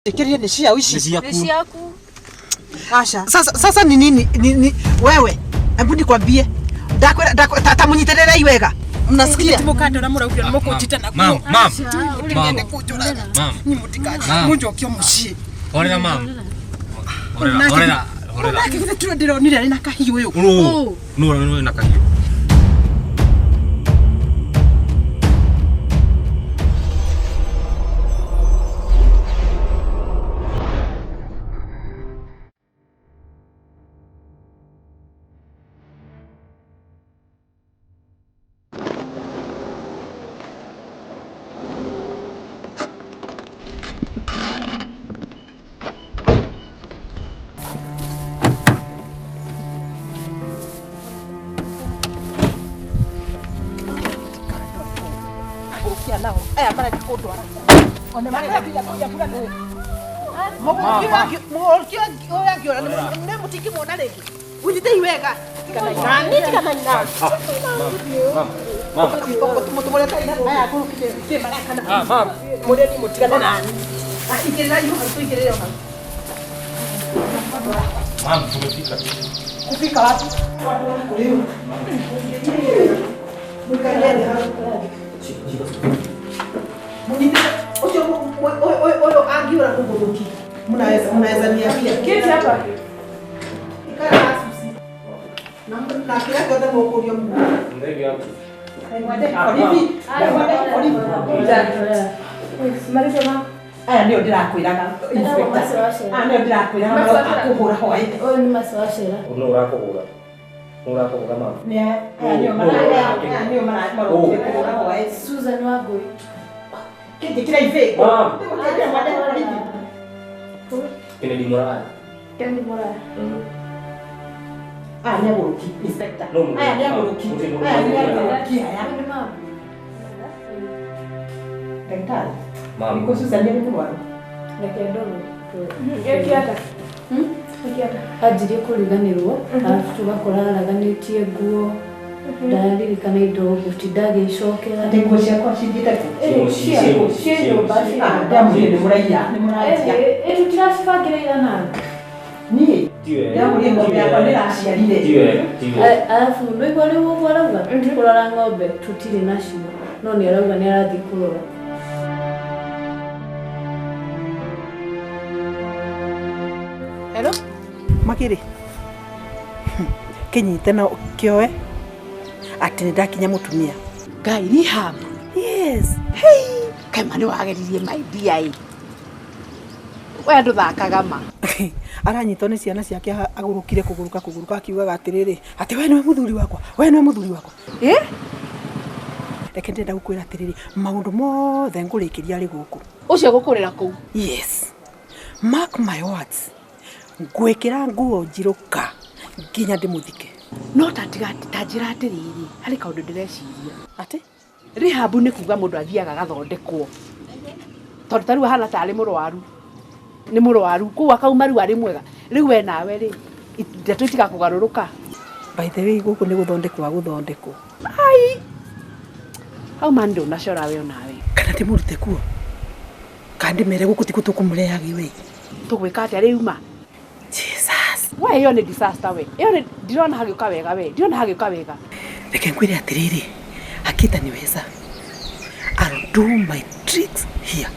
Ĩkĩrie nĩ ciao ici. Nĩ ciaku. Nĩ ciaku. Aca. Sasa sasa ni nini ni wewe? Hebu nikwambie. Ndakwira ndakwira ta munyitĩrĩrei wega. Mnasikia? Mũkandora mũraugire nĩ mũkũnjita na Mam, mam. Ngende kũnjũraga. Mam. Nĩ mũtikaje. Mam. Mũnjokie mũciĩ. Horera mam. Horera, horera, horera. Nake githĩ tiwe ndĩronire arĩ na kahiũ ũyũ. Nũ, nũ nũ na kahiũ. Gũkia nao. Aya marenda kũndwara. One marenda nginya kũnjabura nĩ. Mũgũrũki wangi mũgũrũki ũyũ angĩũra nĩ mũtingĩmuona rĩngĩ. Mũnyitei wega. Tiganai nani, tiganai nani. Mam, mam. Mũtũmũrete aya agũrũki nĩ marakana. Ah, mam. Mũrĩmi mũtigane nani. Ingĩrĩrai hau tũingĩrĩre hau. Mam, tumefika. Kufika wapi? Mũnyitĩte ũcio ũyũ angiũra mũgũrũki. Mnaweza mnaweza niambia. Keti hapa. Ikara na Susi. Na na kĩrĩa gĩothe mũkũrio muo. Ndege yangu. Mwende borithi. Mwende borithi. Maliza ma. Aya nĩo ndĩrakwĩraga inspector. Aya nĩo ndĩrakwĩraga maroka kũhũra hwaĩ. Ũyũ nĩ Mercy Wacera. Nũ ũrakũhũra? Nũ ũrakũhũra mam? Nĩ aya nĩo mara aya nĩo marokire kũhũra hwaĩ. Susan Wangui. Kĩnjĩkĩra ibĩngũ. Mam. Mwende borithi. Kennedy Muraya. Kennedy Muraya. Aya nĩ agũrũki inspector. No, Aya nĩ agũrũki. Aya nĩ agũrũki aya. Ũyũ nĩ mama. Ndagĩtarĩ. Mam. Nĩkũ Susan nĩ mũrwaru? Reke ndorwo. Anjirie kũriganĩrwo arabu tũgakora araganĩtie nguo ndaririkana indo ngũtinda agĩcokera Atĩ nguo ciakwa cithiĩte kũ? Ciĩ nyũmba Ah, ndamwĩrire nĩ mũraiya, nĩ mũranjia. Tũtiracibangĩra igana Niĩ Tiwe. ndamwĩrire ng'ombe yakwa nĩraciarire. Tiwe, tiwe. arabu nĩguo rĩu ũguo arauga kũrora ng'ombe tũtirĩ nacio no nĩ arauga nĩ arathiĩ kũrora. Hello? Makĩrĩ. Kĩnyite na kĩoe atĩ nĩ ndakinya mũtumia. Ngai rehab. Yes. Hey, kaima nĩ wageririe my dear ĩ. We ndũthakaga ma. Aranyitwo nĩ ciana ciake agũrũkire kũgũrũka kũgũrũka akiugaga atĩrĩrĩ atĩ we nĩwe mũthuri wakwa, we nĩwe mũthuri wakwa. Ĩ? Reke ndĩrenda gũkwĩra atĩrĩrĩ maũndũ mothe ngũrĩkĩria arĩ gũkũ. Ũcio gũkũrĩra kũu. Yes. Mark my words. Ngwĩkĩra nguo njirũ ka nginya ndĩmũthike. No ta tiga ta njĩra atĩrĩrĩ, harĩ kaũndũ ndĩreciria. Atĩ? Rehab nĩ kuga mũndũ athiaga agathondekwo. Tondũ ta rĩu ahana tarĩ mũrwaru. Nĩ mũrwaru. Kũu akauma rĩu arĩ mwega. Rĩu we nawe rĩ, ndeto itigakũgarũrũka. By the way gũkũ nĩ gũthondekwo agũthondekwo. Ai. Hau ma ndũnacora we onawe. Kana ndĩmũrute kuo? Kana ndĩmere gũkũ tikuo tũkũmũrehage we? Tũgwĩka atĩa rĩu ma? Jesus. We ĩyo nĩ disaster we. Ĩyo nĩ ndirona hagĩũka wega we. Ndirona hagĩũka wega. Reke ngwĩre atĩrĩrĩ, hakita niweza. I'll do my tricks here.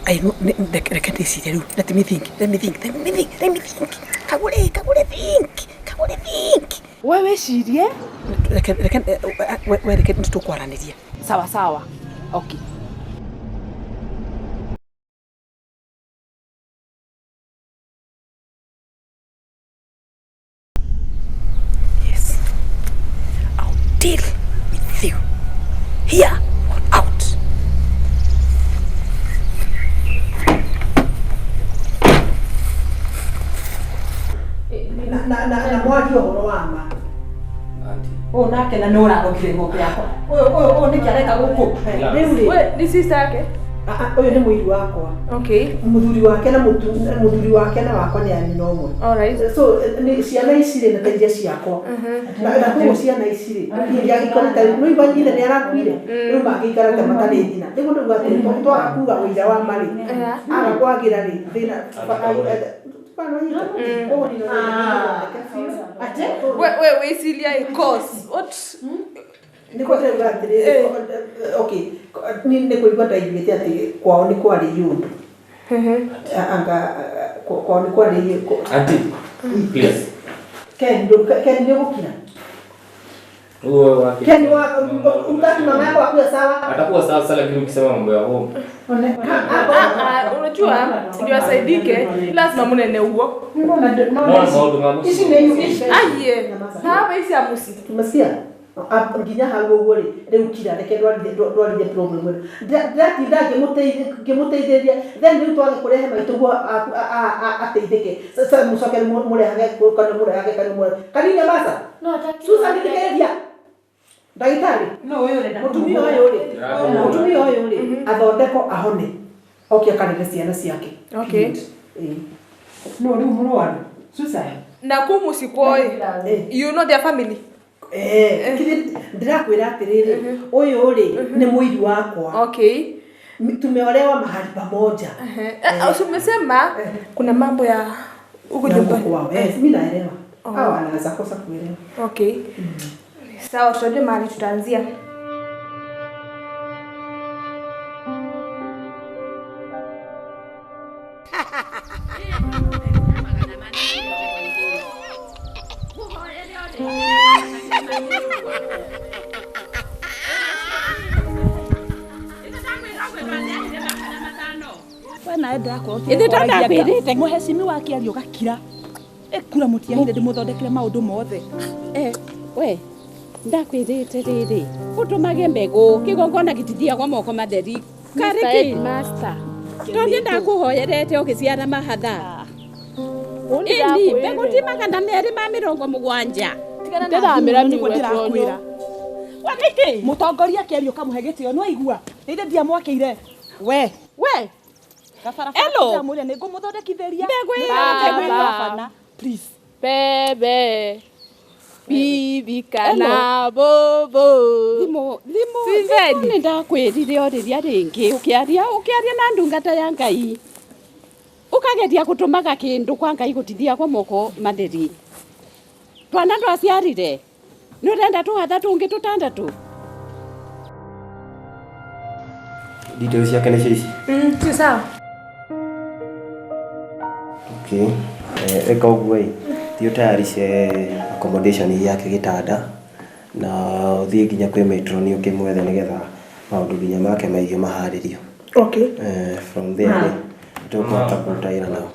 I know, reke ndĩcirie rĩu. Let me think, let me think, let me think, let me think. Kagure, kagure think, kagure think. We wĩcirie. Reke, reke, we reke nĩtũkwaranĩria. Sawa sawa. Okay. Yes. I'll deal with you. Here or out. Na na na na mwario ũhoro wa ma. Auntie. Ũyũ nake na nĩ ũrarokire ng'ombe yakwa. Ũyũ ũyũ ũyũ nĩkĩ areka gũkũ? Rĩu rĩ. We ni sister yake? Ũyũ nĩ mũiru wakwa. Okay. Mũthuri wake na mũthuri wake na wakwa nĩ a nyina ũmwe. All right. So nĩ ciana ici rĩ nĩ ta iria ciakwa. Na koguo ciana ici rĩ ingĩagĩkorwo ta rĩu igua nyina nĩ arakuire rĩu mangĩikara ta matarĩ nyina. Nĩguo ndauga atĩ twaga kuga ũira wa ma rĩ aga kwagĩra rĩ thĩna. Wait, wait, Celia, cause what? Okay, nĩ kũigua ndaiguĩte atĩ kwao nĩ kwarĩ yũndũ. Anga kwao nĩ kwarĩ. Auntie, please. Ken, Ken nĩ ũgũkira. Ken wa utaki mama yako akuwe sawa? Atakuwa sawa sana lakini ukisema mambo ya home. Unajua ndio asaidike lazima munene huo. Ici nĩ ici. Aye. Sawa ici amusi. Tumesikia? Nginya hau ũguo rĩ rĩu kira reke ndwarithie problem ĩno. Ndĩratinda ngĩmũteithĩrĩria then rĩu twage kũrehe maitũ guo ateithĩke. Sasa mũcoke mũrehage kana mũrehage kana mũrehage. Kanini masa. Susan thikĩrĩria. Ndagĩtarĩ. Mũtumia ũyũ rĩ. Mũtumia ũyũ rĩ athondekwo ahone. Oke akarere ciana ciake. Okay. No rĩu mũrwaru. Susan. Na kuu mũciĩ you know their family. Ndĩrakwĩra atĩrĩrĩ ũyũ rĩ nĩ mũiru wakwa. Okay. Tumeolewa mahali pamoja. Umesema kuna mambo ya huko nyumbani kwao. Mimi naelewa. Hawa wanaweza kosa kuelewa. Okay. Sawa, tutajua mahali tutaanzia. Muheshimiwa akĩaria ũgakira ekura mũtiahire ndĩmũthondekere maũndũ mothe. We ndakwĩrĩte rĩrĩ ũtũmage mbegũ kĩgongona gĩtithiagwo moko matheri karĩ kĩ tondũ ndakũhoyerete ũgĩciara mahatha. Ĩni mbegũ ti 270. Ndĩramĩra nĩguo ndĩrakwĩra. Mũtongoria akĩaria ũkamũhe gĩtĩo nĩ waigua nĩ ithe ndiamwakĩire we we Hello. Please. Bebe. Bibi kana bobo. Thimo nĩ ndakwĩrire o rĩrĩa rĩngĩ ũkĩaria na ndungata ya Ngai. Ũkageria gũtũmaga kĩndũ kwa Ngai gũtithiagwo moko matheri. Twana twaciarire. Nĩ ũrenda tũhatha tũngĩ tũtandatũ. Details ciake nĩ ici. Si sawa. Okay. Eka ũguo ĩ thiĩ ũtayarishe accommodation yake gĩtanda na ũthiĩ nginya kwĩ matron ũkĩmwethe nĩgetha maũndũ nginya make maige maharĩrio. Okay. From there rĩ tũkũhota kũruta wĩra nao.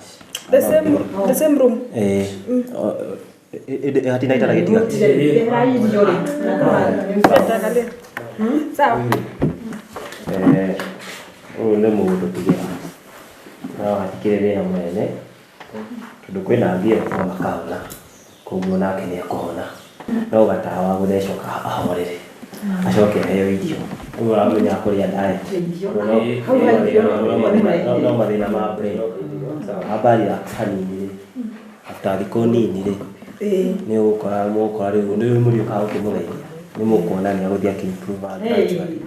The same room. Hatina itara gĩtiga. Sawa. Ũyũ nĩ mũndũ tugĩra no hatikĩrĩ thĩna mũnene tondũ kwĩna mbia makahona koguo nake nĩ ekũhona no gatawa gũthecwo ahorere acoke aheo irio ũguo ũramenya kũrĩa diet no mathĩna ma brain amba relax hanini rĩ after thikũ nini rĩ nĩ ũgũkora mũgũkora rĩu nĩ mũrĩũkaga ũkĩmũgeithia nĩ mũkuona nĩ agũthiĩ akĩ-improve gradually.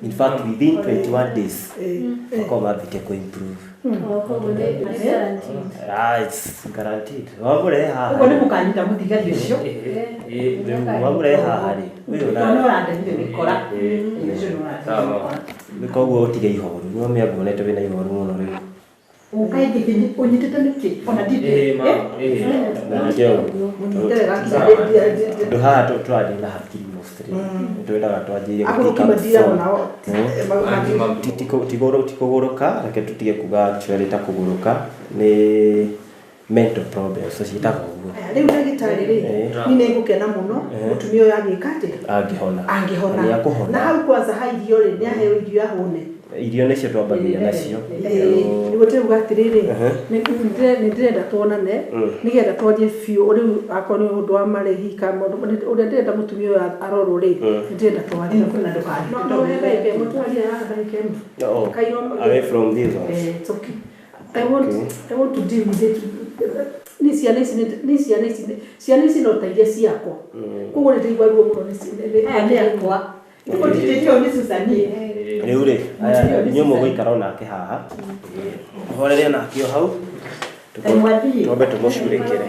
In fact, within 21 days, I come improve. It's guaranteed. Tigũrũka reke tũtige kuga actually ta kũgũrũka nĩ mental problems so ciĩtagwo ũguo. Rĩu ndagĩtarĩ rĩ niĩ nĩ ngũkena mũno mũtumia ũyũ angĩka atĩa? Angĩhona. Angĩhona. Na hau kwanza ha irio rĩ nĩ aheo irio ahũne. Irio nĩcio twambagia nacio. Nĩguo ndĩrauga atĩrĩrĩ, nĩ ndĩrenda tuonane nĩgetha twarie biũ rĩu akorwo nĩ ũndũ wa marĩhi kana maũndũ ũrĩa ndĩrenda mũtumia ũyũ arorwo rĩ, nĩ ndĩrenda twarie. No he ndagĩka ĩmwe twarie haha ndagĩka ĩmwe. Oh, Kairo- away from these ones. Eh, it's okay. I want to deal with it. Nĩ ciana ici nĩ ciana ici ciana ici no ta iria ciakwa. Koguo nĩ ndĩraigua ruo mũno nĩ akwa. Nĩ Susan. Rĩu rĩ, aya inyuĩ mũgũikara onake haha. Mũhorere nake o hau. Mwathiĩ. Twambe tũmũcurĩkĩre.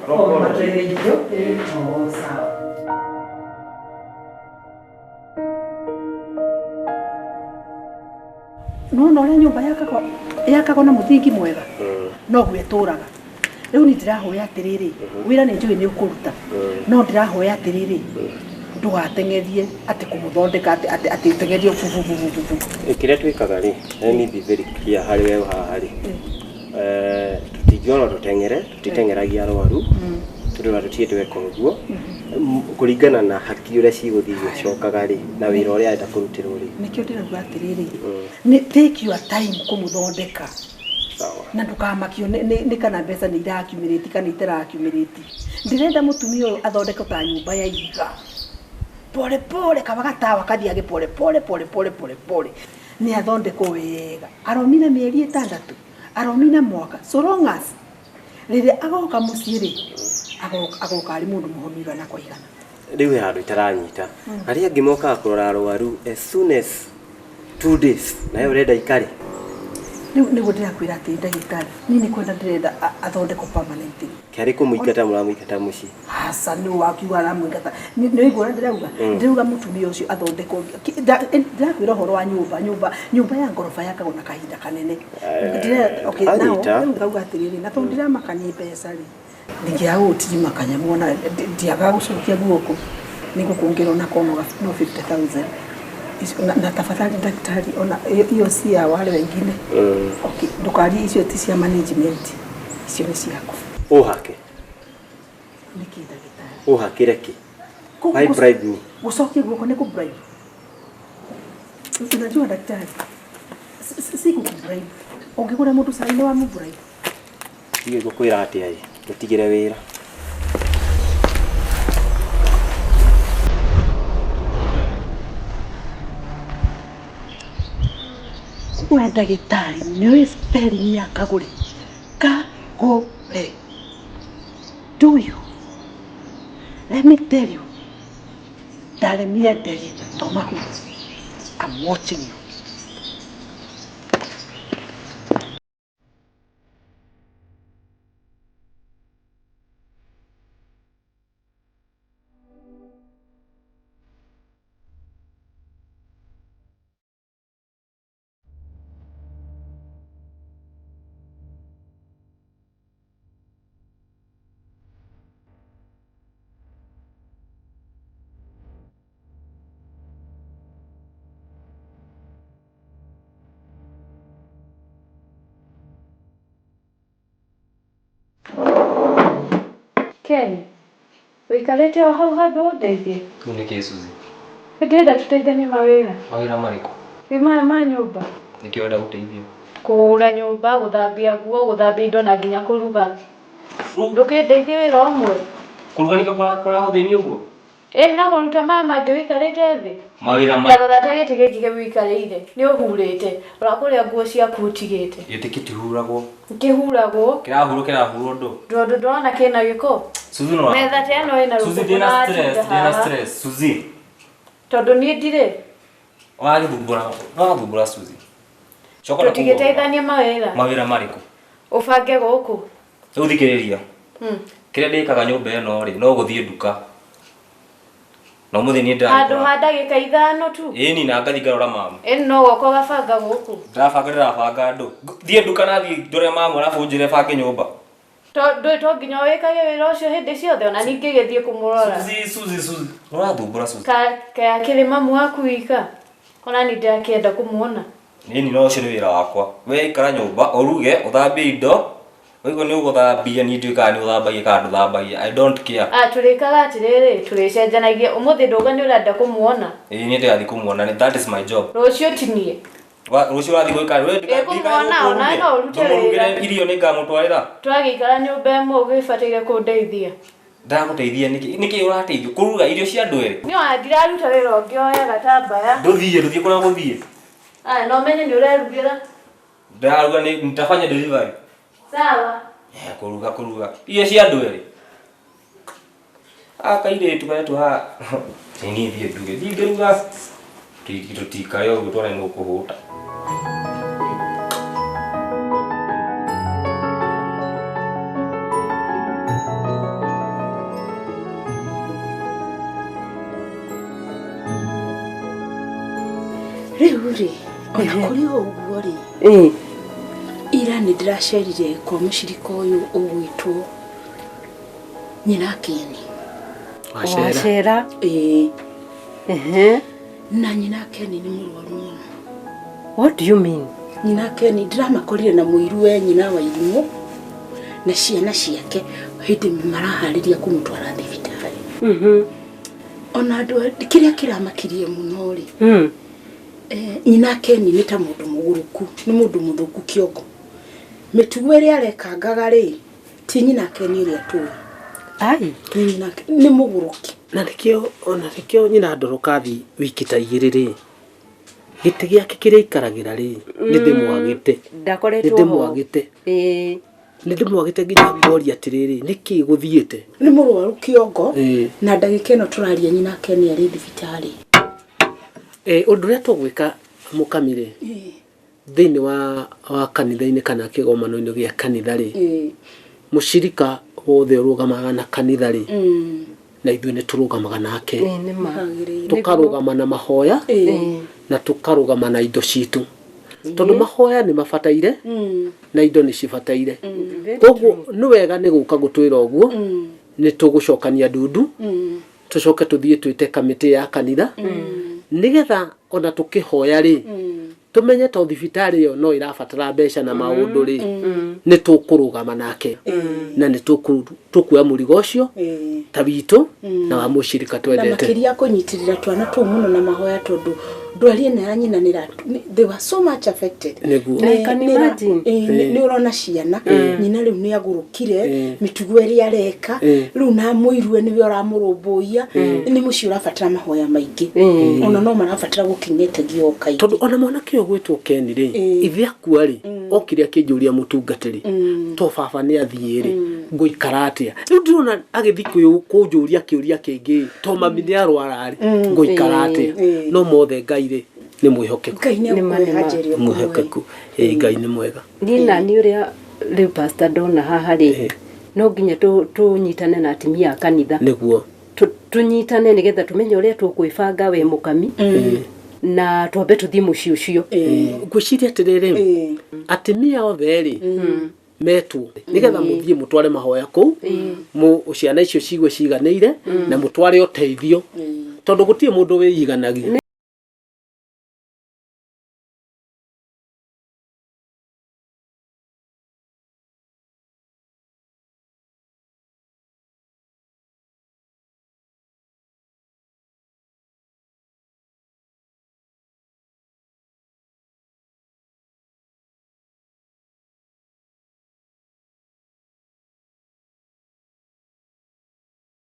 Oh, matwere irio. Oh, sawa. Nona ũrĩa nyũmba yakagwo yakagwo na mũthingi mwega noguo ĩtũraga. Rĩu niĩ ndĩrahoya atĩrĩrĩ, wĩra nĩ njũĩ nĩ ũkũruta, no ndĩrahoya atĩrĩrĩ, ndũgateng'erie atĩ kũmũthondeka atĩ atĩ atĩ ũteng'erie bububububu. Kĩrĩa twĩkaga rĩ, let me be very clear harĩ we haha rĩ. Tũtingĩona tũteng'ere, tũtiteng'eragia arwaru, tondũ ona tũtirĩ tweka ũguo. Kũringana na hakiri ũrĩa cigũthiĩ igĩcokaga rĩ, na wĩra ũrĩa arenda kũrutĩrwo rĩ. Nĩkĩo ndĩrauga atĩrĩrĩ, nĩ take your time kũmũthondeka. Sawa. Na ndũkamakio nĩ kana mbeca nĩ irakiumĩrĩti kana itarakiumĩrĩti. Ndĩrenda mũtumia ũyũ athondekwo ta nyũmba ya ihiga, pole pole, kaba gatawa kathiage pole pole pole pole pole pole, nĩ athondekwo wega, aromina mĩeri 6, aromina mwaka, so long as rĩrĩa agoka mũciĩ rĩ, agoka arĩ mũndũ mũhonu igana kwa igana. Rĩu he handũ itaranyita. Arĩa angĩ mokaga kũrora arwaru as soon as 2 days, nawe ũrenda ikare. Rĩu nĩguo ndĩrakwĩra atĩ ndagĩtarĩ, niĩ nĩ kwenda ndĩrenda athondekwo permanently. Kĩarĩ kũmũingata mũramũingata mũciĩ? Aca, nĩ wakiuga aramũingata? Nĩ waigua ũrĩa ndĩrauga? Ndĩrauga mũtumia ũcio athondekwo. Ndĩrakwĩra ũhoro wa nyũmba, nyũmba ya ngoroba yakagwo na kahinda kanene. Okay, now, Anyita. rĩu ngauga atĩrĩrĩ, na tondũ ndĩramakania mbeca rĩ, ndingĩaga gũgũtirima kanyamũ ona ndiagaga gũcokia guoko, nĩ ngũkũngĩra ona korwo no 50,000. Na tafadhali daktari, ona hiyo si ya wale wengine. Okay, ndũkarie, icio ti cia management, icio nĩ ciaku. Ũhake. Nĩkĩ, ndagĩtarĩ? Ũhakĩre kĩ? Why bribe me? Gũcokia guoko nĩ kũbribe? Unajua daktari, si kukubribe. Ũngĩgũra mũndũ cai nĩ wamũbribe? Ndiũĩ ngũkwĩra atĩa ĩ, tũtigĩre wĩra. We ndagĩtarĩ, nĩũĩ spelling ya kagũre? Kagũre. Do you? Let me tell you, ndaremire nderi tomahu. I'm watching you. Ken, wĩikarĩte o hau handũ ũndeithie. Kĩu nĩ kĩ, Suzy? Ndĩrenda tũteithanie mawĩra. Mawĩra marĩkũ? Wĩ maya ma nyũmba. Nĩkĩo ũrenda gũteithio? Kũhũra nyũmba, gũthambia nguo, gũthambia indo na nginya kũruga. Ndũkĩndeithie wĩra ũmwe. Kũruga nĩkĩo kũrahũthĩnia ũguo? Ĩ na kũruta maya mangĩ wĩikarĩte thĩ. Mawĩra ma Ta rora ta gĩtĩ gĩkĩ wĩikarĩire. Nĩ ũhurĩte. Rora kũrĩa nguo ciaku ũtigĩte. Gĩtĩ kĩtihuragwo. Kĩhuragwo. Kĩrahurwo kĩrahurwo ndũ? Tondũ ndĩrona kĩna gĩko. Suzy no. Metha ta ĩno ĩna Suzy, rũkũngũ ndĩna na stress, watinda ndĩna haha. stress. Suzy. Tondũ niĩ ndirĩ. Wagĩthumbũra, wagĩthumbũra Suzy. Coka na kũu. Tũtigĩteithanie mawĩra. Mawĩra marĩkũ? Ũbange gũkũ. Rĩu thikĩrĩria. Kĩrĩa ndĩkaga nyũmba ĩno rĩ, no gũthiĩ nduka. Na ũmũthĩ niĩ ndĩrathiĩ Handũ ha ndagĩka 5 tu. Ĩni na ngathi ngarora mamu. Ĩni no goka ũgabanga gũkũ. Ndĩrabanga andũ. Thiĩ nduka na thiĩ ndore mamu arabu ũnjĩre bange nyũmba. Tondũ to nginya wĩkage wĩra ũcio hĩndĩ ciothe ona ningĩ gĩthiĩ kũmũrora. Suzy, Suzy, Suzy. Ũrathumbũra Suzy. Ka akĩrĩ mamu waku wika. Ona ni ndĩrakĩenda kũmuona. Nini no ũcio nĩ wĩra wakwa. We ikara nyũmba, ũruge, ũthambie indo. Waigua nĩ ũgũthambia, niĩ ndiũĩ kana nĩ ũthambagia kana ndũthambagia. I don't care. Ah, tũrĩkaga atĩrĩrĩ, tũrĩcenjanagia. Ũmũthĩ ndauga nĩ ũrenda kũmuona. Ĩĩ niĩ ndĩrathiĩ kũmuona. That is my job. Rũciũ tinie. Rũciũ ũrathiĩ gwĩka we Ĩ, kũmuona, ona no ũrute wĩra. Irio nĩ ngamũtwarĩra. Twagĩikara nyũmba ĩmwe ũgĩbataire kũndeithia. Ndagũteithia nĩkĩ? Nĩkĩ ũrateithio? Kũruga irio cia andũ erĩ? Nĩ ona ndiraruta wĩra ũngĩ oya gatambaya. Ndũthiĩ kũrĩa ũgũthiĩ. Aya no menye nĩ ũrerugĩra. Ndĩraruga nĩ nitafanya delivery. Sawa. Kũruga. Irio cia andũ erĩ. Kairĩtu karĩa haha. Niĩ thiĩ nduge. Ndingĩruga. Tũtikare ũguo tuone nũ ũkũhũta. Rĩu rĩ, ona kũrĩ o ũguo rĩ, ira nĩ ndĩracerire kwa mũcirika ũyũ ũgwĩtwo nyina Keni. Wacera. Ĩĩ. Na nyina Keni nĩ mũrwaru mũno. What do you mean? Nyina Keni ndĩramakorire na mũiruwe nyina wa irimũ na ciana ciake hĩndĩ maraharĩria kũmũtwara thibitarĩ. Ona andũ kĩrĩa kĩramakirie mũno rĩ, nyina Keni nĩ ta mũndũ mũgũrũku, nĩ mũndũ mũthũku kĩongo. Mĩtugo ĩrĩa arekangaga rĩ, ti nyina Keni ũrĩa tũĩ. Ai, nyina nĩ mũgũrũki. Na nĩkĩo nyina Ndorokathi wiki ta igĩrĩ rĩ, gĩtĩ gĩake kĩrĩa aikaragĩra rĩ, nĩ ndĩmwagĩte. Ndakoretwo Nĩ ndĩmwagĩte. Nĩ ndĩmwagĩte nginya ngoria atĩrĩrĩ, nĩkĩ gũthiĩte? Nĩ mũrwaru kĩongo na ndagĩka ĩno tũraria nyina Keni arĩ thibitarĩ. Ũndũ ũrĩa tũgwĩka mũkami rĩ, thĩinĩ wa kanitha-inĩ kana kĩgomano-inĩ gĩa kanitha rĩ, mũcirika wothe ũrũgamaga na kanitha rĩ, na ithuĩ nĩ tũrũgamaga nake. Tũkarũgama na mahoya na tũkarũgama na indo citũ. Tondũ mahoya nĩ mabataire na indo nĩ cibataire. Koguo nĩ wega nĩ gũka gũtwĩra ũguo, nĩ tũgũcokania ndundu, tũcoke tũthiĩ twĩte kamĩtĩ ya kanitha, nĩgetha ona tũkĩhoya rĩ, tũmenye to thibitarĩ ĩyo no ĩrabatara mbeca na maũndũ rĩ, nĩ tũkũrũgama nake na nĩ tũkuoya mũrigo ũcio ta witũ na wa mũcirika twendete. Na makĩria kũnyitĩrĩra twana tũu mũno na mahoya tondũ ndwari ĩno ya nyina they were so much affected. Nĩguo. I can imagine. Nĩ ũrona ciana nyina rĩu nĩ agũrũkire mĩtugo ĩrĩa areka rĩu na mũiruwe nĩwe ũramũrũmbũiya nĩ mũciĩ ũrabatara mahoya maingĩ ona no marabatara gũkinyĩtegio o kaingĩ. Tondũ ona mwanake ũyũ ũgwĩtwo Ken rĩ, ithe akua rĩ, okire akĩnjũria mũtungatĩri, to baba nĩ athiĩ rĩ, ngũikara atĩa? Rĩu ndĩrona agĩthiĩ kũnjũria kĩũria kĩngĩ, to mami nĩ arwara rĩ, ngũikara atĩa? No mothe Ngai rĩ, nĩ mwĩhokeku. Ngai nĩ egũkũhe Mwĩhokeku. Ngai nĩ mwega. Niĩ na nĩ ũrĩa rĩu pastor ndona haha rĩ, no nginya tũnyitane na atumia a kanitha. Nĩguo. Tũnyitane nĩgetha tũmenye ũrĩa tũkwĩbanga we mũkami na twambe tũthiĩ mũciĩ ũcio. Ngwĩciria atĩrĩrĩ, atumia othe rĩ, metwo nĩgetha mũthiĩ mũtware mahoya kũu, ciana icio cigue ciganĩire na mũtware ũteithio, tondũ gũtirĩ mũndũ wĩiganagia.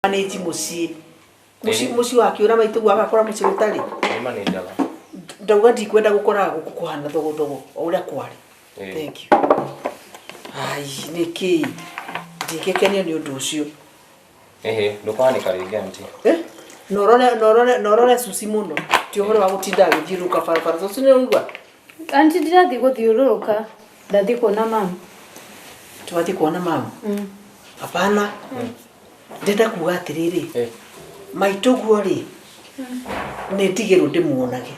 Manage muciĩ muciĩ wakiũra maitũ agakora muciĩ ũtarĩ. Nĩ Ndauga ndikwenda gũkoraga gũkũ kũhana thogothogo o ũrĩa kwarĩ. Thank you. Ai nĩkĩ ndingĩkenio nĩ ũndũ ũcio. Ehe, ndũkwanĩka rĩngĩ auntie. Norore cuci mũno ti ũhoro wa gũtinda agĩthiũrũrũka barabara. Cuci nĩ ũraigua? Auntie ndirathiĩ gũthiũrũrũka, ndathiĩ kuona mamu. Twathiĩ kuona mamu? Hapana. Ndĩrenda kuga atĩrĩrĩ, maitũ guo rĩ, nĩ ndigĩrwo ndĩmuonage.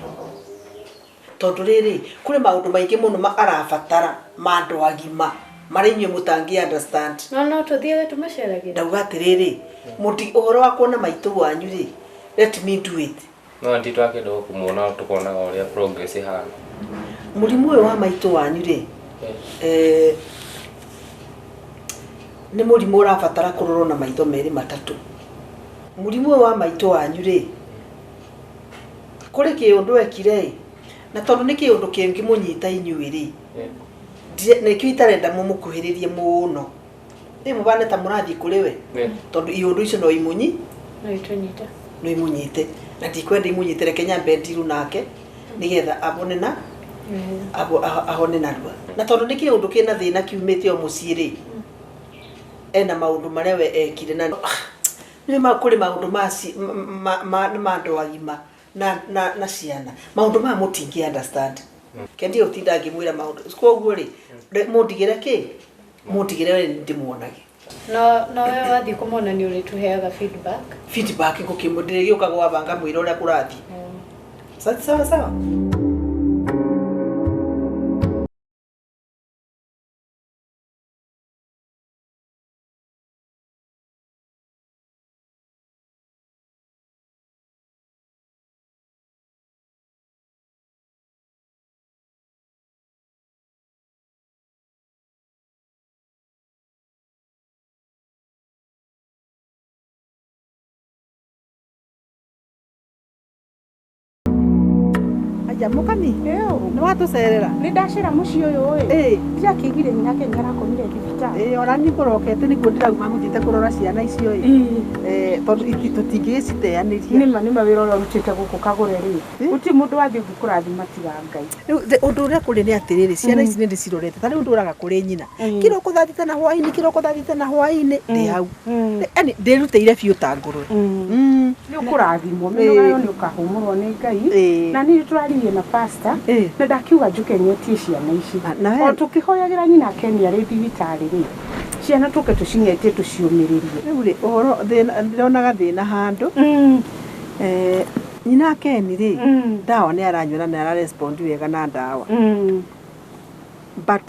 Tondũ rĩrĩ, kũrĩ maũndũ maingĩ mũno arabatara ma andũ agima marĩa inyuĩ mũtangĩ understand. No tũthiage tũmaceragĩre. Ndauga atĩrĩrĩ, ũhoro wa kuona maitũ wanyu rĩ, let me do it. No auntie twakĩenda kũmuona tũkonaga ũrĩa progress ĩhana. Mũrimũ ũyũ wa maitũ wanyu rĩ, nĩ mũrimũ ũrabatara kũrorwo na maitho merĩ matatũ. Mũrimũ ũyũ wa maitũ wanyu rĩ, kũrĩ kĩũndũ ekire ĩ, Na tondũ nĩ kĩũndũ kĩngĩmũnyita inyuĩ rĩ, nĩkĩo itarenda mũmũkuhĩrĩrie mũno. Rĩ mũbane ta mũrathiĩ kũrĩ we, tondũ iũndũ icio no imunyi No itũnyite. No imunyite, na ndikwenda imunyite, reke nyambe ndiru nake nigetha abone na ahone narua. Na tondũ nĩ kĩũndũ kĩna thĩna kiumĩte o mũciĩ rĩ, ena maũndũ marĩa we ekire na nĩ ma kũrĩ maũndũ ma andũ agima na ciana, maũndũ maya mũtingĩ understand. Kendi ũtinda ngĩmwĩra maũndũ koguo rĩ, mũndigĩre kĩ mũndigĩre we ndĩmuonage. No we wathiĩ kũmona nĩ ũrĩtũheaga feedback. Feedback ngũkĩmũndĩrĩgĩũka gwabanga mwĩra ũrĩa kũrathiĩ. Sawa sawa. Aja mukami nĩ watũcerera. Nĩ ndacera mũciĩ ũyũ ĩ. Ndirakĩiguire nyina ke nĩarakomire thibitarĩ. Ona niĩ ngũrokete nĩkuo ndĩrauma ngũthiĩte kũrora ciana icio ĩ. Tondũ tũtingĩgĩciteanĩria. Nĩma nĩma wĩra ũrĩa ũrutĩte gũkũ Kagũre rĩ, gũtirĩ mũndũ wathiĩ ũngĩ kũrathima tiga Ngai. Rĩu ũndũ ũrĩa kũrĩ nĩ atĩrĩrĩ, ciana ici nĩ ndĩcirorete, ta rĩu ndũraga kũrĩ nyina kĩroko thaa thita na hwaĩ-inĩ, kĩroko thaa thita na hwaĩ-inĩ ndĩ hau, yaani ndĩrutĩire biũ ta ngũrwe. Nĩ ũkũrathimwo, mĩnoga nĩ ũkahũmũrwo nĩ Ngai. Na niĩ tũraririe na pastor na ndakiuga njũke ng'etie ciana ici. O tũkĩhoyagĩra nyina Ken arĩ thibitarĩ rĩ, ciana tũke tũcing'etie tũciũmĩrĩrie. Rĩu rĩ, ũhoro ndĩronaga thĩna handũ. Nyina Ken rĩ, ndawa nĩ aranyua na nĩ ararespond wega na ndawa. But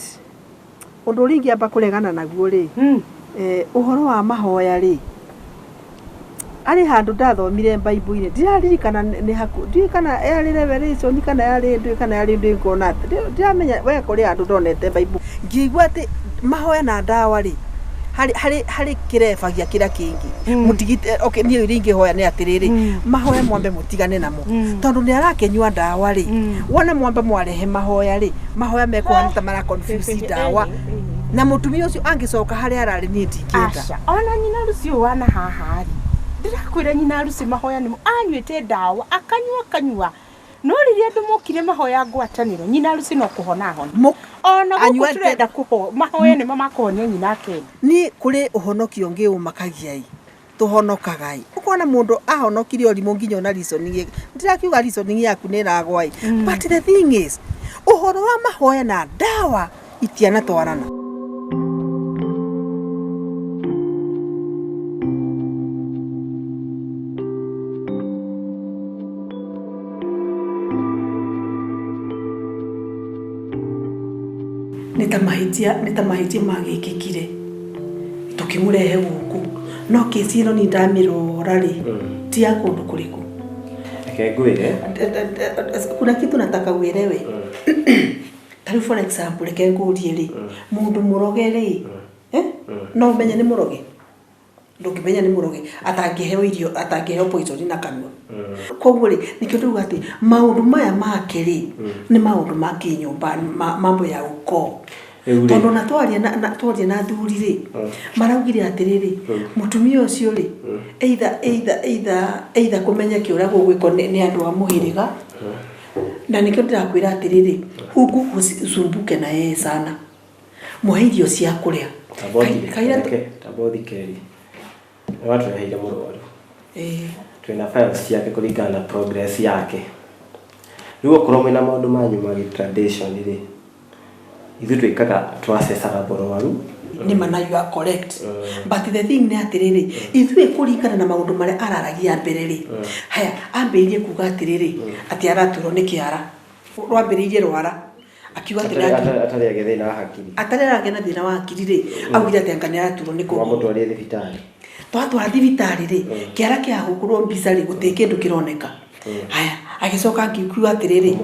ũndũ ũrĩa ingĩamba kũregana naguo rĩ, ũhoro wa mahoya rĩ, arĩ handũ ndathomire Bible-inĩ, ndiraririkana nĩ haku, ndiũĩ kana yarĩ Revelation kana yarĩ ndũĩ kana yarĩ ndũĩ ngona atĩ, ndiramenya we kũrĩ handũ ndonete Bible. Ngĩigua atĩ mahoya na ndawa rĩ, harĩ kĩrebagia kĩrĩa kĩngĩ. Mũtigite, okay, niĩ ũrĩa ingĩhoya nĩ atĩrĩrĩ, mahoya mwambe mũtigane namo. Tondũ nĩ arakĩnyua ndawa rĩ, wona mwambe mwarehe mahoya rĩ, mahoya mekũhana ta mara confuse ndawa. Na mũtumia ũcio angĩcoka harĩa ararĩ niĩ ndingĩenda. Aca, ona nyina Lucy ũyũ wana haha rĩ, ndĩrakwĩra nyina Lucy mahoya nĩmo anyuĩte ndawa, akanyua akanyua. No rĩrĩa andũ mokire mahoya ngwatanĩro, nyina Lucy no kũhona ahona. Ona gũkũ tũrenda kũho, mahoya nĩmo makũhonia nyina Ken. Niĩ kũrĩ ũhonokio ũngĩ ũmakagia ĩ, tũhonokaga ĩ. Ũkona mũndũ ahonokire ũrimũ nginya ona reasoning, ndĩrakiuga reasoning yaku nĩ ĩragwa ĩ. But the thing is, ũhoro wa mahoya na ndawa itianatwarana. Nĩ ta mahĩtia magĩkĩkire tũkĩmũrehe gũkũ, no kesi ĩno niĩ ndamĩrora rĩ, ti ya kũndũ kũrĩkũ. Reke ngwĩre. Kuna kitu nataka uelewe. Ta rĩu for example, reke ngũrie rĩ, mũndũ mũroge rĩ, no ũmenye nĩ mũroge? Ndũngĩmenya nĩ mũroge atangĩheo irio, atangĩheo poison na kanua. Koguo rĩ, nĩkĩo ndauga atĩ maũndũ maya make rĩ, nĩ maũndũ ma kĩnyũmba, mambo ya ukoo. Tondũ ona twaria na athuri rĩ, maraugire atĩrĩrĩ, mũtumia ũcio rĩ, either kũmenya kĩ ũrĩa gũgwĩkwo nĩ andũ a mũhĩrĩga. Na nĩkĩo ndĩrakwĩra atĩrĩrĩ, huku usumbuke na yeye sana. Mũhe irio cia kũrĩa. Tamba ũthikĩrĩrie. Nĩ watũreheire mũrwaru. Twĩna files ciake kũringana na progress yake. Rĩu okorwo mwĩna maũndũ manyu ma tradition rĩ, ithuĩ twĩkaga twacecaga mũrwaru. Nĩ mana you are correct. But the thing nĩ atĩrĩrĩ, ithuĩ kũringana na maũndũ marĩa araragia mbere rĩ, haya ambĩrĩirie kuga atĩrĩrĩ, atĩ araturwo nĩ kĩara. Rwambĩrĩirie rwara. Akiuga atĩ Atarĩ agĩa thĩna wa hakiri. Atarĩ aragĩa na thĩna wa hakiri rĩ, augire atĩ anga nĩ araturwo nĩ kũgũrũ. Wamũtwarire thibitarĩ. Twatwara thibitarĩ rĩ, kĩara kĩahũrwo mbica rĩ, gũtirĩ kĩndũ kĩroneka. Haya, agĩcoka akiuga atĩrĩrĩ,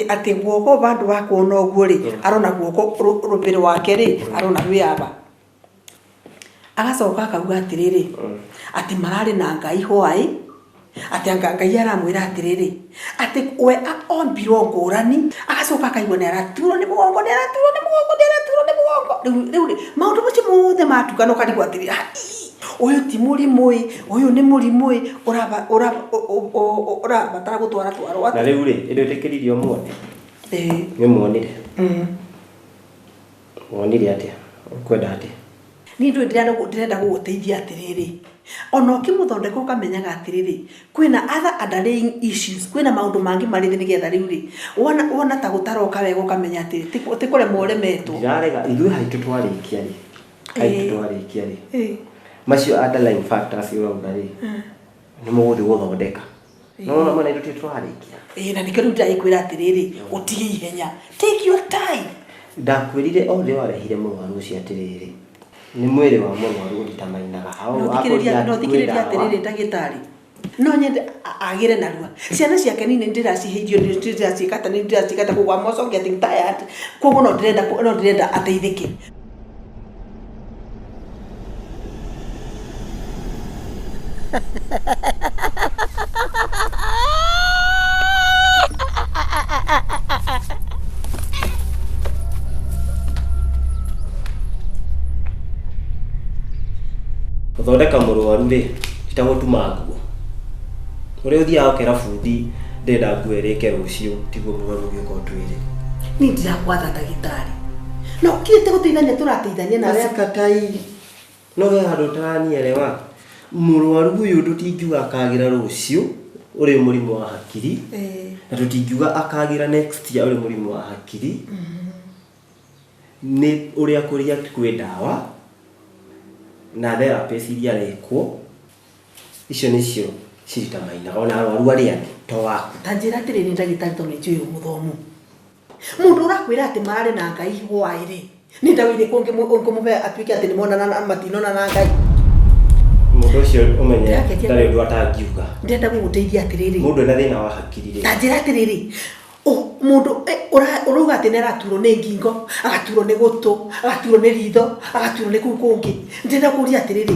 atĩ guoko vandũ wa kuona ũguo rĩ, arona guoko rũbĩrĩ wake rĩ, arona rwĩ aba. Agacoka akauga atĩrĩrĩ, atĩ mararĩ na Ngai hwaĩ, Atĩ anga Ngai aramwĩra atĩrĩrĩ atĩ we ombirwo ngũrani agacoka akaigua nĩ araturwo nĩ mũgongo nĩ araturwo nĩ mũgongo nĩ araturwo nĩ mũgongo rĩu rĩu maũndũ macio mothe matukana ũkarigwo atĩrĩ ũyũ ti mũrimũ ĩ ũyũ nĩ mũrimũ ĩ ũrabatara gũtwara twarwo Na rĩu rĩ, ĩndũ ĩtĩkĩririo muone. Nĩ muonire. Wonire atĩa? Ũkwenda atĩa? Niĩ ndũĩ ndĩrenda gũgũteithia atĩrĩrĩ ona ũkĩmũthondeka ũkamenyaga atĩrĩrĩ kwĩna other underlying issues kwĩna maũndũ mangĩ marĩ thĩ nĩgetha rĩu rĩ wona ta gũtaroka wega ũkamenya atĩrĩ ti kũremwo ũremetwo. Ndirarega ithuĩ haitũ twarĩkia rĩ. Haitũ twarĩkia rĩ. Macio underlying factors ũrauga rĩ. Nĩ mũgũthiĩ gũthondeka. No no mana itũ twarĩkia. Ĩĩ na nĩkĩo rĩu ndĩragĩkwĩra atĩrĩrĩ ũtige ihenya. Take your time. Ndakwĩrire o rĩrĩa warehire mũrwaru ũcio atĩrĩrĩ nĩ mwĩrĩ wa mũrwaru ũritamainaga hau. No thikĩrĩria atĩrĩrĩ ndagĩtarĩ no nyende agĩre narua ciana ciake nini ndĩracihe irio ndĩraciĩkata nĩ ndĩraciĩkata koguo I'm also getting tired koguo no ndĩrenda ateithĩke. Gũthondeka mũrwaru rĩ ti ta gũtuma nguo ũrĩa ũthiaga ũkera bundi ndĩrenda nguo ĩrĩke rũciũ tiguo mũrwaru ũgĩũka ũtwĩre. Niĩ ndirakwatha ndagĩtarĩ no kĩrĩte gũteithania tũrateithania nawe. Katai no he handũ ũtaranielewa mũrwaru ũyũ tũtingiuga akagĩra rũciũ ũrĩ mũrimũ wa hakiri na tũtingiuga akagĩra next year ũrĩ mũrimũ wa hakiri nĩ ũrĩa kũrĩa kwĩ ndawa na therapist iria arekwo icio nĩcio ciritamainaga ona arwaru arĩa angĩ to waku. Ta njĩra atĩrĩrĩ ndagĩtarĩ tondũ nĩ njũĩ wĩ mũthomu mũndũ ũrakwĩra atĩ mararĩ na Ngai hwaĩ rĩ nĩ ndawa irĩkũ ũngĩmũhe atuĩke atĩ nĩmonana na matinonana na Ngai. Mũndũ ũcio ũmenye ndarĩ ũndũ atangiuga. Ndĩrenda gũgũteithia atĩrĩrĩ mũndũ ena thĩna wa hakiri rĩ ta njĩra atĩrĩrĩ mũndũ ũrauga atĩ nĩ araturwo nĩ ngingo agaturwo nĩ gũtũ agaturwo nĩ ritho agaturwo nĩ kũu kũngĩ ndĩrenda kũria atĩrĩrĩ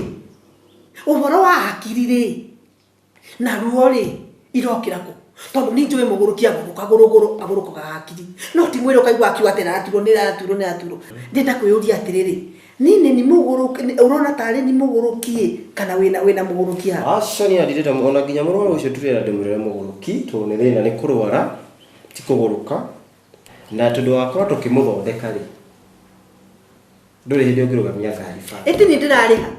ũhoro wa hakiri rĩ na ruo rĩ irokĩra kũ tondũ nĩ njũĩ mũgũrũki agũrũka gũrũgũrũ agũrũkaga hakiri no ti mwĩrĩ ũkaigua akiuga atĩ nĩaraturwo nĩaraturwo nĩaraturwo ndĩrenda kwĩyũria atĩrĩrĩ nini ni mũgũrũki ũrona tarĩ ni mũgũrũki kana wĩna mũgũrũki haha. Aca niĩ ndirenda ona nginya mũrwaru ũcio tũrenda ndĩmwĩre mũgũrũki tondũ nĩ thĩna nĩ kũrwara ti kũgũrũka na tondũ wakorwo tũkĩmũthondeka rĩ ndũrĩ hĩndĩ ũngĩrũgamia ngari bara. Ĩndĩ niĩ ndĩrarĩha.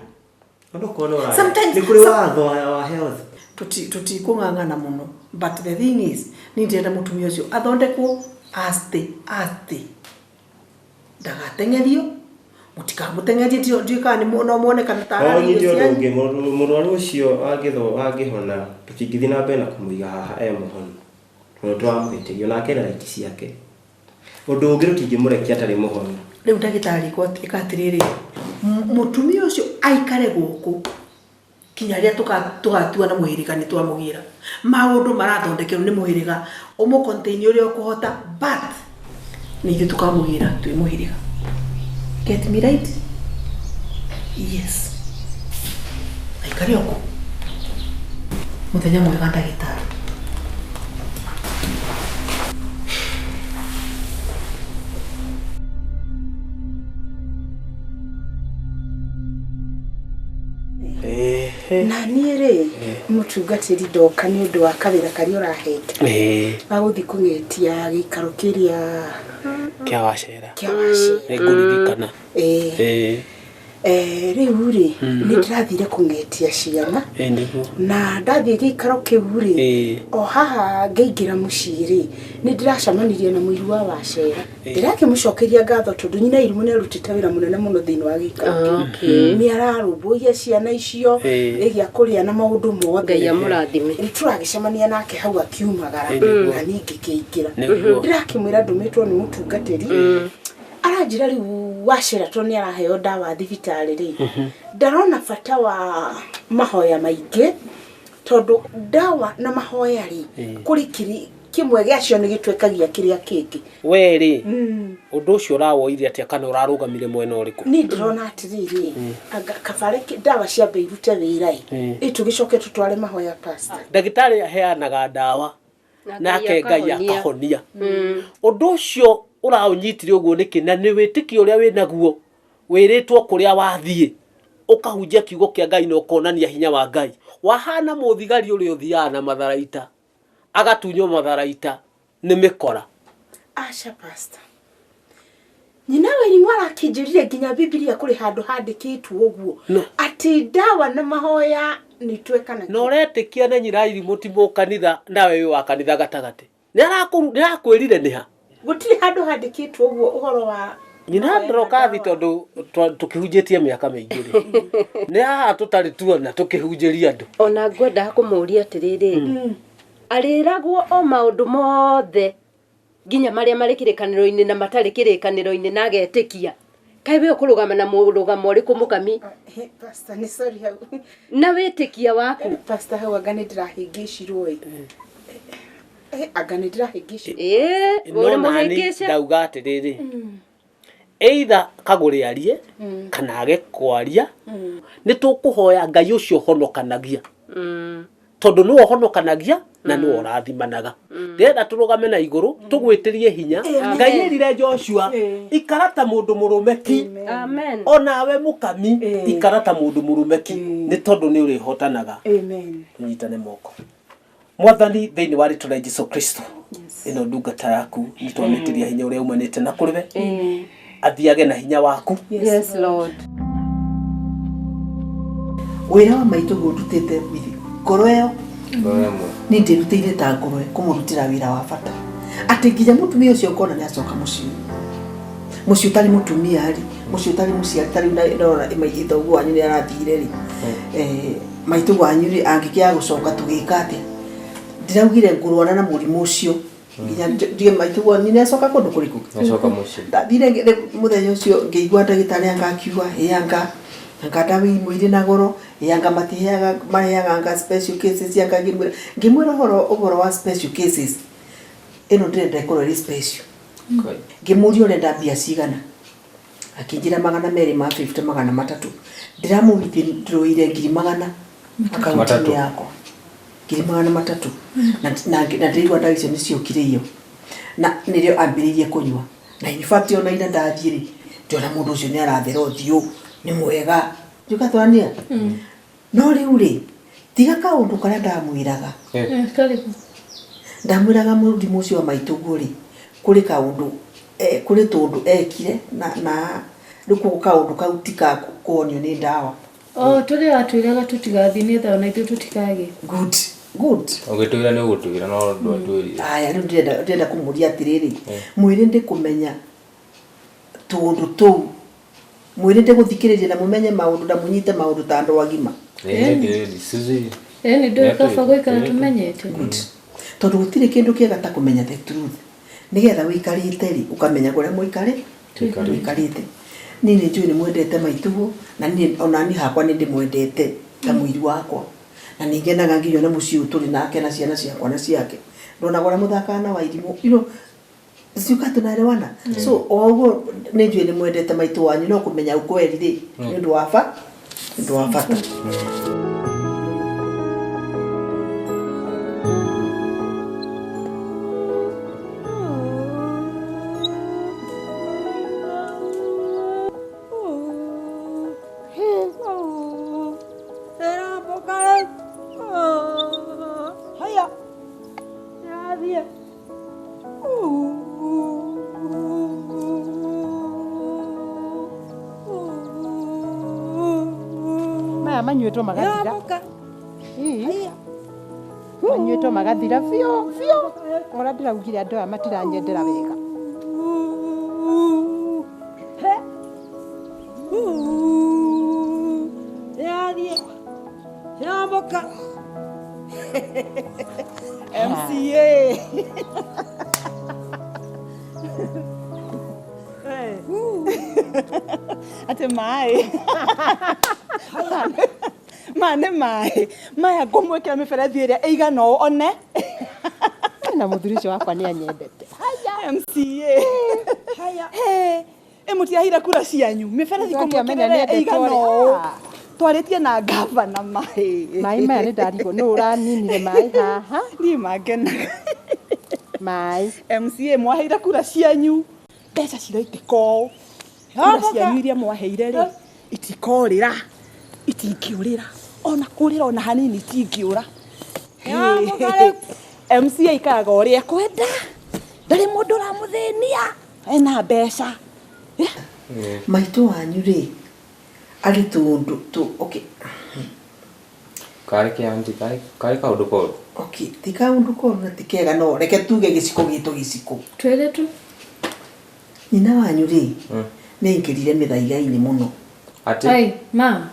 Sometimes nĩ kũrĩ watho wa health. Tũtikũng'ang'ana mũno but the thing is niĩ ndĩrenda mũtumia ũcio athondekwo aste aste ndagateng'erio mũtikamũteng'erie ndiũĩ kana no muone kana ta ararĩ irio cianyu. Mũrwaru ũcio angĩhona tũtingĩthiĩ na mbere na kũmũiga haha e mũhonu tondũ tũramũhĩtĩria onake ena right ciake. Ũndũ ũngĩ tũtingĩmũrekia atarĩ mũhonu. Rĩu ndagĩtarĩ ĩka atĩrĩrĩ mũtumia ũcio aikare gũkũ kinya rĩrĩa tũgatua na mũhĩrĩga nĩ twamũgĩra maũndũ marathondekerwo nĩ mũhĩrĩga ũmũ contain ũrĩa ũkũhota but nĩ ithuĩ tũkamũgĩra twĩ mũhĩrĩga. Get me right? Yes. Aikare o kũu. Mũthenya mwega ndagĩtarĩ. Na niĩ rĩ mũtungatĩri ndoka nĩ ũndũ wa kawĩra karĩa ũrahete wa gũthiĩ kũng'etia gĩikaro kĩrĩa kĩa Wacera. Kĩa Wacera. Nĩngũririkana. Rĩu rĩ nĩ ndĩrathire kũng'etia ciana na ndathiĩ gĩikaro kĩu rĩ o haha ngĩingĩra mũciĩ rĩ nĩ ndĩracemanirie na mũiru wa Wacera ndĩrakĩmũcokeria ngatho tondũ nyina Irimũ nĩ arutĩte wĩra mũnene mũno thĩinĩ wa gĩikaro kĩu nĩ ararũmbũiya ciana icio ĩgĩa kũrĩa na maũndũ mothe. Ngai amũrathime. Nĩ tũragĩcemania nake hau akiumagara na niĩ ngĩkĩingĩra ndĩrakĩmwĩra ndũmĩtwo nĩ mũtungatĩri aranjĩra rĩu Wacera tondũ nĩ araheo ndawa thibitarĩ rĩ ndarona bata wa mahoya maingĩ tondũ ndawa na mahoya rĩ kũrĩ Kĩmwe gĩacio nĩ gĩtwekagia kĩrĩa kĩngĩ. We rĩ, ũndũ ũcio ũrawoire atĩa kana ũrarũgamire mwena ũrĩkũ? Niĩ ndĩrona atĩrĩrĩ, anga kabare ndawa ciambe irute wĩra ĩ, ĩ tũgĩcoke tũtware mahoya pastor. Ndagĩtarĩ aheanaga ndawa nake Ngai akahonia. Ũndũ ũcio ũraũnyitire ũguo nĩkĩ na nĩ wĩtĩkio ũrĩa wĩnaguo wĩrĩtwo kũrĩa wathiĩ ũkahunjia kiugo kĩa Ngai na ũkonania hinya wa Ngai. Wahana mũthigari ũrĩa ũthiaga na matharaita agatunywo matharaita nĩ mĩkora. Aca pastor. Nyina wa irimũ arakĩnjĩrire nginya Bibilia kũrĩ handũ handĩkĩtwo ũguo atĩ ndawa na mahoya nĩ twekanagia. Na ũretĩkia na nyina irimũ ti mũkanitha nawe wĩ wa kanitha gatagatĩ. Nĩ arakwĩrire nĩ ha? Gũtirĩ handũ handĩkĩtwo ũguo ũhoro wa nyina ndorokathi tondũ tũkĩhunjĩtie mĩaka mĩingĩ rĩ. Nĩ haha tũtarĩ tuona tũkĩhunjĩria andũ. Ona ngwendaga kũmũria atĩrĩrĩ, arĩragwo o maũndũ mothe nginya marĩa marĩ kĩrĩkanĩro-inĩ na matarĩ kĩrĩkanĩro-inĩ na agetĩkia. Kaĩ we ũkũrũgama na mũrũgamo ũrĩkũ mũkami? Pastor, nĩ sorry hau. Na wĩtĩkia waku. Pastor, hau anga nĩ ndĩrahĩngĩcirwo ĩ. Anga nĩ ndĩrahĩngĩcirwo. Ĩĩ, No ũrĩ nani mũhĩngĩce. ndauga atĩrĩrĩ, either kagũre arie kana age kwaria, nĩ tũkũhoya Ngai ũcio ũhonokanagia. Tondũ nĩwe ũhonokanagia na nĩwe ũrathimanaga. Ndĩrenda tũrũgame na igũrũ tũgwĩtĩrie hinya. Ngai erire Joshua ikara ta mũndũ mũrũme ki. Amen. Onawe mũkami ikara ta mũndũ mũrũme ki nĩ tondũ nĩ ũrĩhotanaga. Amen. Tũnyitane moko. Mwathani thĩinĩ wa rĩtwa rĩa Jesu Kristo, ĩno ndungata yaku nĩ twamĩtĩria hinya ũrĩa umanĩte na kũrĩ we, athiage na hinya waku. Yes, Lord. Wĩra wa maitũ guo ndutĩte with ngoro ĩyo niĩ ndĩrutĩire ta ngũrwe kũmũrutĩra wĩra wa bata atĩ nginya mũtumia ũcio ngona nĩ acoka mũciĩ mũciĩ ũtarĩ mũtumia rĩ mũciĩ ũtarĩ mũciari tarĩu ndona thoguo wanyu nĩ arathire rĩ, maitũ wanyu rĩ angĩkĩaga gũcoka tũgĩka atĩa? Ndĩraugire ngũrwara na mũrimũ ũcio nginya ndige maitũ wanyu nĩ acoka kũndũ kũrĩkũ? Nĩacoka mũciĩ. Ndathire mũthenya ũcio ngĩigua ndagĩtarĩ anga akiuga ĩ anga anga ndawa imwe irĩ na goro ĩ anga matiheaga maheaga anga special cases anga ngĩmwĩra ngĩmwĩra ũhoro wa special cases ĩno ndĩrenda ĩkorwo ĩrĩ special. Ngĩmũria ũrenda mbia cigana, akĩnjĩra 250 300. Ndĩramũwithdraw ngiri magana akaunti-inĩ yakwa ngiri 300 na ndĩraigua ndawa icio nĩciokire iyo na nĩrĩo ambĩrĩirie kũnyua na in fact ona ira ndathiĩ rĩ ndĩrona mũndũ ũcio nĩ arathera ũthiũ nĩ mwega ndiũgatũrania. No rĩu rĩ tiga kaũndũ karĩa ndamwĩraga, ndamwĩraga mũrimũ ũcio wa maitũguo rĩ kũrĩ kaũndũ kũrĩ tũndũ ekire na rĩu koguo kaũndũ kau ti ka kũhonio nĩ ndawa. O tũrĩa watwĩraga tũtigathiĩ nĩgetha ona ithuĩ tũtikagĩe. Good, good. Ũgĩtwĩra nĩ ũgũtwĩra no ndwatwĩrire. Aya rĩu ndĩrenda kũmũria atĩrĩrĩ, mwĩrĩ ndĩkũmenya tũũndũ tũu, mwĩrĩ ndĩgũthikĩrĩria na mũmenye maũndũ na mũnyite maũndũ ta andũ agima. Nĩ ndũĩ kaba gũikara tũmenyete. Good. Tondũ gũtirĩ kĩndũ kĩega ta kũmenya the truth nĩgetha ũikarĩte rĩ ũkamenya kũrĩa mũikarĩte. Niĩ nĩ njũĩ nĩ mwendete maitũguo na niĩ ona niĩ hakwa nĩ ndĩmwendete ta mũiru wakwa na nĩ ngenaga nginya ona mũciĩ ũyũ tũrĩ nake na ciana ciakwa na ciake ndonaga ũrĩa mũthakaga na wairimũ, you know, sijui tunaelewana. So o ũguo nĩ njũĩ nĩ mwendete maitũ wanyu no kũmenya ukweli rĩ nĩ ũndũ wa ũndũ wa bata. Maya manyuĩtwo magathira. Manyuĩtwo magathira biũ biũ. Ũrĩa ndĩraugire andũ aya matiranyendera wega. MCA. Atĩ maĩ maya nĩ maĩ maya ngũmwĩkĩra mĩberethi ĩrĩa ĩigana ũũ one. Na mũthuri ũcio wakwa nĩ anyendete. MCA. Haya. Hey, ĩmũtiahire kura cianyu mĩberethi Ndakĩamenya kũmwĩkĩrĩra nĩendetwo ĩigana rĩ. ũũ Ah. twarĩtie na ngavana maĩ Maĩ maya nĩ ndarigwo nũ ũraninire maĩ haha. Niĩ mangenaga. Maĩ. MCA mwaheire kura cianyu mbeca ciraitĩka ũũ kura cianyu iria mwaheire rĩ itikorĩra itingĩũrĩra ona kũrĩra ona hanini itingĩũra. MCA ikaraga ũrĩa ekwenda ndarĩ mũndũ ũramũthĩnia ena mbeca. Maitũ wanyu rĩ arĩ tũũndũ tũ okay. Karĩ kĩ auntie karĩ kaũndũ koru? Okay, ti kaũndũ koru na ti kega no reke tuge gĩciko gitũ gĩciko. Twĩre tu. Nyina wanyu rĩ nĩ aingĩrire mĩthaiga-inĩ mũno. Atĩ? Ai, mam.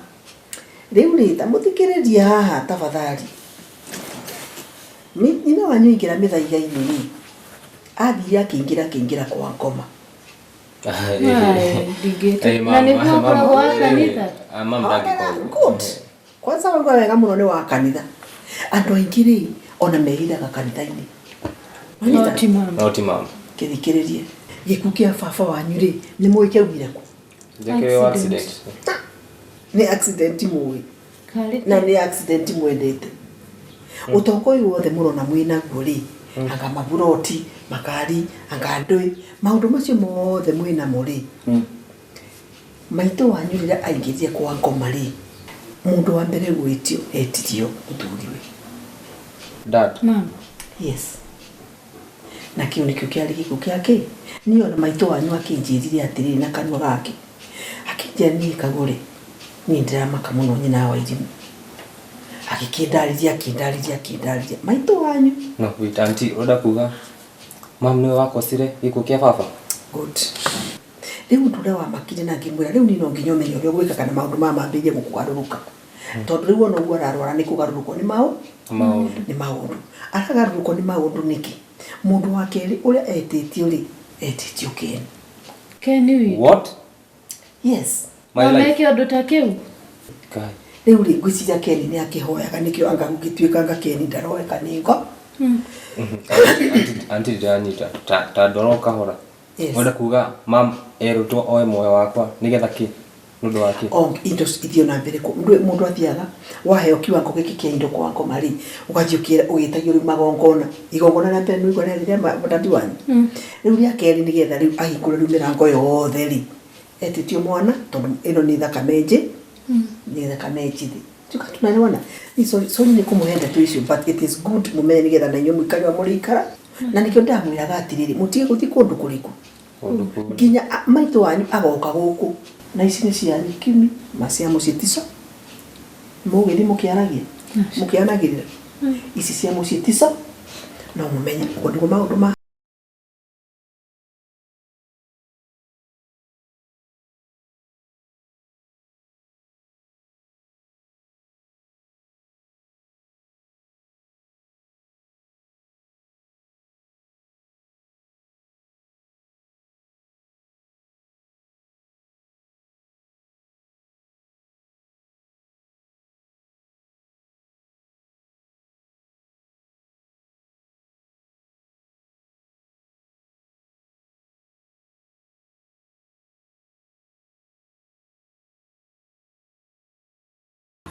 Rĩu rĩ ta mũthikĩrĩrie haha tafadhali. Nyina wanyu aingĩra mĩthaiga-inĩ rĩ athire akĩingĩra kwa ngoma. Na nĩguo ũkoragwo wa kanitha. Mam ndangĩkorwo. Good. Kwanza wauga wega mũno nĩ wa kanitha. Andũ aingĩ rĩ ona mehithaga kanitha-inĩ. No ti mam. No ti mam. Kĩthikĩrĩrie. Gĩkuũ kĩa baba wanyu rĩ nĩ mũĩ kĩaumire kũ? Njĩkĩrĩrwo accident. Nĩ accident mũĩ. Karĩ Na nĩ accident mwendete. Ũtonga ũyũ wothe mũrona mwĩ naguo rĩ anga maburoti makari anga ndũĩ maũndũ macio mothe mwĩ namo rĩ maitũ wanyu rĩrĩa aingĩrire kwa ngoma rĩ mũndũ wa mbere gwĩtio etirio mũthuriwe. Dad. Mam. Yes. Na kĩu nĩkĩo kĩarĩ gĩkuũ gĩake. Niĩ ona maitũ wanyu akĩnjĩrire atĩrĩrĩ na kanua gake akĩnjĩra niĩ Kagũre niĩ ndĩramaka mũno nyina wa Irimũ. Agĩkĩndarĩria akĩndarĩria maitũ wanyu. No, wait, auntie, ũrenda kuga mam nĩwe wakosire gĩkuũ kĩa baba? Good. Rĩu ũndũ ũrĩa wamakire na ngĩmwĩra rĩu niĩ no nginya ũmenye ũrĩa ũgwĩka kana maũndũ maya mambĩrĩrie gũkũgarũrũka. Tondũ rĩu ona ũguo ararwara nĩ kũgarũrũkwo nĩ maũndũ. Nĩ maũndũ. Aragarũrũkwo nĩ maũndũ nĩkĩ? Mũndũ wa kerĩ ũrĩa etĩtio rĩ etĩtio Ken. Ken witũ. What? Yes. My life. Wameke ũndũ ta kĩu? Kai. Rĩu rĩ ngwĩciria Ken nĩ akĩhoyaga nĩkĩo anga gũgĩtuĩka anga Ken ndaroeka nĩ ngo. Auntie ndĩranyita ta ndora o kahora. Yes. Ũrenda kuga mam erũtwo oe muoyo wakwa nĩgetha kĩ? Nĩ ũndũ wa kĩ? O indo ithiĩ na mbere mũndũ athiaga waheo kiwango gĩkĩ kĩa indo kwa ngoma rĩ ũgathiĩ ũgĩtagio rĩu magongona. Igongona rĩa mbere nĩ ũigua rĩarĩ rĩa dadi wanyu. Rĩu rĩa kerĩ nĩgetha rĩu ahingũre rĩu mĩrango yothe rĩ etĩtio mwana tondũ ĩno nĩ thakame njĩ nĩ thakame njĩthĩ. Tuka tunaelewana. Ni sorry sorry nĩ kũmũhe ndeto icio but it is good mũmenye nĩgetha na inyuĩ mũikare ũrĩa mũrĩikara. Na nĩkĩo ndamwĩraga atĩrĩrĩ mũtige gũthiĩ kũndũ kũrĩkũ nginya maitũ wanyu agoka gũkũ na ici nĩ cianyu kimi ma cia mũciĩ tico mũgĩthiĩ mũkĩaragia mũkĩanagĩrĩra ici cia mũciĩ tico no mũmenye ũguo nĩguo maũndũ ma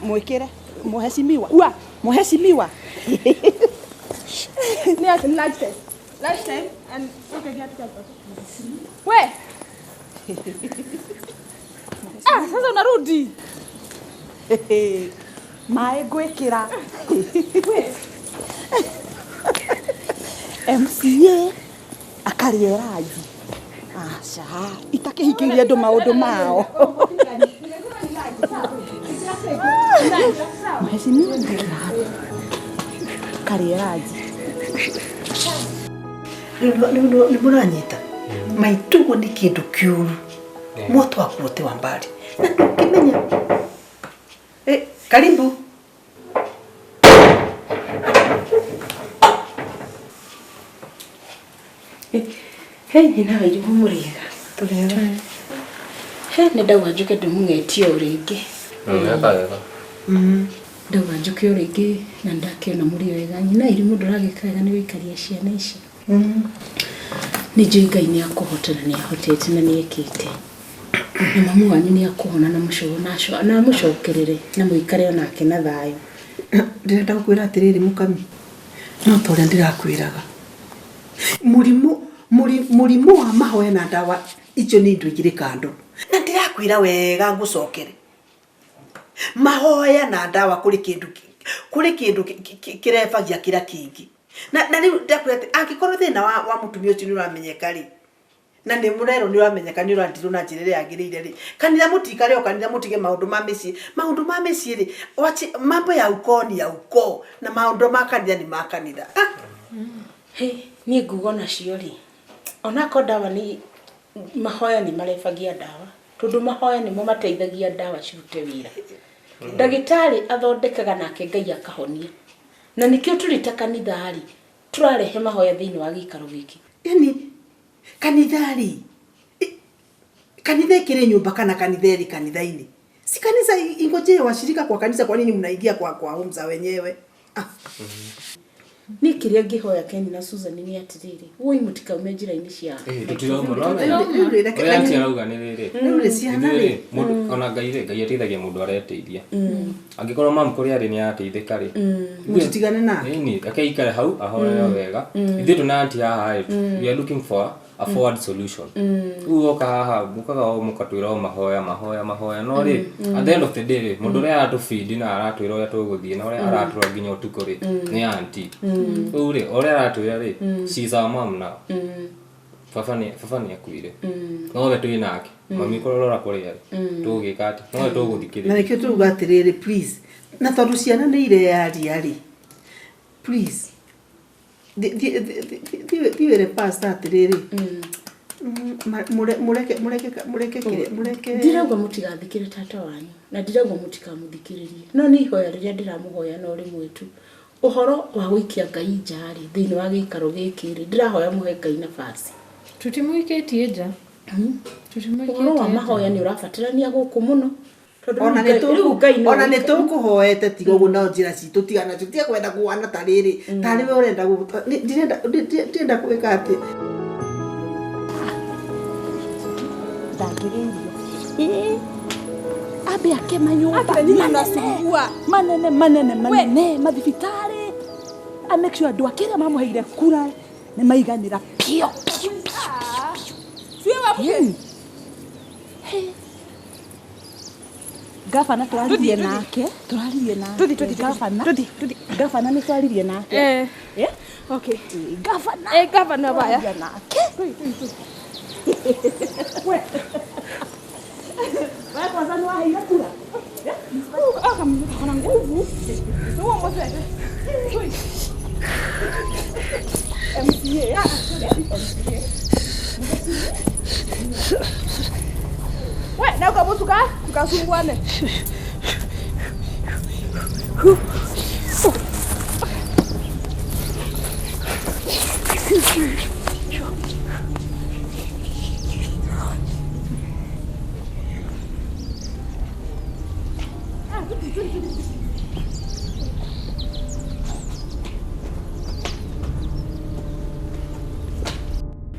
Mwĩkĩre mheshimiwa ua mheshimiwa. Ni ati lunch time. Lunch time and okay get get. We. Ah, sasa unarudi. Maĩ ngwĩkĩra. MCA akarĩe ranji. Aca, itakĩhingĩria andũ maũndũ mao. Mheshimiwa akarĩe ranji. Rĩu nĩ mũranyita maitũguo nĩ kĩndũ kĩũru moto wakuo ti wa mbali na ndũngĩmenya. Karibu. He nyina wa Irimũ mũrĩega. Tũrĩega. He nĩ ndauga njuke ndĩmũng'etie o rĩngĩ. Weka wega. Ndauga njũke o rĩngĩ na ndakĩona mũrĩ wega. Nyina irimũ ndũragĩka wega nĩ gũikaria ciana ici. Nĩ njũĩ Ngai nĩ akũhota na nĩ ahotete na nĩ ekĩte. Na mamu wanyu nĩ akũhona na mũco na amũcokerere na mũikare onake na thayũ. Ndĩrenda gũkwĩra atĩrĩrĩ mũkami, no ta ũrĩa ndĩrakwĩraga. Mũrimũ mũrimũ wa mahoya na ndawa icio nĩ indo igĩrĩ kando. Na ndĩrakwĩra wega ngũcokere. Mahoya na ndawa kũrĩ kĩndũ kũrĩ kĩndũ kĩrebagia kĩrĩa kĩngĩ. Na rĩu ndakwĩra atĩ angĩkorwo thĩna wa mũtumia ũcio nĩ ũramenyeka rĩ, na nĩ mũrerwo nĩ ũramenyeka nĩ ũrandirwo na njĩra ĩrĩa yagĩrĩire rĩ, kanitha mũtikare o kanitha mũtige maũndũ ma mĩciĩ. Maũndũ ma mĩciĩ rĩ, wache mambo ya ukoo ni ya ukoo na maũndũ ma kanitha nĩ ma kanitha. Ah! Hĩ, niĩ nguga onacio rĩ, onakorwo ndawa nĩ mahoya nĩ marebagia ndawa, tondũ mahoya nĩmo mateithagia ndawa cirute wĩra. Ndagĩtarĩ athondekaga nake Ngai akahonia. Na nĩkĩo tũrĩ ta kanitha rĩ, tũrarehe mahoya thĩinĩ wa gĩikaro gĩkĩ. Yani kanitha rĩ, kanitha ĩkĩrĩ nyũmba kana kanitha ĩrĩ kanitha-inĩ? Si kanisa ingojee washirika kwa kanisa, kwa nini mnaingia kwa home za wenyewe? Ah. Niĩ kĩrĩa ngĩhoya Ken na Susan nĩ atĩrĩrĩ, woi mũtikaume njĩra-inĩ cia Tũtirauma no Rĩu rĩ, reke- ũrĩa auntie arauga nĩ rĩrĩ. Rĩu rĩ, ciana Ithuĩ rĩ. rĩ, mũndũ ona Ngai rĩ, Ngai ateithagia mũndũ areteithia. Angĩkorwo mamu kũrĩa arĩ nĩ arateithĩka rĩ, Mũtitigane nake. ĩni reke aikare hau ahorere wega. Ithuĩ tũna auntie haha rĩ, we are looking for a forward solution. Rĩu woka haha mũkaga o mũkatwĩra o mahoya mahoya mahoya no rĩ, at the end of the day rĩ, mũndũ ũrĩa aratũbindi na aratwĩra ũrĩa tũgũthiĩ na ũrĩa aratũra nginya ũtukũ rĩ, nĩ auntie. Rĩu rĩ, o ũrĩa aratwĩra rĩ, she is our mom now. Baba nĩ akuire. Nowe twĩ nake. Mami kũrora kũrĩa rĩ, tũgũgĩka atĩa? Nowe tũgũthikĩrĩria. Na nĩkĩo tũruga atĩrĩrĩ, please. Na tondũ ciana nĩ ireyaria rĩ, please thiĩ wĩre pastor atĩrĩrĩ, mũreke mũreke mũreke kĩrĩa mũreke Ndirauga mũtigathikĩre tata wanyu na ndirauga mũtikamũthikĩrĩrie, no nĩ ihoya rĩrĩa ndĩramũhoya no rĩmwe tu. Ũhoro wa gũikia Ngai nja rĩ, thĩinĩ wa gĩikaro gĩkĩ rĩ, ndĩrahoya mũhe Ngai nafasi. Tũtimũikĩtie nja. Ũhoro wa mahoya nĩ ũrabatarania gũkũ mũno. Tondũ ona rĩu Ngai- rĩu Ngai no ona nĩ tũkũhoete tiga ũguo no njĩra citũ tiga nacio tiga kwenda kũhana ta rĩrĩ tarĩ we ũrenda ndĩrenda ndĩrenda gwĩka atĩ Ndangĩrĩirio. Ambe ake manyũmba Akina nyinyi manene mnasumbua. manene manene manene mathibitarĩ a make sure andũ ake arĩa mamũheire kura nĩ maiganĩra piũ piũ piũ Sio wa piũ. Gabana twaririe nake, twaririe nake. Tuthi, tuthi, gabana. tuthi, tuthi. Gabana nĩ twaririe nake. Eh. Eh? Okay. Gabana. Eh, gavana baya. Twaririe nake. We. Wewe kwanza nĩ waheire kura? Akona nguvu. Huo mzee. MCA. MCA. We, na ukabutuka tukasumbuane.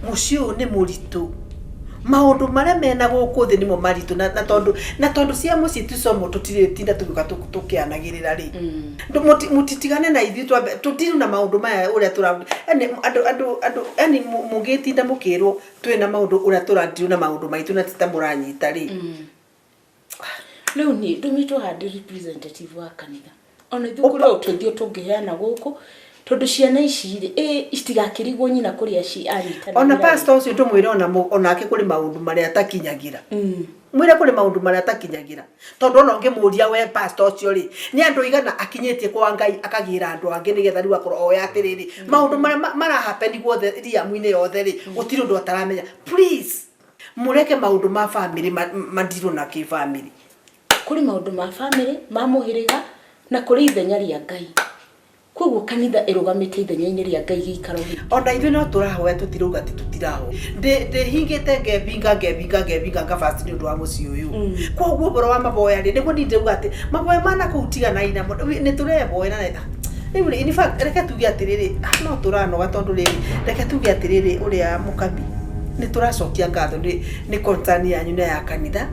Mũciĩ ũyũ nĩ mũritũ. Maũndũ marĩa mena gũkũ thĩ nĩmo maritũ na tondũ na tondũ cia mũciĩ ticomo tũtirĩ tinda tũgĩũka tũkĩanagĩrĩra rĩ. Mũtitigane na ithuĩ twambe tũtirĩ na maũndũ maya ũrĩa tũra yani andũ andũ andũ yani mũngĩtinda mũkĩrwo twĩna maũndũ ũrĩa tũratirwo na maũndũ maitũ na ti ta mũranyita rĩ. Rĩu niĩ ndũmĩtwo haha ndĩ representative wa kanitha. Ona ithuĩ kũrĩ ũteithio tũngĩheana gũkũ tondũ ciana ici rĩ, ĩ itigakĩrigwo nyina kũrĩa anyitanagĩra. Ona pastor ũcio tũmwĩre ona onake kũrĩ maũndũ marĩa atakinyagĩra. Mwĩre kũrĩ maũndũ marĩa atakinyagĩra. Tondũ ona ũngĩmũria we pastor ũcio rĩ, nĩ andũ aigana akinyĩtie kwa Ngai akagĩra andũ angĩ nĩgetha rĩu akorwo oya atĩrĩrĩ, maũndũ marĩa marahappen guothe riamu-inĩ yothe rĩ, gũtirĩ ũndũ ataramenya. Please, mũreke maũndũ ma family mandirwo na kĩbamĩrĩ. Kũrĩ maũndũ ma family, ma mũhĩrĩga na kũrĩ ithenya rĩa Ngai. Koguo kanitha ĩrũgamĩte ithenya-inĩ rĩa Ngai gĩikaro gĩkĩ. Ona ithuĩ no tũrahoya, tũtirauga atĩ tũtirahoya. Ndĩhingĩte ngebinga ngebinga ngebinga ngabasti nĩ ũndũ wa mũciĩ ũyũ. Koguo ũhoro wa maboya rĩ, nĩguo niĩ ndĩrauga atĩ maboya ma nakũu tiganai namo, nĩ tũreboera na rĩu rĩ, in fact reke tuge atĩrĩrĩ, no tũranoga tondũ rĩrĩ, reke tuge atĩrĩrĩ, ũrĩa mũkabi, nĩ tũracokia ngatho nĩ concern yanyu na ya kanitha,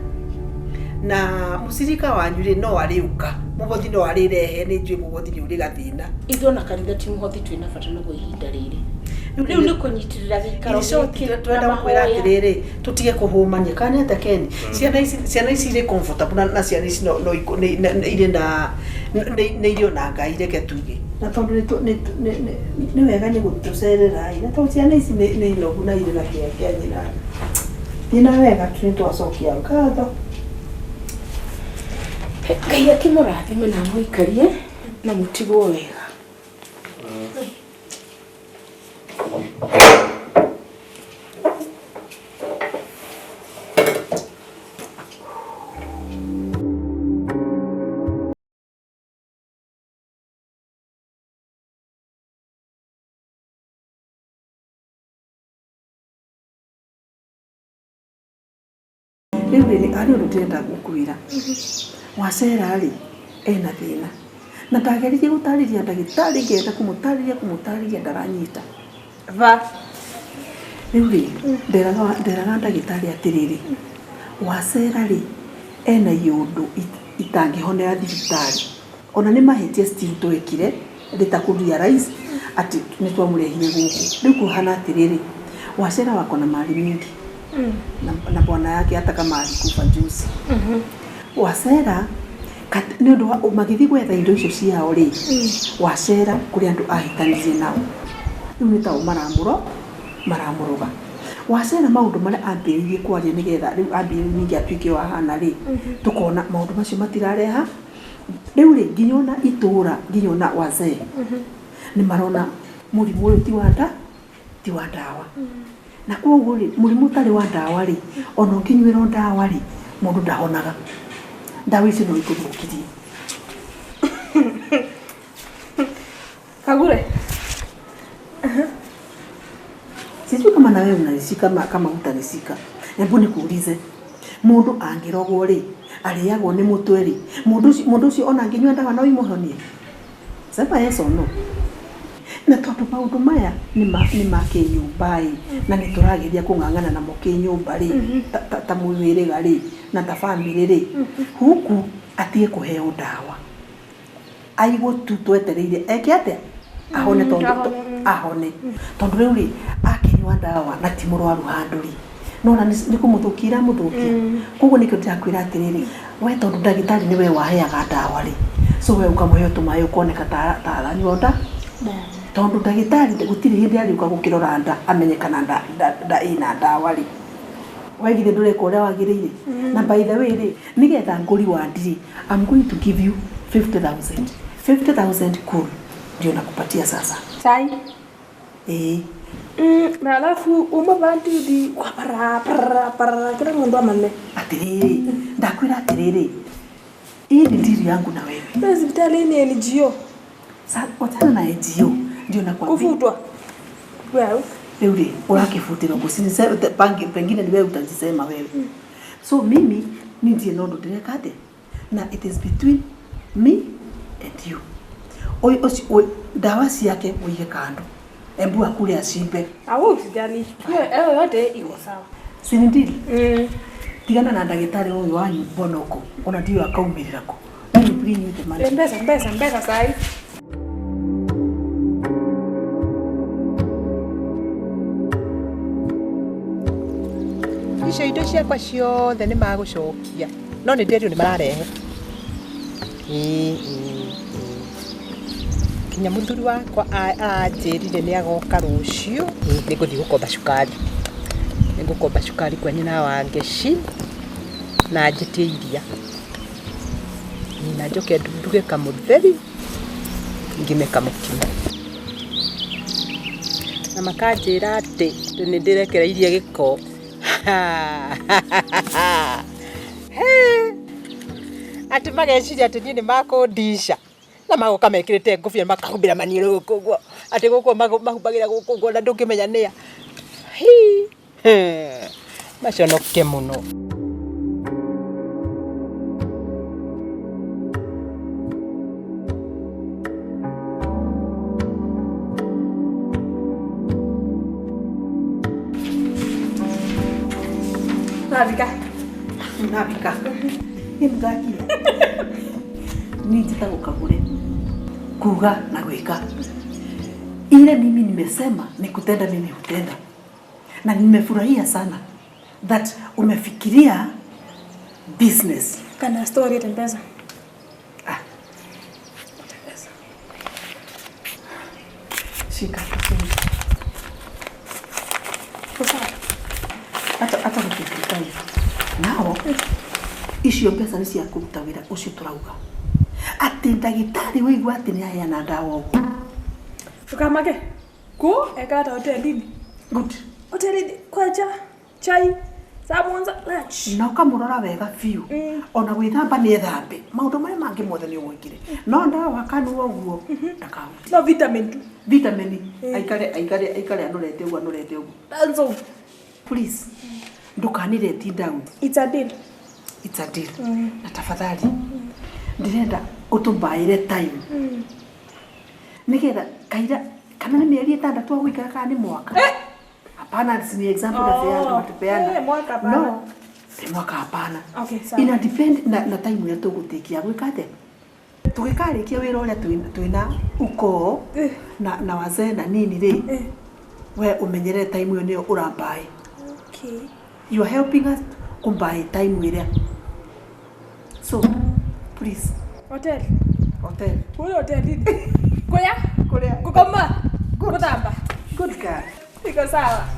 na mũcirika wanyu rĩ, no arĩũka, mũhothi no arĩrehe, nĩ njũĩ mũhothi nĩ ũrĩ gathĩna. Ithuĩ ona kanitha ti mũhothi twĩna bata naguo ihinda rĩrĩ. Rĩu nĩ kũnyitĩrĩra gĩikaro In short, gĩkĩ na twenda gũkwĩra mahoya. Atĩrĩrĩ, tũtige kũhũmania kana nĩ atĩa, Ken? Ciana ici irĩ comfortable na ciana ici no irĩ na nĩ irĩ ona Ngai, reke tuge, na tondũ nĩ wega nĩ gũtũcerera ĩ, na tondũ ciana ici nĩ inogu na irĩ na kĩeha kĩa nyina. Nyina wega tu, nĩ twacokia ngatho. Ngai akĩmũrathime na amũikarie na mũtigwo wega. Rĩu rĩrĩ, harĩ ũndũ ndĩrenda gũkwĩra. Wacera rĩ, ena thĩna na ndageririe gũtarĩria ndagĩtarĩ, ngenda kũmũtarĩria ndaranyita. Va. Rĩu rĩ, nderaga ndagĩtarĩ atĩrĩrĩ, wacera rĩ, ena iũndũ itangĩhonera thibitarĩ, ona nĩ mahĩtia still twekire rĩta kũ realize atĩ nĩ twamũrehire gũkũ. Rĩu kũhana atĩrĩrĩ, wacera wako na mali mingi na bwana yake hata kama alikufa juzi. Wacera nĩ ũndũ wa magĩthiĩ gwetha indo icio ciao rĩ, wacera kũrĩ andũ ahĩtanirie nao, rĩu nĩ tao maramũroga. Wacera maũndũ marĩa ambĩrĩirie kwaria nĩgetha rĩu ambĩrĩrie ningĩ atuĩke o ahana rĩ, tũkona maũndũ macio matirareha. Rĩu rĩ, nginya ona itũra, nginya ona wazee nĩ marona mũrimũ ũyũ ti wa nda, ti wa ndawa, na koguo rĩ, mũrimũ ũtarĩ wa ndawa rĩ, ona ũngĩnyuĩrwo ndawa rĩ, mũndũ ndahonaga. Ndawa icio no ikũthũkirie. Kagure. Sijui kama na wewe unanishika kama utanishika. Hebu nikuulize, mũndũ angĩrogwo rĩ, arĩagwo nĩ mũtwe rĩ, mũndũ ũcio ona angĩnyua ndawa no imũhonie? Sema yes or no. Na tondũ maũndũ maya nĩ ma kĩnyũmba ĩ, na nĩ tũrageria kũng'ang'ana namo kĩnyũmba rĩ, ta mũhĩrĩga rĩ, na ta bamĩrĩ rĩ, huku atige kũheo ndawa, aigwo tu twetereire eke atĩa, ahone, tondũ ahone, ahone, tondũ rĩu rĩ, akĩnyua ndawa na ti mũrwaru handũ rĩ, nona nĩ kũmũthũkia iramũthũkia. Koguo nĩkĩo ndĩrakwĩra atĩrĩrĩ, we tondũ ndagĩtarĩ nĩwe waheaga ndawa rĩ, so we ũkamũhe tũmaĩ, ũkoneka ta aranyua nda, tondũ ndagĩtarĩ gũtirĩ hĩndĩ arĩũka gũkĩrora nda amenye kana nda ĩna ndawa rĩ. We githĩ ndũreka ũrĩa wagĩrĩire? Na by the way rĩ, nĩgetha ngũri wa ndiri, I'm going to give you 50,000, 50,000 cool, ndio nakupatia sasa. Sai. Ĩĩ. Na alafu uma bandidi kwa para para para kila mundu amane. Atĩrĩrĩ, ndakwĩra atĩrĩrĩ, hii ni dili yangu na wewe. Na hospitali ni NGO. Sa wachana na NGO, ndio nakwambia. Kufutwa. Well, Rĩu rĩ, ũrakĩbutĩrwo kũ? Pengine ni wewe utajisema wewe. So mimi ni ndiye no ũndũ ndĩreka atĩa, na it is between me and you. Ũyũ ũcio ndawa ciake ũige kando, embu akule ashibe. Au usijali. Hiyo yote iko sawa. Si ni deal? Tigana na ndagĩtarĩ ũyũ wanyu Bonoko, ona ndiũ akaumĩrĩra kũ. Let me bring you the money. Mbesa mbesa mbesa sai. Icio indo ciakwa ciothe nĩ magũcokia, no nĩ ndĩrio nĩ mararehe. Ĩĩ, ĩĩ, ĩĩ. Kinya mũthuri wakwa aranjĩrire nĩ agoka rũciũ. Nĩ ngũthiĩ gũkomba cukari, nĩ ngũkomba cukari kwa nyina wa Ngeci na njĩtie iria. Ĩĩ, na njoke nduge kamũtheri, ngime kamũkimo, na makanjĩra atĩ nĩ ndĩrekereirie gĩko. He! Atĩ mageciria atĩ niĩ nĩ makũndica. Na magoka mekĩrĩte ngũbia makahumbĩra maniũrũ gũkũ ũguo. Atĩ gũkũ mahumbagĩra gũkũ ũguo na ndũngĩmenya nĩa. Hi. Maconoke mũno. Nabika. Nabika. Nĩ mũthaki. Niĩ njĩtagwo Kagure. Kuga na gwĩka. Ile mimi nimesema ni kutenda, mimi hutenda. Na nimefurahia sana that umefikiria business. Kana story tembeza. Ah. Shika vizuri. Hata hata nikifikiria nao icio mbeca nĩ cia kũruta wĩra ũcio tũrauga atĩ ndagĩtarĩ wĩigua atĩ nĩ aheana ndawa ũguo. Ukamake. Ku ekata hotelini. Good. Hotelini kwaja chai samonza lunch. Na ũkamũrora wega biũ. Ona gwĩthamba nĩ ethambe. Maũndũ marĩa mangĩ mothe nĩ ũgwĩkire. No ndawa kanua ũguo ndakahutie. No vitamin tu. Vitamin aikare aikare aikare anorete ũguo anorete ũguo. Danzo. Please. Ndũkanireti down. It's a deal. It's a deal. Na tafadhali. Ndĩrenda ũtũmbaĩre time. Nĩgetha kaira kana nĩ mĩeri 6 agũikara kana nĩ mwaka. Hapana, si ni example na peana tupeana. Mwaka hapana. No. Si mwaka hapana. Okay, sawa. Ina depend na time ĩrĩa tũgũtĩkia gwĩka atĩa. Tũgĩkarĩkia wĩra ũrĩa twĩna ukoo na wazee na nini rĩ. We ũmenyerere time ĩyo nĩyo ũrambaĩ. Okay. You are helping us kumbai time ĩrĩa. So, please. Hotel. Hotel. Kule hotelini. Kuya? Kuya. Kukoma. Kuthamba. Good girl. Iko sawa.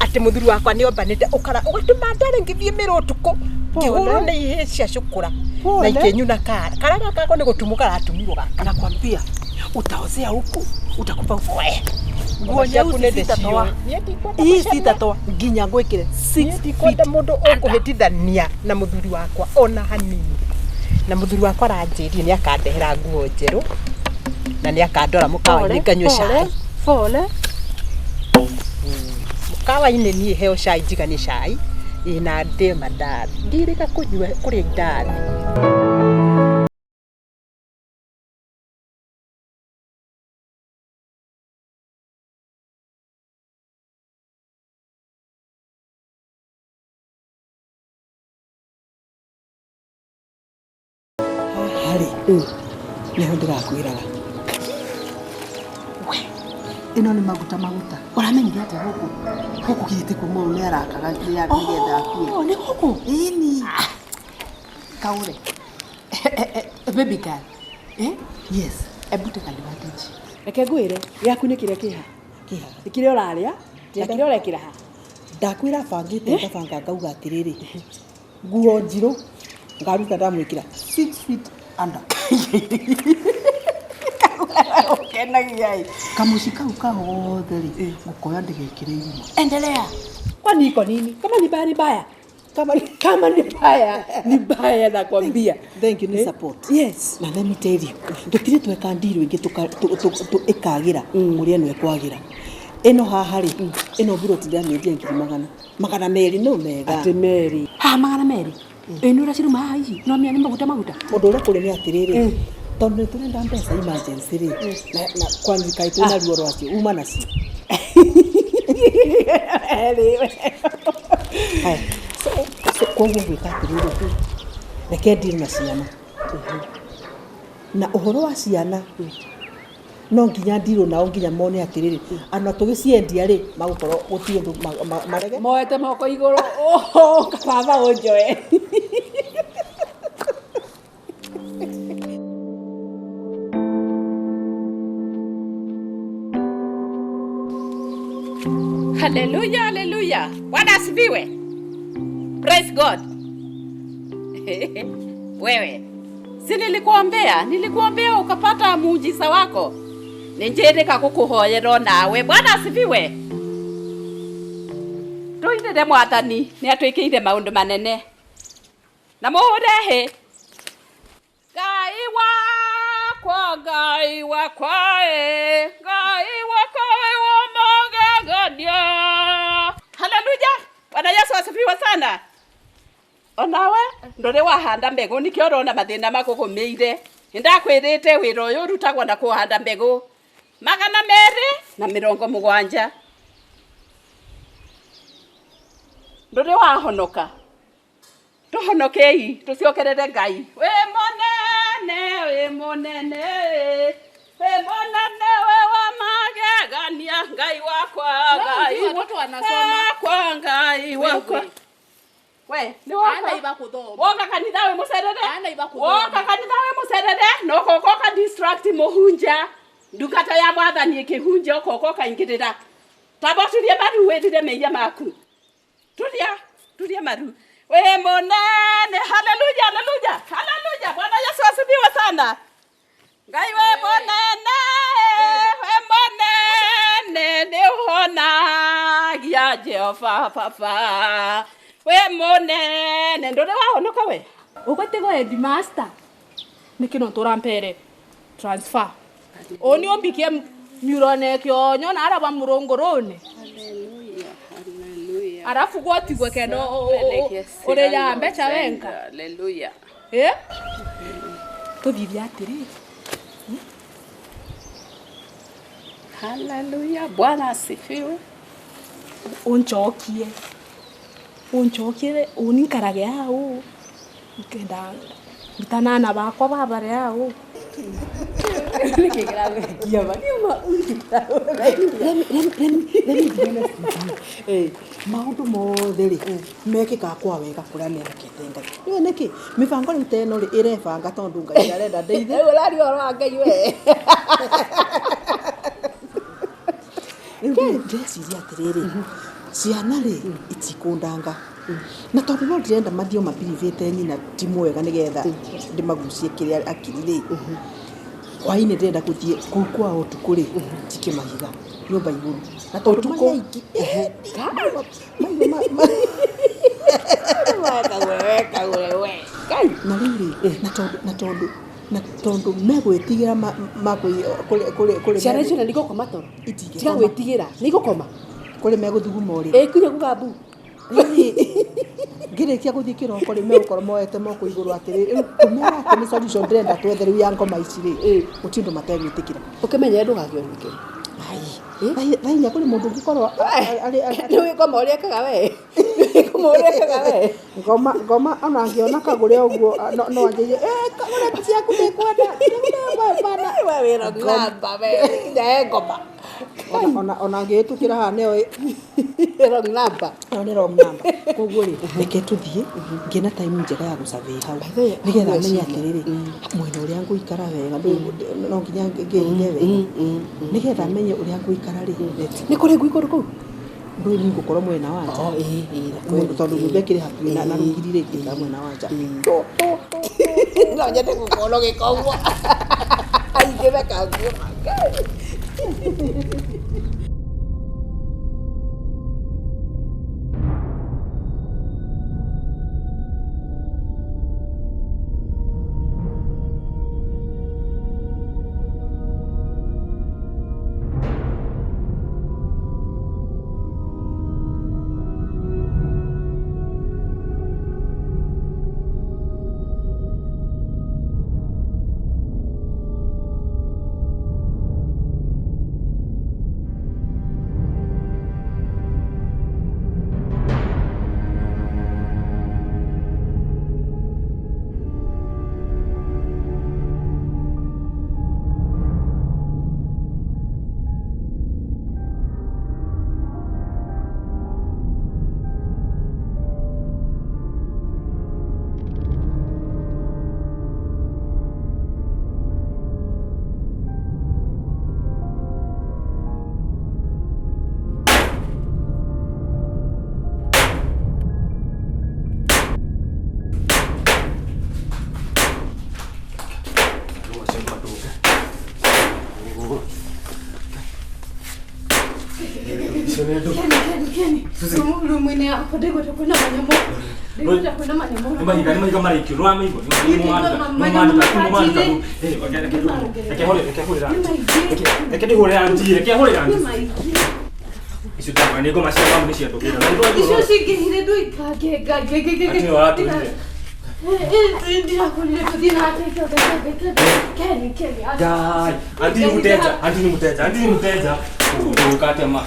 Ati muthuri wakwa ni ombanite ukara ugatuma ndare ngithie miru utuku ngihurwo ni ihĩ cia cukura na ikinyuna kara kara gaka ni gutumu karatumirwo gaka. Nakwambia utaozea huku utakupa we nguo nyeusi sitatoa hii sitatoa nginya ngwikire 6 ndikwenda mundu ukuhitithania na muthuri wakwa ona hanini. Na muthuri wakwa aranjĩrire ni akandehera nguo njerũ na ni akandora mukawa-inĩ nganyue cai. Pole. Mukawa-inĩ niĩ heo cai njiganie cai ĩna ndĩe mandathi ndirĩga kũnyua kũrĩa indathi. Harĩ nĩho ndĩrakwĩraga we ĩno nĩ maguta maguta. Ũramenyire atĩa gũkũ gũkũ githĩ kuo mũndũ nĩ arakaga nĩgetha akue. Nĩ gũkũ ĩni Kaure. Baby girl. Eh? Yes. Ebu take advantage. Reke ngwĩre gĩaku nĩ kĩrĩa kĩha. Kĩha. Nĩ kĩrĩa ũrarĩa na kĩrĩa ũrekĩra ha. Ndakwĩra bangĩte ngabanga ngauga atĩrĩrĩ nguo njirũ ngaruta ndamwĩkĩra 6 feet under. Ukenagia ĩ. Kamuci kau kahothe rĩ ngũkoya ndĩgekĩre irima. Endelea. Kwani iko nini? Kama ni baya ni baya. Kama ni baya ni baya nakwambia. Thank you ni support. Yes. Na let me tell you, tutire tweka ndiru ingi ĩkagĩra ũrĩa ĩno ĩkwagĩra. Ĩno haha rĩ, ĩno buroti ndĩramĩendia ngiri magana merĩ no mega. Atĩ merĩ. Haha 200. Ĩ nĩ ũraciruma haha ici? No mĩa nĩ maguta maguta. Ũndũ ũrĩa kũrĩ nĩ atĩrĩrĩ, tondũ nĩ tũrenda mbeca emergency rĩ, na kwani kaĩ twĩna ruo rwacio, uma nacio. Haya, so koguo gwĩka atĩrĩrĩ, reke deal na ciana. Na ũhoro wa ciana, no nginya ndirwo nao nginya mone atĩrĩrĩ, ana tũgĩciendia rĩ, magũkorwo gũtirĩ ũndũ marege. Moete moko igũrũ, kababa ũnjoe. Haleluya, haleluya. Bwana asifiwe. Praise God. Wewe, si nilikuombea ukapata muujiza wako. Ninjirika kukuhoyera nawe. Bwana asifiwe. Tuinire mwathani ni atwikire maundu manene. Na muhurehe. Ngai wakwa, Ngai wakwa, Ngai wakwa wa magegania. Haleluya. Bwana Yesu asifiwe sana. Onawe ndore wahanda mbegu nikio urona mathina makugumiire. Ndakwirite wira uyu urutagwo na kuhanda mbegu 270. Ndore wahonoka. Tuhonokei tuciokerere Ngai. We monene, we monene, we monene, we wa magegania. Ngai wakwa, Ngai wakwa, Ngai wakwa. We, ni woka. Woka kanitha we mucerere. Woka kanitha we mucerere. No kokoka distract muhunja. Ndungata ya mwathani ikihunja ukokoka ingirira. Tamba turie maru wirire mehia maku. Turia maru. We monene, haleluya, haleluya, haleluya. Bwana Yesu asifiwe sana. Ngai we monene, we monene, ni uhonagia Jehova Baba. We monene, ndore wahonoka we. Ugwete headmaster. Niki no turampere transfer. Oni ombikie murone kionyo na araba murongorone. Haleluya, haleluya. Arafu gwatigwe kendo ore ya mbecha wenka. Haleluya. Eh? Tuthithia atiri. Haleluya, Bwana asifiwe. Unchokie. Unchokie uninkarage au. Kenda bitanana bakwa babare au. Let me be honest with you. Maundu mothe ri mekikaga kwa wega kuria mehokete Ngai. Nĩũĩ nĩkĩ? Mĩbango rĩu ta ĩno rĩ ĩrebanga tondũ Ngai arenda ndeithie. Rĩu ũraria ũhoro wa Ngai we. Rĩu ndĩreciria atĩrĩrĩ, ciana rĩ itikũndanga. Na tondũ no ndĩrenda mathiĩ mabirivĩte nyina ti mwega nĩgetha ndĩmagucie kĩrĩa akiri rĩ. Hwaĩ-inĩ ndĩrenda gũthiĩ kũu kwao ũtukũ rĩ, njike mahiga nyũmba igũrũ. Na tondũ marĩ aingĩ, na rĩu rĩ, na tondũ megwĩtigĩra kũrĩ ciana icio nĩ igũkoma toro. Tiga gwĩtigĩra, nĩ igũkoma. Kũrĩ megũthuguma ũrĩrĩ. Ĩ kinya kuga mbu. Ngĩrĩkia gũthiĩ kĩroko rĩ megũkorwo moete moko igũrũ atĩrĩ, rĩu kũmera atĩ nĩ solution ndĩrenda twethe rĩu ya ngoma ici rĩ, gũtirĩ ũndũ mategwĩtĩkĩra. Ũkĩmenye ndũgakĩoneke. Thaa inya kũrĩ mũndũ ũngĩkorwo arĩ Nĩũĩ ngoma ũrĩa ĩkaga we. Ngoma ũrĩa ĩkaga we. Ngoma ona angĩona kagũre ũguo no anjĩrie, kagũre ciaku ndĩkwenda. We wĩ wrong number we. Kinya he ngoma. Ona angĩhĩtũkĩra haha nĩoĩ wrong number. Ĩyo nĩ wrong number. Koguo rĩ, reke tũthiĩ ngĩe na time njega ya gũsurvey hau nĩgetha menye atĩrĩrĩ, mwena ũrĩa ngũikara wega no nginya ngĩige wega nĩgetha menye ũrĩa ngũikara rĩ. Nĩ kũrĩ ngui kũndũ kũu? Ndũĩ niĩ ngũkorwo mwena wa nja. Mũndũ tondũ nyũmba ĩkĩrĩ hakuhĩ na rũgiri rĩ, ngĩikara mwena wa nja. No nyende gũkorwo ũgĩka ũguo. Aingĩre kanguo. Keni Keni Suzy. Rumu-inĩ yakwa ndĩgwĩte kwĩna manyamũ. Ndĩgwĩte kwĩna manyamũ. Nĩ mahiga nĩ mahiga maraikio nĩ wamaigua nĩ mandĩka reke hũrĩra reke ndĩhũrĩre auntie reke hũrĩre Nĩ auntie maingĩ. icio ndakwa nĩ ngoma cia mamu nĩ ciatũkĩra Icio cingĩhire ndũikange ngai ngai ngai ngai. Auntie nĩ waratũrire. Ndirakwĩrire tũthiĩ na ngai ngai ngai ngai. Keni Keni. Ngai auntie nĩ mũteja auntie nĩ mũteja auntie nĩ mũteja ũgũka atĩa ma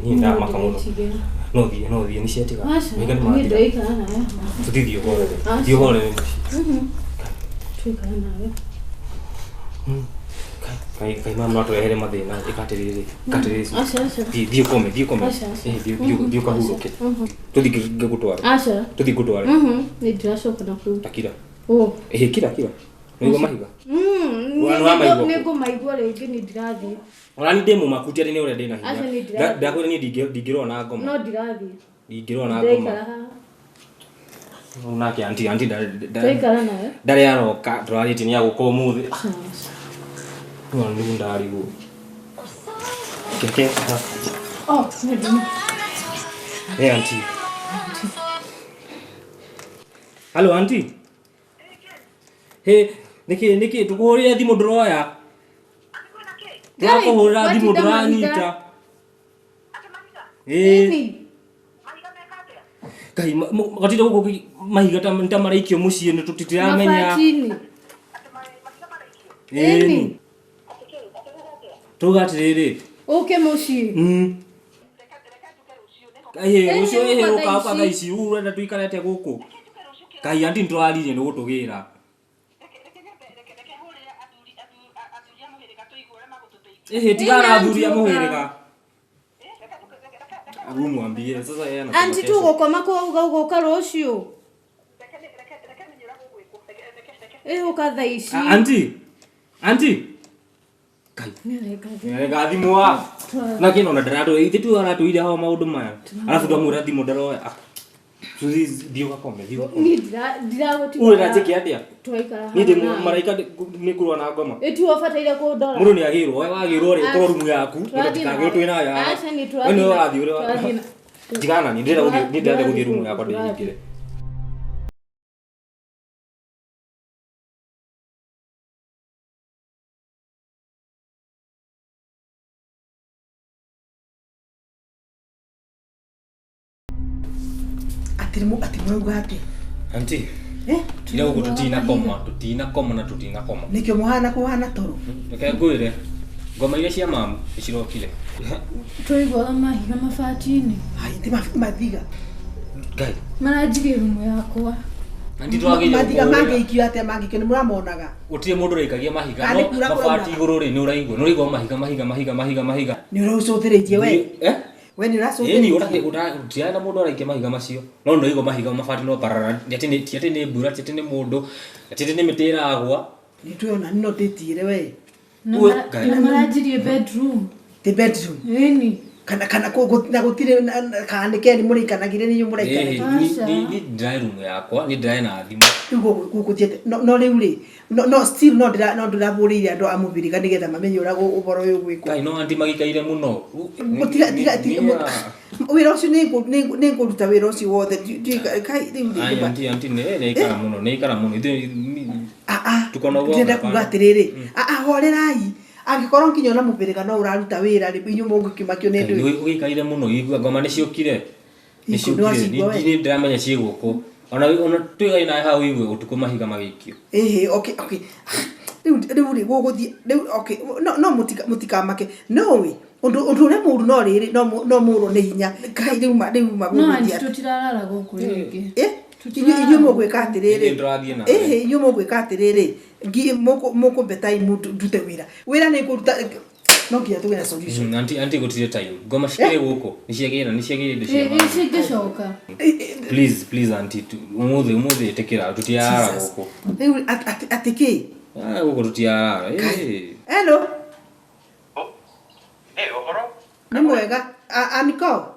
niĩ ndamaka mũno no thiĩ nĩ ciatiga mahiga nĩ Niĩ mathira ndĩraikara nawe. tũthiĩ ũhorere Aca. thiĩ ũhorere mũciĩ Tũikara nawe. Kai kai mama no atũrehere mathĩna ĩka atĩrĩrĩ ĩka atĩrĩrĩ Aca aca. thiĩ thiĩ ũkome thiĩ ũkome Aca, aca. Eh, thiĩ thiĩ thiĩ ũkahurũke tũthiĩ ngĩgũtware Aca. tũthiĩ ngũtware Nĩ ndĩracoka na kũu. takira Oh. ĩhĩ kira kira nĩguo mahiga Wa- nĩwamaigua kũ? Nĩ ngũmaigua rĩngĩ nĩ ndirathiĩ. ona ni ndĩ mũmaku ti atĩ nĩ ũrĩa ndĩ na Aca, hinya nĩ ndirathiĩ. Ndakwĩra niĩ ndingĩrũa na ngoma No ndirathiĩ. ndingĩrũa na ngoma Ndĩraikara haha. Rĩu nake auntie auntie Tũraikara nawe. ndarĩ aroka tũrarĩtie nĩ agũka ũmũthĩ Rĩu ona nĩguo ndarigwo keke Oh, nĩ ndĩ. Hey, auntie. Hello, auntie. Hey, niki niki tukuhũrĩre thimũ ndũroya. Tũrakũhũrĩra thimũ Watinda mahiga. ndũranyita. Ĩĩ. Ngai gatinda gũkũ mahiga ta ta maraikio mũciĩ nĩ tũtiramenya. Mabati-inĩ. Ĩni. Tuga atĩrĩrĩ. Ũke mũciĩ. Ngai Ĩni, rũciũ ĩhĩ ũka ũka thaa ũka thaa ici. ici rĩu ũrenda tũikare atĩa gũkũ. Ngai auntie nĩtũraririe nĩ gũtũgĩra. Ehe, tigana Ĩni, athuri a auntie, ũka. mũhĩrĩga. Abu mwambie sasa yeye anasema Auntie kesho. tũgũkoma kũ uga ũgũka rũciũ. Ĩ ũka thaa ici. Ah, Auntie. Auntie. Kai. Nĩarega thimũ wa. Na kĩno na ndaratu ithe tu aratũire hao maũndũ maya. Alafu twamwĩra thimũ ndaroya. Ah. Suzy thiĩ ũgakome thiĩ ũgakome. Niĩ ndiragũtiga. Ũrenda njĩke atĩa? Tũraikara Niĩ ndĩ haha nawe. maraika nĩ kũrũa na ngoma. Ĩ tiwe ũbataire kũndora. Mũndũ nĩ agĩrwo, we wagĩrwo rĩ, ũkorwo rumu yaku, mũndũ Tũrathiĩ atikagĩrwo nawe. twĩ nayo haha. Aca, nĩ We tũrathiĩ nĩwe na- ũrathiĩ ũrĩa tũrathiĩ na- Tigana nĩ ndĩrenda gũthiĩ nĩ ndĩrenda gũthiĩ rumu yakwa ndĩhingĩre. Atĩ atĩ mũrauga atĩ Auntie, Eh? ira gũkũ tũtinakoma na tũtinakoma. Nĩkĩo mũhana kũhana toro. Reke ngwĩre ngoma iria cia mamu nĩ cirokire. Tũiguaga mahiga mabati-inĩ. Ai ti mathiga. Ngai. Maranjirie rumu yakwa. Auntie twagĩrĩirwo Mahiga kũũrĩra. mangĩikio atĩa mangĩikio nĩ mũramonaga. Gũtirĩ mũndũ ũraikagia mahiga Kana no nĩ kura mabati kũraura? igũrũ rĩ nĩ ũraigua nĩ ũraigua mahiga mahiga mahiga mahiga mahiga. Nĩ ũracũthĩrĩirie we. Eh? We nĩ Ĩni ũracũthĩrĩirie. gũtirarĩ na mũndũ araikia mahiga macio no nĩ ũraigua mahiga mabati no parara ti atĩ nĩ ti atĩ nĩ mbura ti atĩ nĩ mũndũ ti atĩ nĩ mĩtĩ ĩragwa. Nĩ tuona no ndĩtigĩre we. Na Ue, mara- Ngai. na maranjirie bedroom. Ti bedroom. Ĩni. Kana kana na gũtirĩ kana nĩ Ken mũraikanagire nĩ inyuĩ mũraikanagire. Ni ndĩrae rumu yakwa ni ndĩrae na thimũ. Rĩu gũkũ thiĩte no rĩu rĩ no still no ndĩra no ndĩrabũrĩire andũ a mũbĩrĩga nĩgetha mamenye ũrĩa ũhoro ũyũ ũgwĩkwo. Ngai no auntie magĩikaire mũno. Tiga tiga tiga wĩra ũcio nĩ ngũruta wĩra ũcio wothe Ngai rĩu rĩ Ai auntie auntie nĩ ikara mũno nĩ ikara mũno ithuĩ tukonogo. Ndĩrenda kuga atĩrĩrĩ horerai angĩkorwo nginya ona mũbĩrĩga no ũraruta wĩra rĩ inyuĩ mũngĩkĩmakio nĩ ndũĩ. Ũgĩikaire mũno igua ngoma nĩ ciũkire. Nĩ Iku, nĩ ciũkire wacigua we? nĩ ndĩramenya ciĩ gũkũ. Ona ona twĩgai nawe hau igue ũtukũ mahiga magĩikio. Ĩhĩ okay okay rĩu rĩu rĩ gũgũthiĩ rĩu okay no no mũtikamake no ĩ ũndũ ũndũ ũrĩa mũũru no rĩrĩ no no mũrwo nĩ hinya Ngai rĩu ma rĩu ma No gũgũthiĩ auntie atĩa? tũtirarara gũkũ rĩngĩ. Inyuĩ inyuĩ mũgwĩka atĩrĩrĩ Ithuĩ tũrathiĩ nawe. ĩhĩ inyuĩ mũgwĩka atĩrĩrĩ mũkũmbe time ndute wĩra wĩra nĩ ngũruta no nginya tũgĩe na solution. Auntie auntie gũtirĩ time ngoma cikĩrĩ gũkũ nĩ ciagĩra nĩ ciagĩra indo cia baba. Cingĩcoka. Please please auntie ũmũthĩ ũmũthĩ ĩtĩkĩra tũtiarara Jesus. gũkũ. Rĩu atĩ kĩ? Ah gũkũ tũtiarara. Ĩĩ. Hello. Eh, ũhoro? Nĩ mwega. Aniko.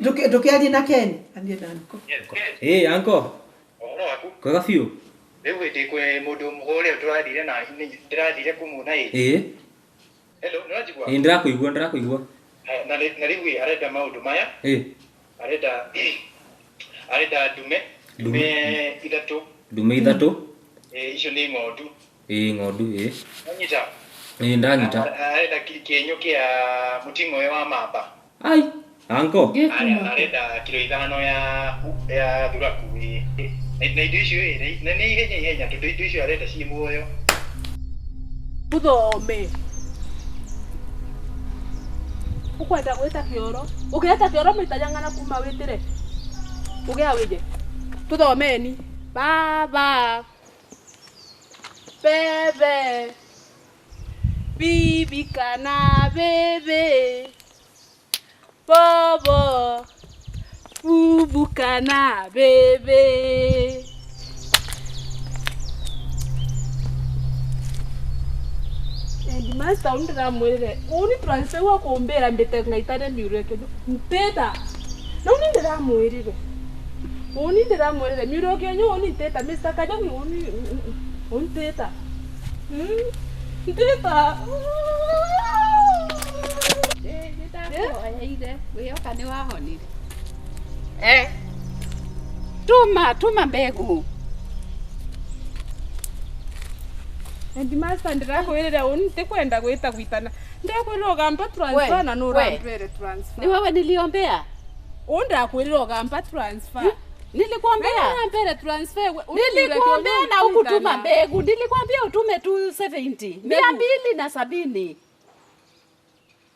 Ndũkĩarie na Ken. Arie na Aniko. Ĩĩ uncle. Ũhoro waku? Kwega biũ. Rĩu ndĩ kwĩ mũndũ ũrĩa tũrathire na ndĩrathire kũmuona ĩ. Ĩĩ. Hello, nĩ ũranjigua? Ĩĩ ndĩrakũigua ndĩrakũigua. Na rĩu ĩ arenda maũndũ maya, Ĩĩ. arenda arenda ndume, ndume ithatũ, Ndume ithatũ. ĩ, icio nĩ ng'ondu. Ĩĩ ng'ondu ĩĩ. Wanyita? Ĩĩ ndanyita. Arenda kĩenyũ kĩa mũting'oe wa mamba. Ai. Uncle. Arenda kiro ithano ya ya thuraku ĩ. Na indo icio ĩ, na nĩ ihenya ihenya tondũ indo icio arenda ciĩ muoyo. Uthome. Ukwenda gwita kioro ukireta kioro mitajang'ana kuma witire ugia wije tuthomeni baba bebe bibi kana bebe bobo bubu kana bebe. Headmaster undiramwirire uni transfer wa kumbira mbite ngaitane miuro kenyo nteta na uni ndiramwirire uni ndiramwirire miuro kenyo uni nteta Mr. Kanyangi uni nteta nteta Nĩndakũhoeire wĩyoka nĩwahonire. Eh. Tuma tuma mbegu. Headmaster ndirakwirire uni ndikwenda gwita gwitana ndakwirire ugamba transfer na nurambere transfer. Ni wewe niliombea. Undakwirire ugamba transfer. Nilikuombea. Nurambere transfer. Nilikuombea na ukutuma mbegu. Nilikwambia utume 270. 270.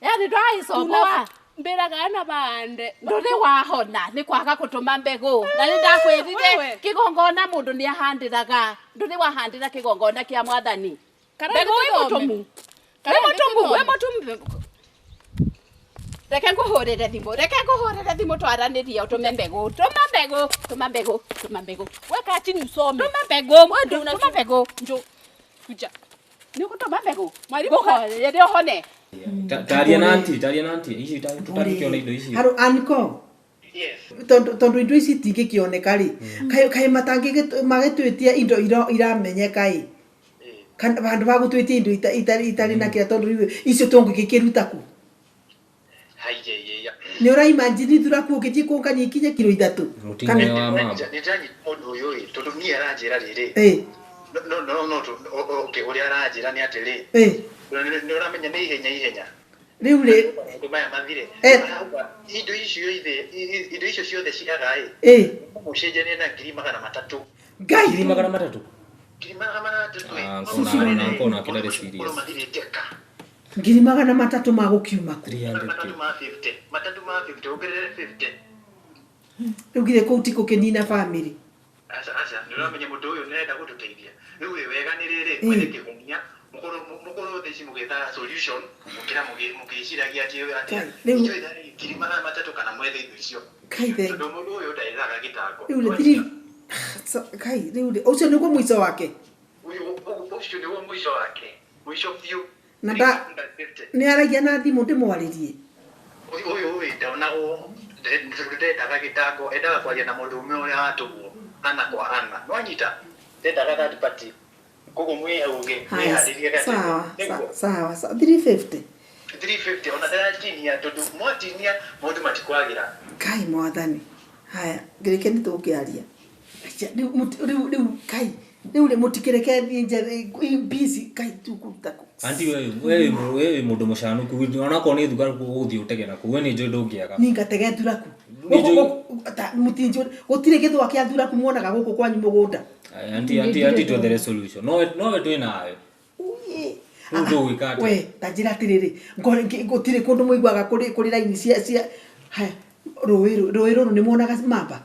Yaani ndwaicomoa. Mbiraga na bande. Nduri wahona ni kwaga gutuma mbegu. Na ni ndakwirire kigongona mundu ni ahandiraga. Nduri wahandira kigongona kia mwathani. Mbegu wi mutumu. Wi mutumu, wi mutumu. Reke nguhurire thimu, reke nguhurire thimu twaranirie utume mbegu. Tuma mbegu, tuma mbegu, tuma mbegu. Weka chini usome. Tuma mbegu, tuma mbegu. Njo. Kuja. Ni gutuma mbegu. Mwalimu Nguhurire uhone. Taria na auntie, taria na auntie. Ici tũtangĩkĩona indo icio. Haro Aniko. Tondu tondu indo ici itingĩkĩoneka rĩ kaĩ matangĩmagĩtwĩtia indo iramenyeka ĩ kana handũ ha gũtwĩtia indo itarĩ na kĩrĩa tondũ rĩu icio tũngĩgĩkĩruta kũ? Nĩ ũra imagine thuraku ũngĩthiĩ kũngania ikinye kiro ithatũ. Mũting'oe wa mamba. Nĩndĩranyita mũndũ ũyũ ĩ tondũ niĩ aranjĩra rĩrĩ. No no no okay ũrĩa aranjĩra nĩ atĩrĩ. Nĩ ũramenya nĩ ihenya ihenya. Rĩu rĩ maũndũ maya mathire. Indo icio ithe indo icio ciothe ciaga ĩ. Mũcenjanie na 300,000. Ngai 300,000. 300,000 ĩ. Ah, nkona kĩrarĩ serious. 300,000 magũkiuma kũ? 300K. Matatũ ma 50. Matatũ ma 50 ongerere 50. Rĩu githĩ kũu ti gũkĩnina bamĩrĩ. Aca aca, nĩũramenya mũndũ ũyũ nĩarenda gũtũteithia. Rĩu wĩ wega nĩ rĩrĩ, mwethe kĩhonia, mũkorwo thaa ici mũgĩetha solution, mũkĩra mũgĩciragia atĩ atĩ inyuĩ ngiri magana matatũ kana mwethe indo icio. Kai thengi. Tondũ mũndũ ũyũ ndethaga gĩtango. Rĩu rĩ thiri kai rĩu rĩ ũcio nĩguo mũico wake. Ũyũ ũcio nĩguo mũico wake. Mũico biũ. Na nda nĩ aragia na thimũ ndĩmwarĩrie. Ũyũ ĩ ndonagwo ndendaga gĩtango, endaga kwaria na mũndũ ũmwe ũrĩa watũmwo ana kwa ana. Nĩwanyita? Ndendaga third party. Koguo mwĩhũge, mwĩharĩrie gatene. Sawa, sawa, sawa. 350. 350 ona ndaratinia tondũ mwatinia maũndũ matikwagĩra. Kai mwathani. Haya, ngĩreke nĩ tũngĩaria. Rĩu rĩu kai rĩu rĩ mũtikĩreke thiĩ nja busy kai tũkũruta kũ. Anti we we mũndũ mũcanuku onakorwo nĩ thuraku ũgũthiĩ ũtege naku we nĩ njũĩ ndũngĩaga. Niĩ ngatege thuraku. Mũtinjũ gũtirĩ gĩthũa kĩa thuraku muonaga gũkũ kwanyu mũgũnda. Anti anti anti twethere solution. No we twĩ nawe. Rĩu ndũgwĩka atĩa? We ta njĩra atĩrĩrĩ, gũtirĩ kũndũ mũiguaga kũrĩ raini cia haya rũĩ rũrũ nĩ muonaga mamba.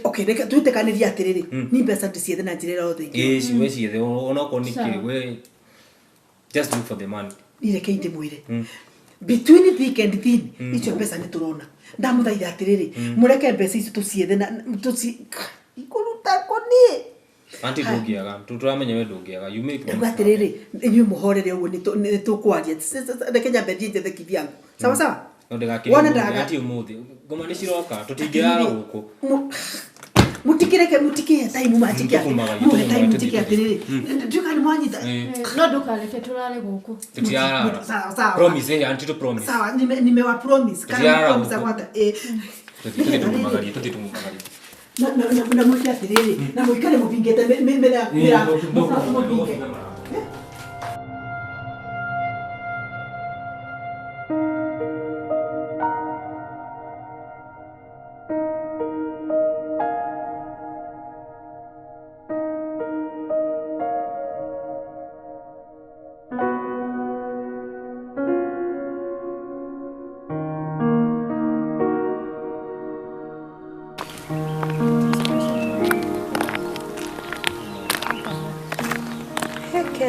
Okay, reke twĩtĩkanĩrie atĩrĩrĩ, ni mbeca ndĩciethe na njĩra ĩrĩa yothe ingĩ. Ĩĩ we ciethe onakorwo nĩ kĩ we just look for the money. Ni reke ndĩmwĩre. Between thick and thin, icio mbeca nĩ tũrona. Ndamũthaitha atĩrĩrĩ, mũreke mbeca icio tũciethe na tũci ikũruta kũ niĩ. Anti ndũngĩaga, tũramenya we ndũngĩaga. You make Rĩu atĩrĩrĩ, inyuĩ mũhorere ũguo nĩ tũkwaria. Reke nyambe thiĩ njethe kivyangu. Sawa sawa? No ndĩgakĩre anti ũmũthĩ. Ngoma nĩ ciroka, tũtingĩrara gũkũ. Mutikireke mutikihe time manjike muhe time njike atiriri ndiuka ni mwanyita no ndukareke turare guku tutirarara sawa sawa promise eh anti to promise sawa nimewa promise kana promise akwata eh tuthi tuthi na na na mwike atiriri na mwikare mubingete mera mera mubinge.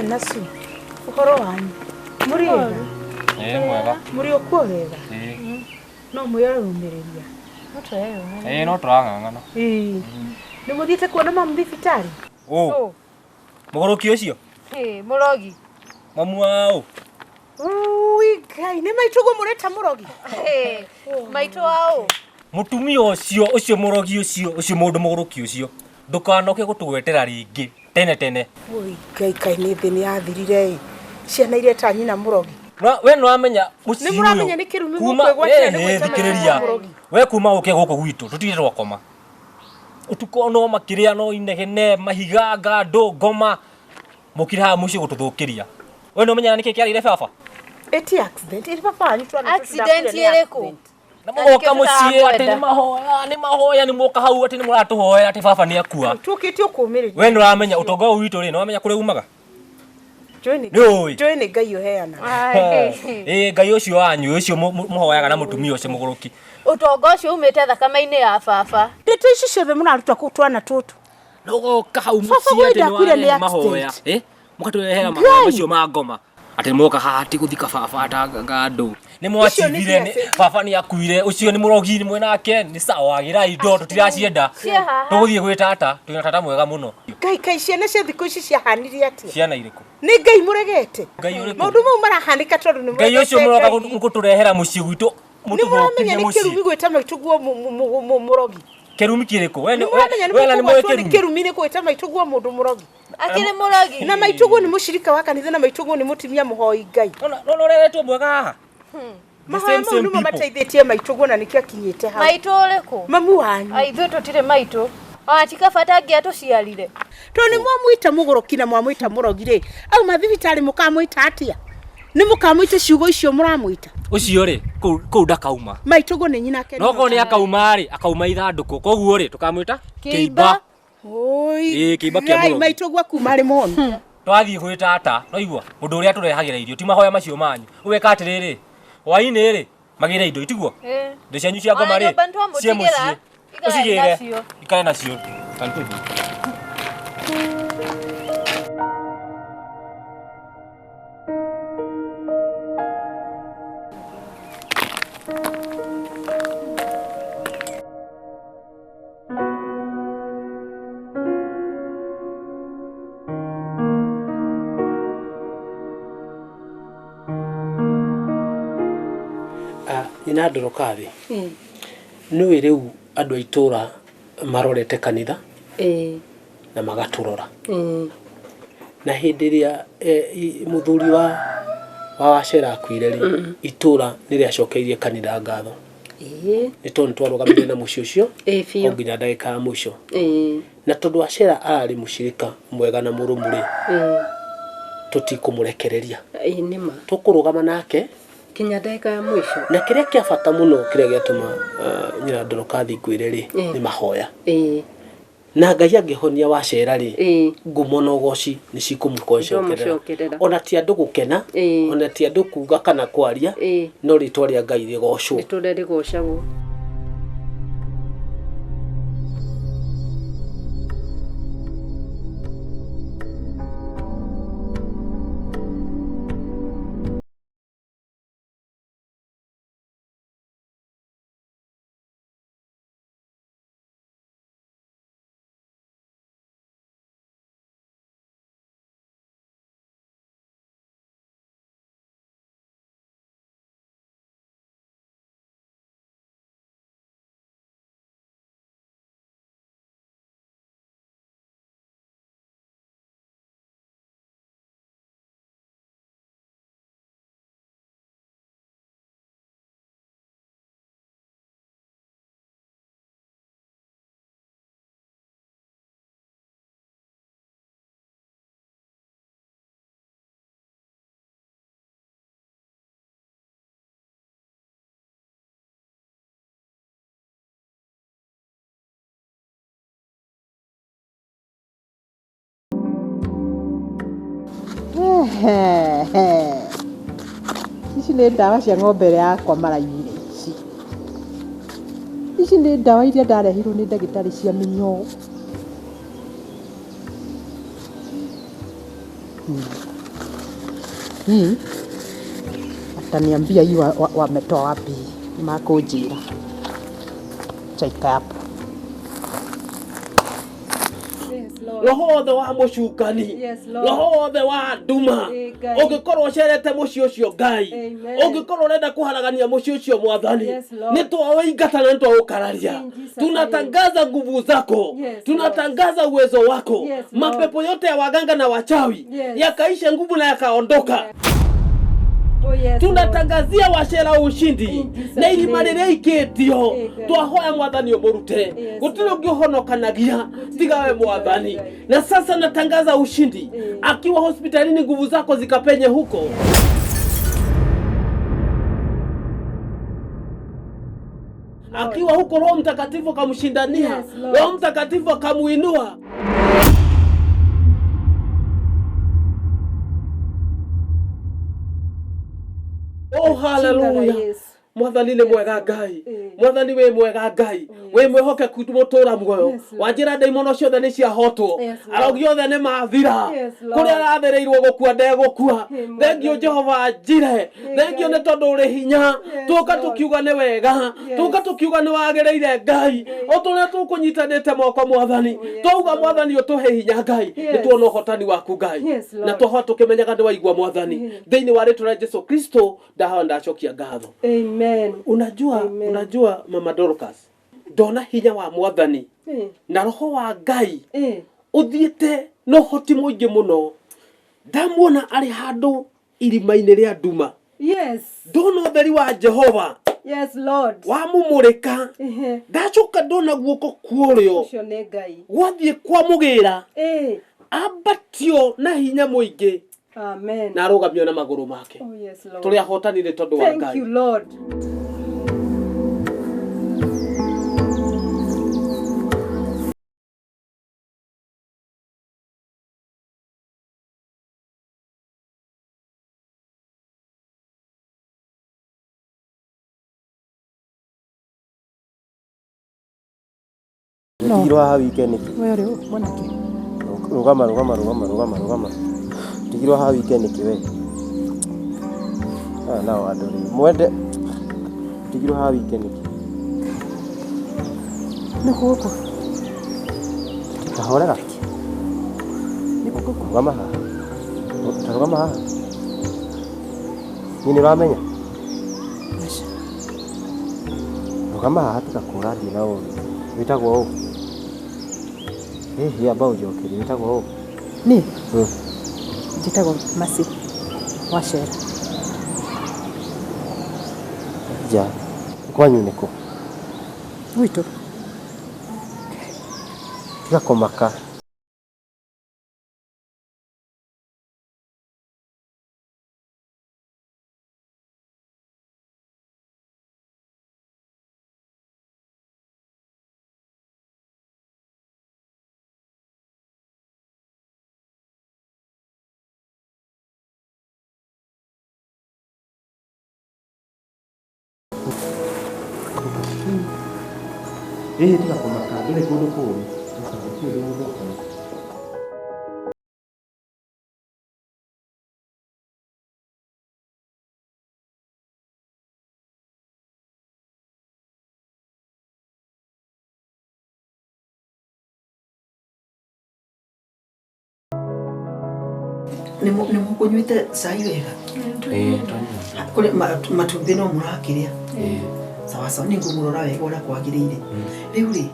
Nasu uhoro wanyu muri wega eh mwega muri okuo wega no mwiyarumiriria eh no turang'ang'ana eh ni muthiite kuona mamu thibitari oh muguruki ucio eh murogi mamu wao ui ngai ni maitugo mureta murogi eh maitu wao mutumia ucio ucio murogi ucio ucio mundu muguruki ucio ndukanoke gutugwetera ringi tene tene. Oi ngai kai ni thi ni athirire ciana ireta nyina murogi. We no amenya muciĩ ni muramenya ni kirumi mukwegwatira ni gwĩtĩkĩrĩria we kuma uke guku gwitu tutire twakoma utuko no makiria no inegene mahiga ngandũ ngoma mukire haha muciĩ gututhukiria. We no menya niki kiarire baba eti accident iri baba wanyu twana accident iriku na mugoka muciĩ ati ni mahoya ni mahoya ni muoka hau ati ni muratuhoera ati baba ni akua tukite ukumirĩria. We no uramenya utonga ũyũ witũ rĩ no wamenya kũrĩa umaga njũĩ nĩ Ngai ũheana ĩ Ngai ũcio wanyu ũcio mũhoyaga na mũtumia ũcio mũgũrũki utonga ũcio umĩte thakame-inĩ ya baba. Ndeto ici ciothe mũraruta kũ twana tũtũ nũgoka hau mũciĩ atĩ nĩ mahoya mũkatũrehera mahoya macio ma ngoma ati moka haha ti guthika baba ngandũ nĩ mwacithire baba nĩ akuire ũcio nĩ mũrogi nĩ mwenake nĩ sawa agĩra indo tũtiracienda tũgũthiĩ gwĩ tata twĩna tata mwega mũno. Ngai kai ciana cia thikũ ici ciahanire atĩa ciana irĩkũ nĩ Ngai mũregete maũndũ mau marahanĩka tondũ nĩ Ngai ũcio mũroka gũtũrehera mũciĩ gwitũ nĩ mũramenya nĩ kĩrumi gwĩta maitũguo mũrogi kĩrumi kĩrĩkũ we nĩ mũĩ kĩrumi nĩ gwĩta maitũguo mũndũ mũrogi akiri mũrogi na maitũguo nĩ mũcirika wa kanitha na maitũguo nĩ mũtumia mũhoi Ngai no no reretwo mwega haha mahoya mau nĩmo mateithĩtie maitũguo na nĩkĩo akinyĩte hau maitũ ũrĩkũ mamu wanyu ithuĩ tũtirĩ maitũ ona ti kaba atangĩatũciarire tondũ nĩ mwamwĩta mũgũrũki na mwamwĩta mũrogi rĩ auma thibitarĩ mũkamwĩta atĩa nĩ mũkamwĩta ciugo icio mũramwĩta ũcio rĩ kũu ndakauma maitũguo nĩ nyina ke no korwo nĩ akauma rĩ akauma ithandũkũ koguo rĩ tũkamwĩta kĩimba. Oi kĩimba kĩa mũrogi maitũguo akuma arĩ mũhonu twathiĩ gwĩ tata no igua mũndũ ũrĩa tũrehagĩra irio ti mahoya macio manyu ũgeka atĩrĩrĩ hwainĩ rĩ magĩre indo itiguo indo cianyu cia ngoma rĩ cie mũciĩ Ũcigĩre. Ikare nacio. Kantuthi. Nyina Ndorokathi nĩũĩ rĩu andũ a itũra marorete kanitha na magatũrora na hĩndĩ ĩrĩa mũthuri wa Wacera akuire rĩ, itũra nĩ rĩacokeirie kanitha ngatho nĩ tondũ nĩ twarũgamire na mũciĩ ũcio o nginya ndagĩka ya mũico na tondũ Wacera ararĩ mũcirika mwega na mũrũmu rĩ, tũtikũmũrekereria, tũkũrũgama nake kinya ndagĩka ya mũico. Na kĩrĩa kĩa bata mũno kĩrĩa gĩatũma nyina Ndorokathi ngwĩre rĩ, nĩ mahoya. Na Ngai angĩhonia Wacera rĩ, ngumo na ũgoci nĩ cikũmũcokerera. Ona ti andũ gũkena, ona ti andũ kuga kana kwaria, no rĩtwa rĩa Ngai rĩgocwo. Rĩtũre rĩgocagwo. Ici nĩ ndawa cia ng'ombe ĩrĩa yakwa maraiyire ici. Ici nĩ ndawa iria ndareheirwo nĩ ndagĩtarĩ cia mĩnyoo. Hii ataniambia hii wametoa wapi, makũnjĩra. Chaika hapo. Roho wothe wa mũcukani, roho wothe wa nduma, ũngĩkorwo ũcerete mũciĩ ũcio Ngai, ũngĩkorwo ũrenda kũharagania mũciĩ ũcio Mwathani, nĩ twaũingata na nĩ twaũkararia. Tunatangaza nguvu zako, tunatangaza uwezo wako. Mapepo yote ya waganga na wachawi yakaisha nguvu na yakaondoka. Tunatangazia Wacera ushindi na irima rĩrĩa ikĩtio twahoya Mwathani ũmũrute, gũtirĩ ũngĩ ũhonokanagia tiga we Mwathani. Na sasa natangaza ushindi akiwa hospitalini, nguvu zako zikapenye huko. Akiwa huko Roho Mtakatifu akamshindania, Roho Mtakatifu akamuinua. Oh, hallelujah. Mwathani nĩ mwega Ngai, Mwathani wĩ mwega Ngai, wĩ mwĩhokeku mũtũra muoyo. Wanjĩra ndaimono ciothe nĩ ciahotwo, arogi othe nĩ mathira, kũrĩa arathĩrĩirwo gũkua ndegũkua. Thengio Jehova njire, thengio nĩ tondũ ũrĩ hinya. Tũka tũkiuga nĩ wega, tũka tũkiuga nĩ wagĩrĩire Ngai, o tũrĩa tũkũnyitanĩte moko Mwathani, twauga Mwathani ũtũhe hinya Ngai, nĩ tuona ũhotani waku Ngai, na twahoya tũkĩmenyaga nĩ waigua Mwathani. Thĩinĩ wa rĩtwa rĩa Jesu Kristo ndahoya ndacokia ngatho. Amen. Unajua, Mama Dorcas, ndona hinya wa Mwathani na roho wa Ngai ũthiĩte na ũhoti mũingĩ mũno. Ndamuona arĩ handũ irima-inĩ rĩa nduma. Yes. Ndona ũtheri wa Jehova. Yes, Lord. Wamumũrĩka. Ndacoka ndona guoko kũrĩo. Ũcio nĩ Ngai. Gwathiĩ kwamũgĩra. Ambatio na hinya mũingĩ. Amen. Na arũgamio na magũrũ make. Oh, yes, Lord. Tũrĩ ahotani nĩ tondũ wa Ngai. Thank you, Lord. Ndigirwo haha wike nĩkĩ? We ũrĩ ũ mwanake? Rũgama rũgama rũgama rũgama rũgama. Ndigirwo haha wike nĩkĩ we? Aya nao andũ rĩ. Mwende ndigirwo haha wike nĩkĩ? Nĩ gũkũ. Kahorera. Nĩ gũkũ. Rũgama haha. Ta rũgama haha. Niĩ nĩ ũramenya? Aca. Rũgama haha tiga kũra thiĩ na ũru. Wĩtagwo ũ? Hihi amba ũnjokerie wĩtagwo ũ? Niĩ? Njĩtagwo Mercy Wachera. Ja. Kwanyu nĩ kũ? Gwitũ. Tiga kũmaka. Hihi tiga kũmaka ndũrĩ kũndũ kũũru. Gũtirĩ ũndũ ũgũka. Nĩ mũkũnyuĩte cai wega? Kũrĩ matumbĩ no mũrakĩrĩa. Sawa sawa, nĩ ngũmũrora wega ũrĩa kwagĩrĩire. Rĩu rĩ,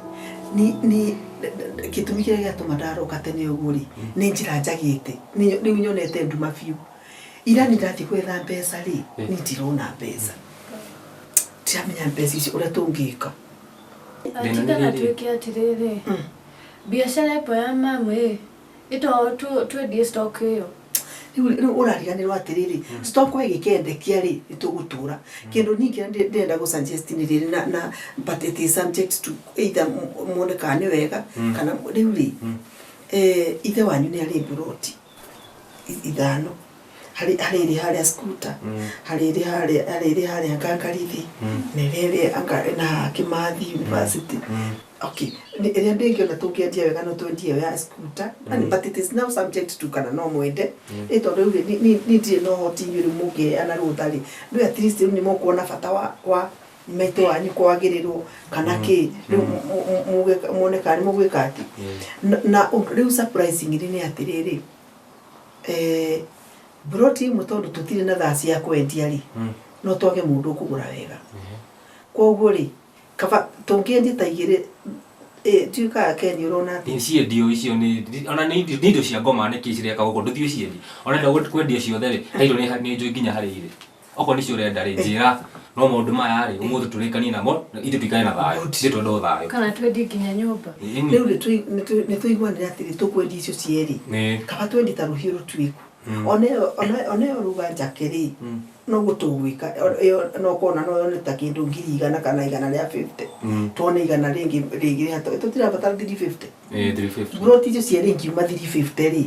ni gĩtũmi kĩrĩa gĩatũma ndaroka tene ũguo rĩ, nĩ njĩra njagĩte. Rĩu nyonete nduma biũ. Ira nĩ ndathiĩ gwetha mbeca rĩ, niĩ ndirona mbeca. Ndiramenya mbeca icio ũrĩa tũngĩka. Atigana tuĩke atĩrĩrĩ, biacara ĩpo ya mamu ĩ, ĩto twendie stock ĩyo. Rĩu ũrariganĩrwo atĩrĩrĩ, stock ĩgĩkĩendekia rĩ, nĩtũgũtũra. Kĩndũ ningĩ ndĩrenda gũ suggest nĩ rĩrĩ na but it is subject to either muone kana nĩ wega kana rĩu rĩ, ithe wanyu nĩ arĩ mburoti ithano. Harĩ ĩrĩ harĩa scooter, harĩ ĩrĩ harĩa harĩ ĩrĩ harĩa Ngangarithi, na ĩrĩa ĩrĩ na Kimathi University. Okay, ĩrĩa ndĩngĩona tũngĩendia wega no twendie ĩyo ya scooter, but it is now subject to kana no mwende. Ĩ tondũ rĩu rĩ, niĩ ndirĩ na ũhoti inyuĩ rĩu mũngĩheana rũtha rĩ, rĩu at least rĩu nĩ mũkuona bata wa maitũ wanyu kwagĩrĩrwo kana kĩ, rĩu muone kana nĩ mũgwĩka atĩ. Na rĩu surprisingly nĩ atĩrĩrĩ, mburoti ĩmwe tondũ tũtirĩ na thaa cia kwendia rĩ, no twage mũndũ ũkũgũra wega. Koguo rĩ, kaba tũngĩendia ta igĩrĩ, ndiũĩ kana Ken ũrona atĩa? Ciendio icio nĩ ona nĩ indo cia ngoma nĩkĩ cireka gũkũ ndũthiĩ ũciendie. Ona enda kwendia ciothe rĩ, taitũ nĩ njũĩ nginya harĩa irĩ. Okorwo nĩcio ũrenda rĩ, njĩra no maũndũ maya rĩ, ũmũthĩ tũrĩkanie namo, ithuĩ tũikare na thayũ. Ithuĩ twende o thayũ. Kana twendie nginya nyũmba. Rĩu rĩ, nĩ tũiguanĩre atĩrĩ, tũkwendia icio cierĩ. Kaba twendie ta rũhiũ rũtuĩku. Oneyo ruga njake rĩ, noguo tũgwĩka, no kona no yone ta kĩndũ 100,000 kana 150. Tuone 100 rĩngĩ rĩngĩ tũtirabatara 350. 350. Mburoti icio cierĩ ingiuma 350 rĩ,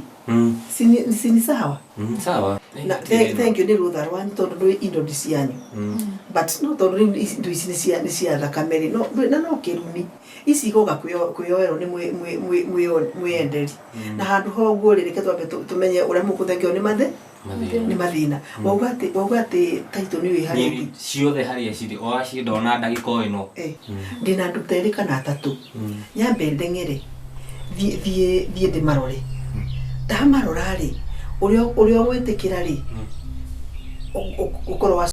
si ni sawa? Sawa. Na thank you nĩ rũtha rwanyu tondũ ndũĩ indo nĩ cianyu. But no tondũ rĩu indo ici nĩ cia thakame rĩ, na no kĩrumi. Ici igoka kwĩyoerwo nĩ mwĩyenderi. Na handũ ha ũguo rĩ, reke twambe tũmenye ũrĩa mũkũthengio nĩ nĩ mathĩna. Wauga atĩ taitũ nĩ wĩ harĩa ciothe harĩa cirĩ, o wacienda ona ndagĩka o ĩno. Ndĩna andũ ta erĩ kana atatũ. Nyambe ndeng'ere, thiĩ ndĩmarore. Ndamarora rĩ, ũrĩa ũgwĩtĩkĩra rĩ, ũkorwo wa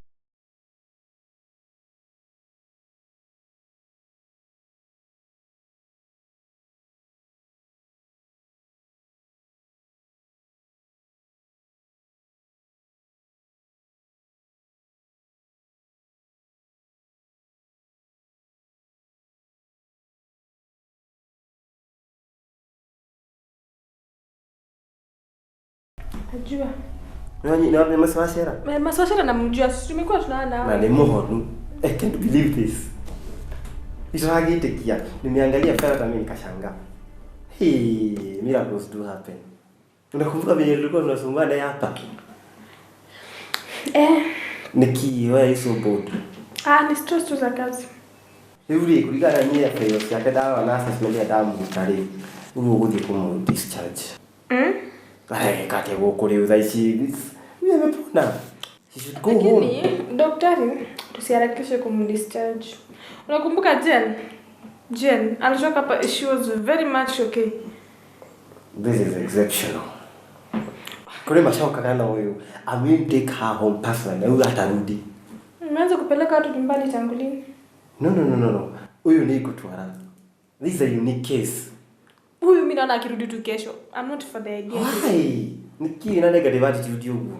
Najua. Ni Maswashera? Maswashera namjua, tumekuwa tunaona. Na ni muhonu. I can't believe this. Isiragitikia. Nimeangalia fedha hata mimi nikashangaa. Hey, miracles do happen. Unakumbuka vile tulikuwa tunasumbana hapa? Niki, why are you so bored? Ni stress tu za kazi. Rĩu rĩ kũringana na niĩ fail ciake ndarora na assessment ĩrĩa ndamũruta rĩ, rĩu ũgũthiĩ kũmũ discharge. Areka atĩa gũkũ rĩu thaa ici? Huyu amepona. She should go home. Lakini daktari, tusiharakishe kumdischarge. Unakumbuka Jen? Jen alitoka hapa, she was very much okay. This is exceptional. Kũrĩ macokaga na ũyũ. I will take her home personally. Na huyu atarudi. Umeanza kupeleka watu nyumbani tangu lini? No, no, no, no, no. Huyu ni kutwara. This is a unique case. Huyu mimi naona akirudi tu kesho. I'm not for the idea. Why? Niki na negative attitude ũguo?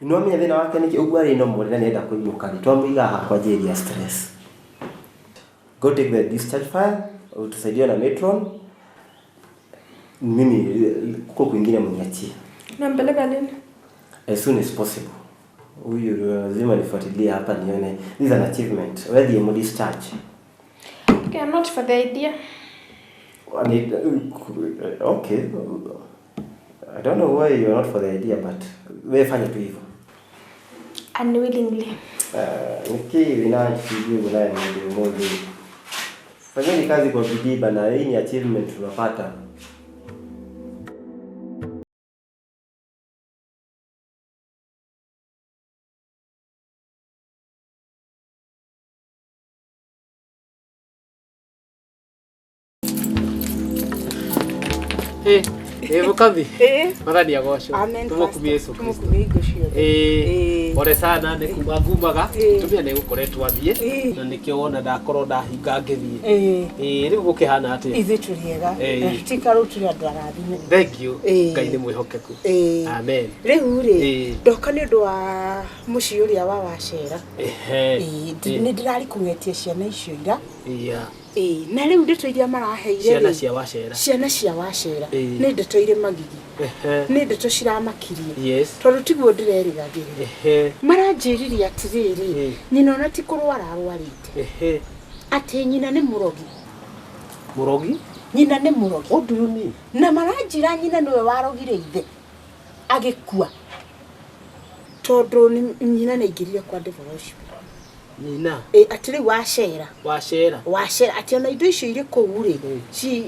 Nĩwamenya thĩna wake nĩkĩ ũguo arĩ no mũrĩ na nĩenda kũinũka rĩ, twamũiga haha kwa ajili ya stress. Go take the discharge file, utusaidie na matron. Mimi kuko kwingine mniachie. Nampeleka lini? As soon as possible. Huyu lazima nifuatilie hapa nione. This is an achievement. Whether you discharge. Okay, I'm not for the idea. I need, okay. I don't know why you're not for the idea, but wewe fanya tu hivyo. Unwillingly. Niki vinachijui unaye ndio mmoja. Fanyeni kazi kwa bidii bana, hii ni achievement tunapata. Mũkathi Mwathani agocwo. Tũmũkumie Yesu Kristo. Pole sana nĩ kuma ngumaga tumia nĩ gũkoretwo athiĩ na nĩkĩo wona ndakorwo ndahinga ngĩthiĩ. Rĩu gũkĩhana atĩa? Ithuĩ tũrĩ ega na tũtikara tũrĩ andũ arathime. Thank you. Ngai nĩ mwĩhokeku. Amen. Rĩu rĩ ndoka nĩ ũndũ wa mũciĩ ũrĩa wa Wacera. Nĩ ndĩrarĩ kũng'etia ciana icio ira. Na rĩu ndeto iria maraheire ciana cia Wacera. Ciana cia Wacera nĩ ndeto irĩ magigi. Nĩ ndeto ciramakirie. Tondũ tiguo ndĩrerĩgagĩrĩra. Maranjĩrire atĩrĩrĩ, nyina ona ti kũrwara arwarĩte. Atĩ nyina nĩ mũrogi. Mũrogi? Nyina nĩ mũrogi. What do you mean? Na maranjĩra nyina nĩwe warogire ithe agĩkua. Tondũ nyina nĩ aingĩrire kwa devolution. Nyina atĩ rĩu Wacera. Wacera. Wacera atĩ ona indo icio irĩ kũu rĩ,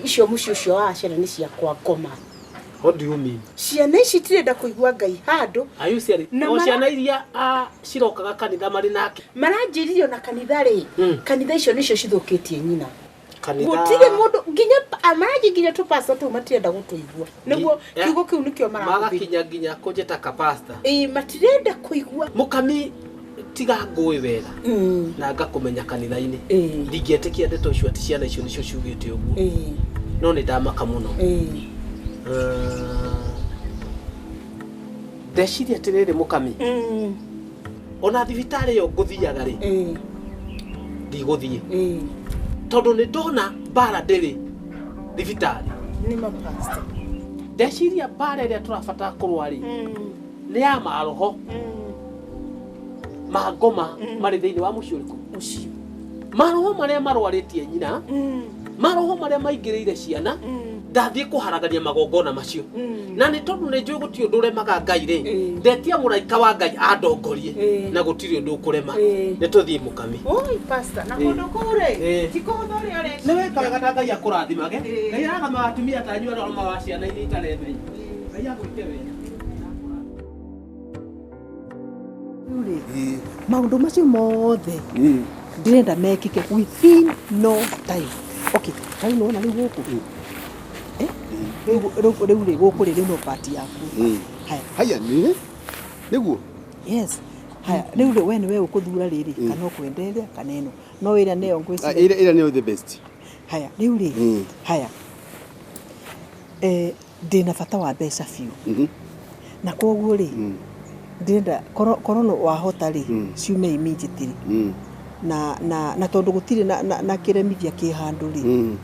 icio mũciĩ ũcio wa Wacera nĩ cia kwa ngoma. What do you mean? Ciana ici itirenda kũigua Ngai handũ. Are you serious? O ciana iria cirokaga kanitha marĩ nake. Maranjĩrire ona kanitha rĩ, kanitha icio nĩcio cithũkĩtie nyina. Kanitha. Gũtirĩ mũndũ nginya maranjĩ nginya tũpasta tũu matirenda gũtũigua. Nĩguo kiugo kĩu nĩkĩo marahũthĩra. Magakinya nginya kũnjĩta kapasta. Matirenda kũigua. Mũkami tiga ngũĩ wega na ngakũmenya kanitha-inĩ ndingĩetĩkia ndeto icio atĩ ciana icio nĩcio ciugĩte ũguo no nĩ ndamaka mũno. Ndeciria atĩrĩrĩ mũkami, ona thibitarĩ ĩyo ngũthiaga rĩ ndigũthiĩ tondũ nĩ ndona mbara ndĩrĩ thibitarĩ. Nĩ mapasta. Ndeciria mbara ĩrĩa tũrabatara kũrũa rĩ nĩ ya maroho mangoma marĩ thĩinĩ wa mũciĩ ũrĩkũ? Mũciĩ. Maroho marĩa marwarĩtie nyina, maroho marĩa maingĩrĩire ciana, ndathiĩ kũharagania magongona macio. Na nĩ tondũ nĩ njũĩ gũtirĩ ũndũ ũremaga Ngai rĩ, ndetia mũraika wa Ngai andongorie na gũtirĩ ũndũ ũkũrema. Nĩ tũthiĩ mũkami. Oi pastor, na kũndũ kũu rĩ ti kũhũthũ ũrĩa ũreciria. Nĩ weka wega ta Ngai akũrathimage. Ngai aragama atumia ta inyuĩ arĩa maromaga ciana iria itaremenya. Ngai agwĩke wega. Maũndũ macio mothe ndĩrenda mekĩke within no time. Okay, ta rĩu nĩwona rĩu gũkũ rĩu rĩ gũkũ rĩ rĩu no part yaku. Haya. Haya nĩ nĩguo. Yes. Haya rĩu rĩ we nĩwe ũkũthura rĩrĩ kana ũkwenda ĩrĩa kana ĩno. No ĩrĩa nĩyo ngwĩciria. Ĩrĩa nĩyo the best. Haya rĩu rĩ haya ndĩna bata wa mbeca biũ. Na koguo rĩ ndĩrenda korwo wahota rĩ ciume immediately. Na na na tondu gutire na na kiremithia ki handu ri.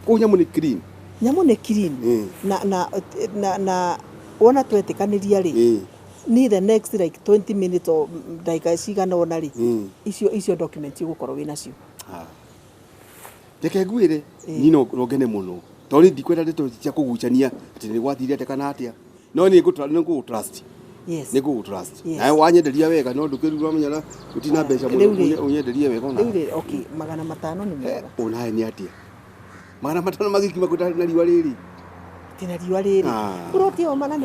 Kuu nyamu ni clean. Nyamu ni clean. Na na na na wona twetikaniria ri. Ni the next like 20 minutes or ndagika cigana ona ri. Icio icio documents igukorwo wina cio. Reke ngwire ni no ngene muno. Tori ndikwenda ndeto cia kugucania ati ni gwathire atia kana atia. No ni ngũ trust. Yes. Nĩ ngũgũ trust. Yes. Nawe wanyenderia wega no ndũkĩrĩ ũramenya na gũtirĩ na mbeca mũno Rĩu rĩ- ũnyenderie wega ona. Rĩu rĩ, okay, 500 nĩ mega. Onawe nĩ atĩa? 500 magĩkiuma kũtarĩ na riũa rĩrĩ. Tina riũa rĩrĩ. Ah. Buroti ĩyo ma na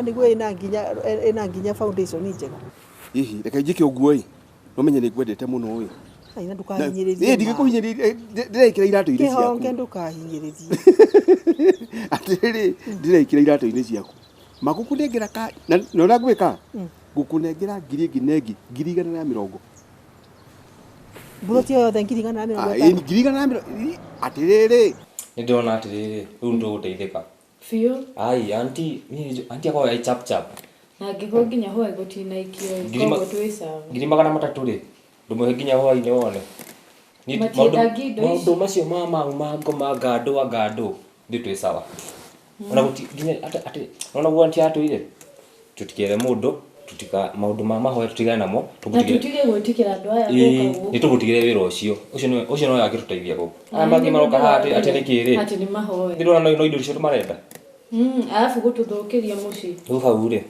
nĩguo ĩna nginya foundation njega. Hihi reke njĩke ũguo ĩ. No menye nĩ ngwendete mũno ĩ. Ai na ndũkahinyĩrĩrie. Ĩ ndigĩkũhinyĩrĩria ndĩrekĩra iratũ-inĩ ciaku. Kĩhonge ndũkahinyĩrĩrie. Atĩrĩrĩ ndĩrekĩra iratũ-inĩ ciaku. Magũkũnengera ka na ũrĩa ngwĩka ngũkũnengera ngiri ĩngĩ na ĩngĩ 120,000. Buroti ĩyo yothe 150,000. 120,000 atĩrĩrĩ. Nĩ ndĩrona atĩrĩrĩ rĩu nĩ tũgũteithĩka. Biũ. Ai anti niĩ anti akoragwo e chap chap. Na angĩkorwo nginya hwaĩ gũtinaikio Ngiri koguo twĩ sawa. 300 rĩ ndũmũhe nginya hwaĩ-inĩ wone. Niĩ Matiendagia indo ici. maũndũ macio ma mau ma ngoma ngandũ angandũ ithuĩ twĩ sawa. Ona gũti nginya atĩ ona guo anti atwĩrire tũtikere mũndũ tutika maũndũ ma mahoya tũtigane namo Na tũtige gwĩtĩkĩra andũ aya Ĩĩ, gũka gũkũ. nĩ tũgũtigĩre wĩra ũcio ũcio ũcio no angĩtũteithia gũkũ aya mangĩ maroka haha atĩ atĩ nĩkĩ rĩ Atĩ nĩ mahoya. ndĩrona no indo icio marenda Arabu gũtũthũkĩria mũciĩ. rĩu hau rĩ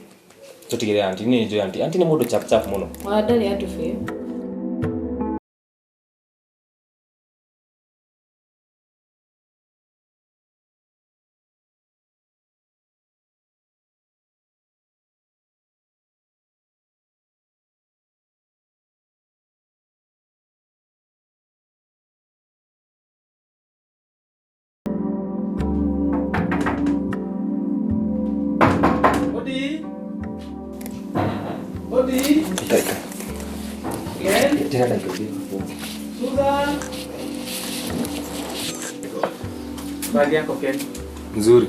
tũtigĩre anti niĩ nĩnjũĩ anti anti nĩ mũndũ chap chap mũno. Ona ndarĩ atũbĩ. Odi. Odi. Ken. Susan. Habari yako Ken? Nzuri.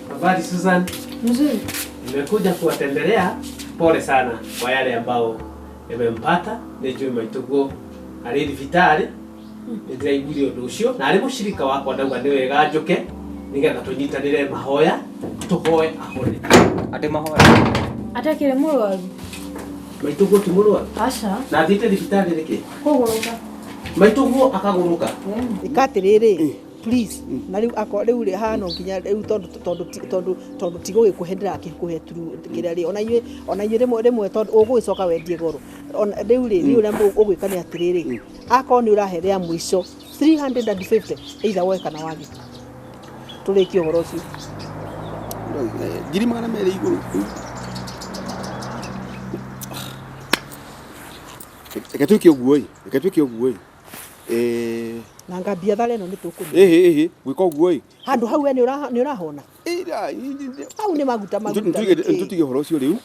Habari Susan. Mzuri. Nimekuja kuwatembelea. Pole sana kwa yale ambao yamempata. Nĩnjũĩ maitũguo arĩ thibitarĩ. Nĩndĩraiguire ũndũ ũcio na arĩ mũshirika wakwa ndauga nĩ wega njũke nĩgetha tũnyitanĩre mahoya tũhoe ahone. Atĩ mahoya? Atakĩrĩ mũrwaru. Maitũguo ti mũrwaru? Aca. Na athiĩte thibitarĩ nĩkĩ? Kũgũrũka. Maitũguo akagũrũka. Ĩka atĩrĩrĩ please na rĩu ako rĩu rĩ haha no nginya rĩu tondũ tondũ tondũ tondũ tigũgĩkũhe ndĩrakĩkũhe through kĩrĩa rĩ ona inyuĩ rĩmwe tondũ ũgũgĩcoka wendie goro ona rĩu rĩ niĩ ũrĩa ũgwĩka nĩ atĩrĩrĩ akorwo nĩ ũrahe rĩa mũico 350 either woe kana wage tũrĩkie ũhoro ũcio. 200,000 igũrũ. Reke twĩke ũguo ĩ, reke twĩke ũguo ĩ. Na ngambia thara ĩno nĩ tũkũnyua. Ĩhĩ gwĩka ũguo ĩ. Handũ hau we nĩ ũrahona. Hau nĩ maguta maguta. Tũtige ũhoro ũcio rĩu.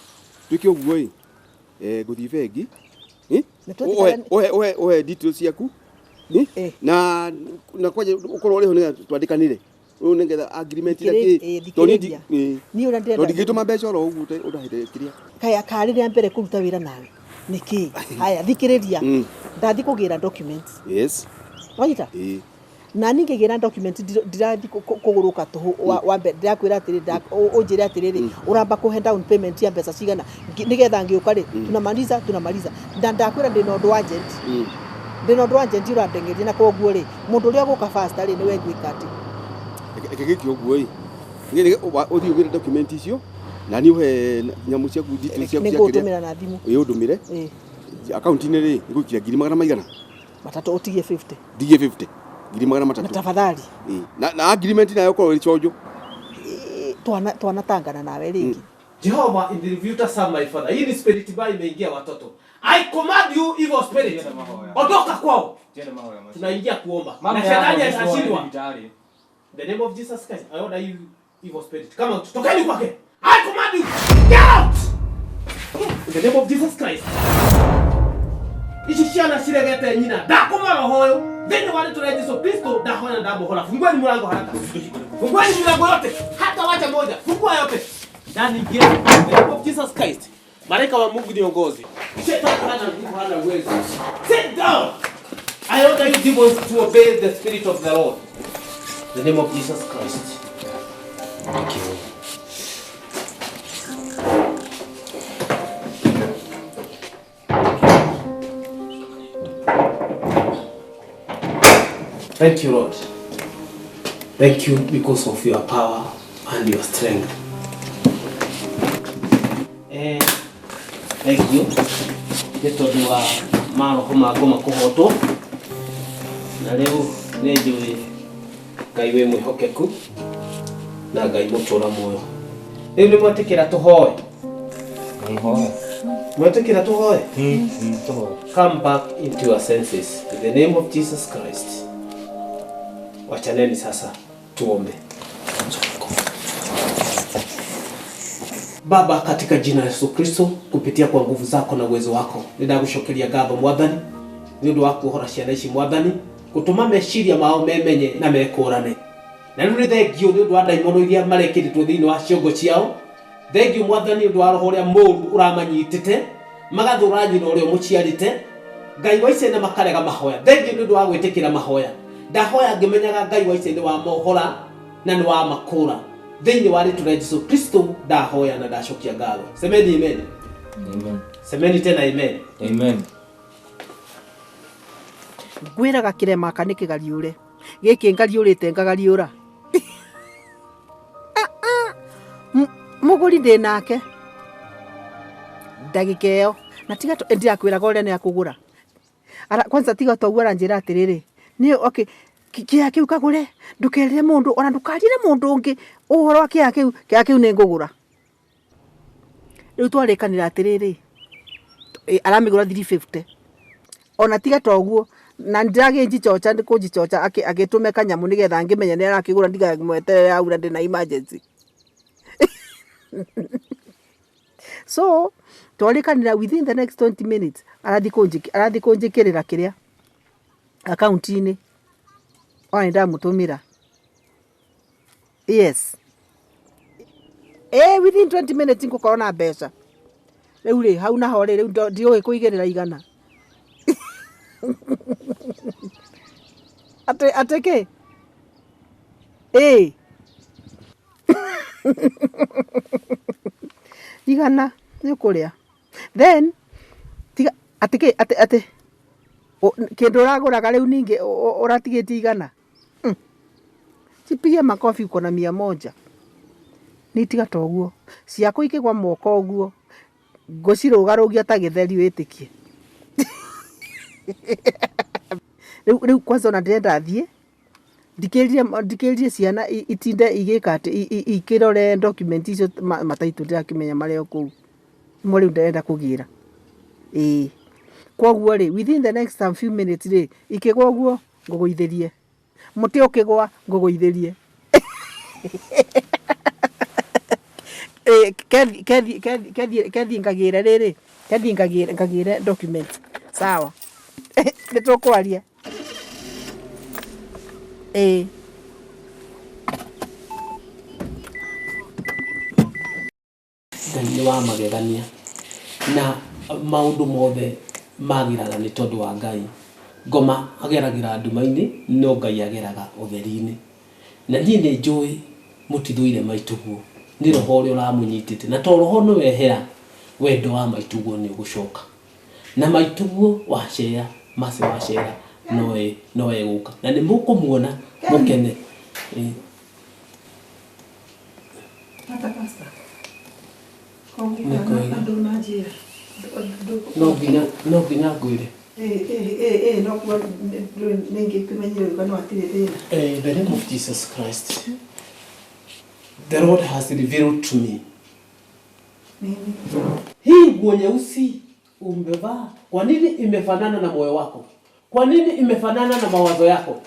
Twĩke ũguo ĩ. Ngũthiĩ bengi. Ũhe details ciaku. Na kwanja ũkorwo ũrĩ ho nĩgetha twandĩkanĩre. Rĩu nĩgetha agreement ĩrĩa kĩ. Niĩ ũrĩa ndĩrenda. Tondũ ndingĩtũma mbeca oro ũguo ũndahĩte kĩrĩa. Kaya karĩ rĩa mbere kũruta wĩra nawe. Nĩkĩ? Haya thikĩrĩria. Ndathi kũgĩra documents. Yes. Wanyita? Na niĩ ngĩgĩra document ndirathi kũgũrũka tũhũ wa mbere ndĩrakwĩra atĩrĩrĩ ũnjĩre atĩrĩrĩ ũramba kũhe down payment ya mbeca cigana nĩgetha ngĩũka rĩ tunamaliza na ndakwĩra ndĩna ũndũ agent ndĩna ũndũ agent ũrandengeria na koguo rĩ mũndũ ũrĩa ũgũka faster rĩ nĩwe ngwĩka atĩ Reke gĩke ũguo ĩ. Ũthiĩ ũgĩre document icio na niĩ ũhe nyamũ ciaku details ciaku cia kĩrĩa. Nĩngũgũtũmĩra na thimũ. Ĩ ũndũmĩre. Akaunti-inĩ rĩ ngũikia 300,000 matatũ ũtigie 50. Ndigie 50. 300,000. Na tafadhali. Na agreement nayo korwo ĩrĩ chonjo. Twanatangana nawe rĩngĩ. Jehovah in the rebuter son my father. Hii ni spirit baya imeingia watoto. I command you evil spirit. Ondoka kwao. Tunaingia kuomba. Na shetani atashindwa. In the name of Jesus Christ, I order you evil spirit. Come out. Tokeni kwake. I command you. Get out. In the name of Jesus Christ. Ici ciana ciregete nyina ndakũma roho ũyũ thĩinĩ wa rĩtwa rĩa Jesu Kristo ndahoya ndamũhora. Fungueni mlango haraka. Fungueni milango yote hata wacha moja. Fungua yote. Ndani ingia. In the name of Jesus Christ. Malaika wa Mungu niongoze. Shetani hana nguvu, hana uwezo. Sit down. I order you demons to obey the spirit of the Lord. In the name of Jesus Christ. Thank you. Thank you, Lord. Thank you because of your power and your strength. Thengiũ nĩ tondũ wa maroho ma ngoma kũhotwo na rĩu nĩ njũĩ Ngai wĩ mwĩhokeku na Ngai mũtũra muoyo. Rĩu nĩ mwetĩkĩra tũhoe? Mwetĩkĩra tũhoe? Come back into your senses in the name of Jesus Christ. Wachaneni sasa tuombe. Baba, katika jina la Yesu Kristo, kupitia kwa nguvu zako na uwezo wako, nĩndagũcokeria ngatho Mwathani nĩ ũndũ wa kuohora ciana ici Mwathani, gũtũma meciria mao memenye na mekũrane. Na rĩu nĩ thengio nĩ ũndũ wa ndaimono iria marekĩrĩtwo thĩinĩ wa ciongo ciao. Thengio Mwathani nĩ ũndũ wa roho ũrĩa mũũru ũramanyitĩte, magathũra nyina ũrĩa ũmũciarĩte, Ngai wa Isiraeli na makarega mahoya. Thengio nĩ ũndũ wa gwĩtĩkĩra mahoya. Ndahoya ngĩmenyaga Ngai wa Isiraeli nĩ wamohora na nĩ wamakũra. Thĩinĩ wa rĩtwa rĩa Jesu Kristo ndahoya na ndacokia ngatho. Semeni amen. Amen. Semeni tena amen. Amen. Ngwĩraga kĩrema ka nĩ kĩgariũre gĩkĩ ngariũrĩte ngagariũra. Mũgũri ndĩ nake ndagĩka ĩyo na tiga ndirakwĩraga ũrĩa nĩ akũgũra. Kwanza tiga toguo aranjĩra atĩrĩrĩ nĩ okay kĩea kĩu kagũre ndũkerĩre mũndũ ona ndũkarire mũndũ ũngĩ ũhoro wa kĩea kĩu kĩea kĩu nĩ ngũgũra. Rĩu twarĩkanĩra atĩrĩrĩ aramĩgũra 350 ona tiga toguo na ndĩragĩnjichocha nĩ kũnjichocha agĩtũme kanyamũ nĩgetha ngĩmenye nĩ arakĩgũra ndigamweterere aura ndĩna emergency. So twarĩkanĩra within the next 20 minutes arathiĩ kũnjĩkĩrĩra kĩrĩa akaunti-inĩ ona nĩ ndamũtũmĩra. Yes. Within 20 minutes ngũkorwo na mbeca. Rĩu rĩ hau naho rĩ rĩu ndiũĩ kũigĩrĩra igana. Atĩ kĩ? Igana nĩ ũkũrĩa. Then tiga atĩ kĩ atĩ kĩndũ ũragũraga rĩu ningĩ ũratigĩtie igana. Jipigie makofi uko na 100. Nĩ tiga toguo. Ciakwa ikĩgwa moko ũguo ngũcirũgarũgia ta gĩtheri wĩtĩkie. Rĩu kwanza ona ndĩrenda thiĩ ndikĩrire ciana itinde igĩka atĩ ikĩrore document icio mataitũ ndĩrakĩmenya marĩ o kũu. Nĩmo rĩu ndĩrenda kũgĩra. Ĩĩ. Kwoguo rĩ within the next some few minutes rĩ ikĩgwa ũguo ngũgũithĩrie. Mũtĩ ũkĩgwa ngũgũithĩrie. Kethiĩ ngagĩre rĩrĩ kethiĩ ngagĩre document. Sawa. Nĩ tũkwaria. Ngai nĩ wa magegania na maũndũ mothe magĩraga nĩ tondũ wa Ngai. Ngoma ageragĩra nduma-inĩ no Ngai ageraga ũtheri-inĩ. Na niĩ nĩ njũĩ mũtithũire maitũguo nĩ roho ũrĩa ũramũnyitĩte na to roho nĩ wehera wendo wa maitũguo nĩ ũgũcoka. Na maitũguo wacera maci wacera no egũka na nĩ mũkũmuona mũkene. Hata pastor. No nginya ngwĩre. No kuwa nĩngĩkĩmenyire ũguo no hatirĩ thĩna. In the name of Jesus Christ, the Lord has revealed to me. Hii nguo nyeusi umevaa, kwa nini imefanana na moyo wako? Kwa nini imefanana na mawazo yako?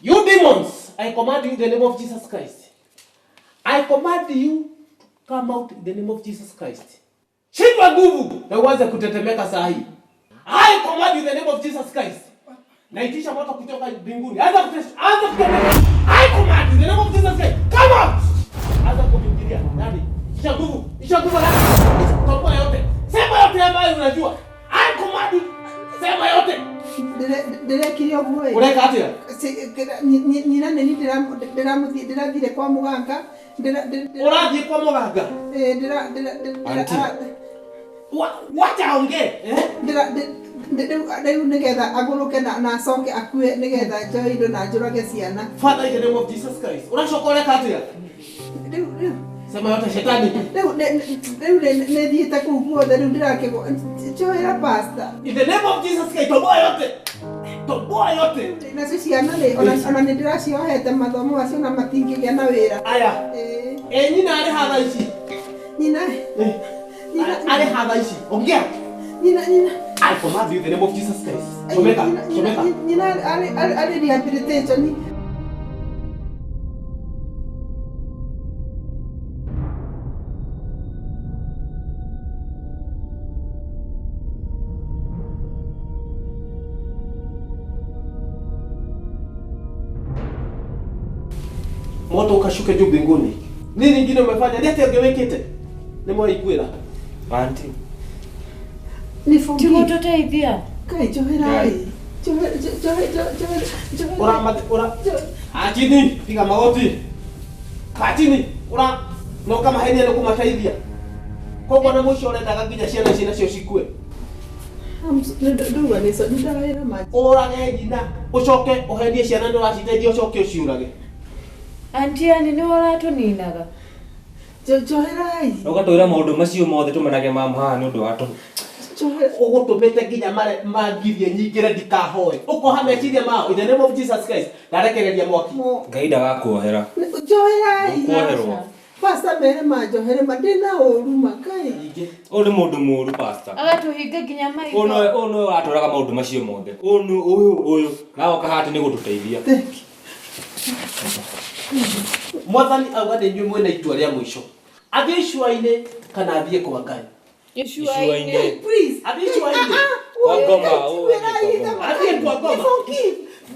You demons, I command you in the name of Jesus Christ. I command you to come out in the name of Jesus Christ. Shindwa nguvu na uanze kutetemeka saa hii. I command you in the name of Jesus Christ. Naitisha moto kutoka mbinguni. Anza kutetemeka. I command you in the name of Jesus Christ. Come out. Anza kuingilia ndani. Isha nguvu. Isha nguvu haraka. Toboa yote. Sema yote ambayo unajua. I command you. Sema yote. Ndirekire ũguo ĩ. Ureka atia? Nyina nĩ ndĩrathire kwa mũganga. Ũrathiĩ kwa mũganga? Wacha aongee. Rĩu nĩgetha agũrũke na acoke akue nĩgetha njoe indo na njũrage ciana. Father, in the name of Jesus Christ. Ũracoka ũreka atia? Rĩu Sema yote shetani. Rĩu rĩu nĩ thiĩte kũu guothe rĩu ndĩrakĩgwa njohera pastor. In the name of Jesus Christ, toboa yote. Toboa yote. Nacio ciana rĩ ona nĩ ndĩraciohete mathomo macio na matingĩgĩa na wĩra. Aya. Ĩ nyina arĩ ha thaa ici? Nyina. Arĩ ha thaa ici? Ongea. Nyina nyina. I command you in the name of Jesus Christ. Chomeka, chomeka. Nyina arĩ rehabilitation. Moto ukashuke juu mbinguni. Nini ingine umefanya? Ni ati angewekete. Ni mwaiguira. Auntie. Nifungie. Tigũtũteithia. Kai njohera ĩ. Njohera njohera. Ura ura. Achini, piga magoti. Achini, ura no kama henia nĩ kũmateithia. Koguo na mũico ũrendaga nginya ciana ici nacio cikue. Ndauga nĩ ndawĩra maji. Ũrage nyina, ũcoke ũhenie ciana nĩ ũraciteithia ũcoke ũciũrage. Auntie yani nĩ ũratũninaga. Njohera ĩ. Ũgatwĩra maũndũ macio mothe tũmenage mamu haha nĩ ũndũ wa tũ. Ũgũtũmĩte nginya mangirie nyingĩre ndikahoe. Ũkoha meciria mao in the name of Jesus Christ. Ndarekereria mwaki. Ngai ndagakuohera. Njohera ĩ. Ndũkuoherwo. Pastor mere manjohere ma ndĩna ũru makai. Ũyũ nĩ mũndũ mũũru pastor. Agatũhinga nginya maitho. Ũyũ nĩwe ũratwĩraga maũndũ macio mothe. Ũyũ nĩ ũyũ ũyũ. Nawe ũkaha atĩ nĩ gũtũteithia. Mwathani auga nĩ inyuĩ mwĩna itua rĩa mũico. Athiĩ icua-inĩ kana athiĩ kwa Ngai. Icua-inĩ. Please. Athiĩ icua-inĩ. Kwa ngoma, ũũ athiĩ kwa ngoma. Athiĩ kwa ngoma.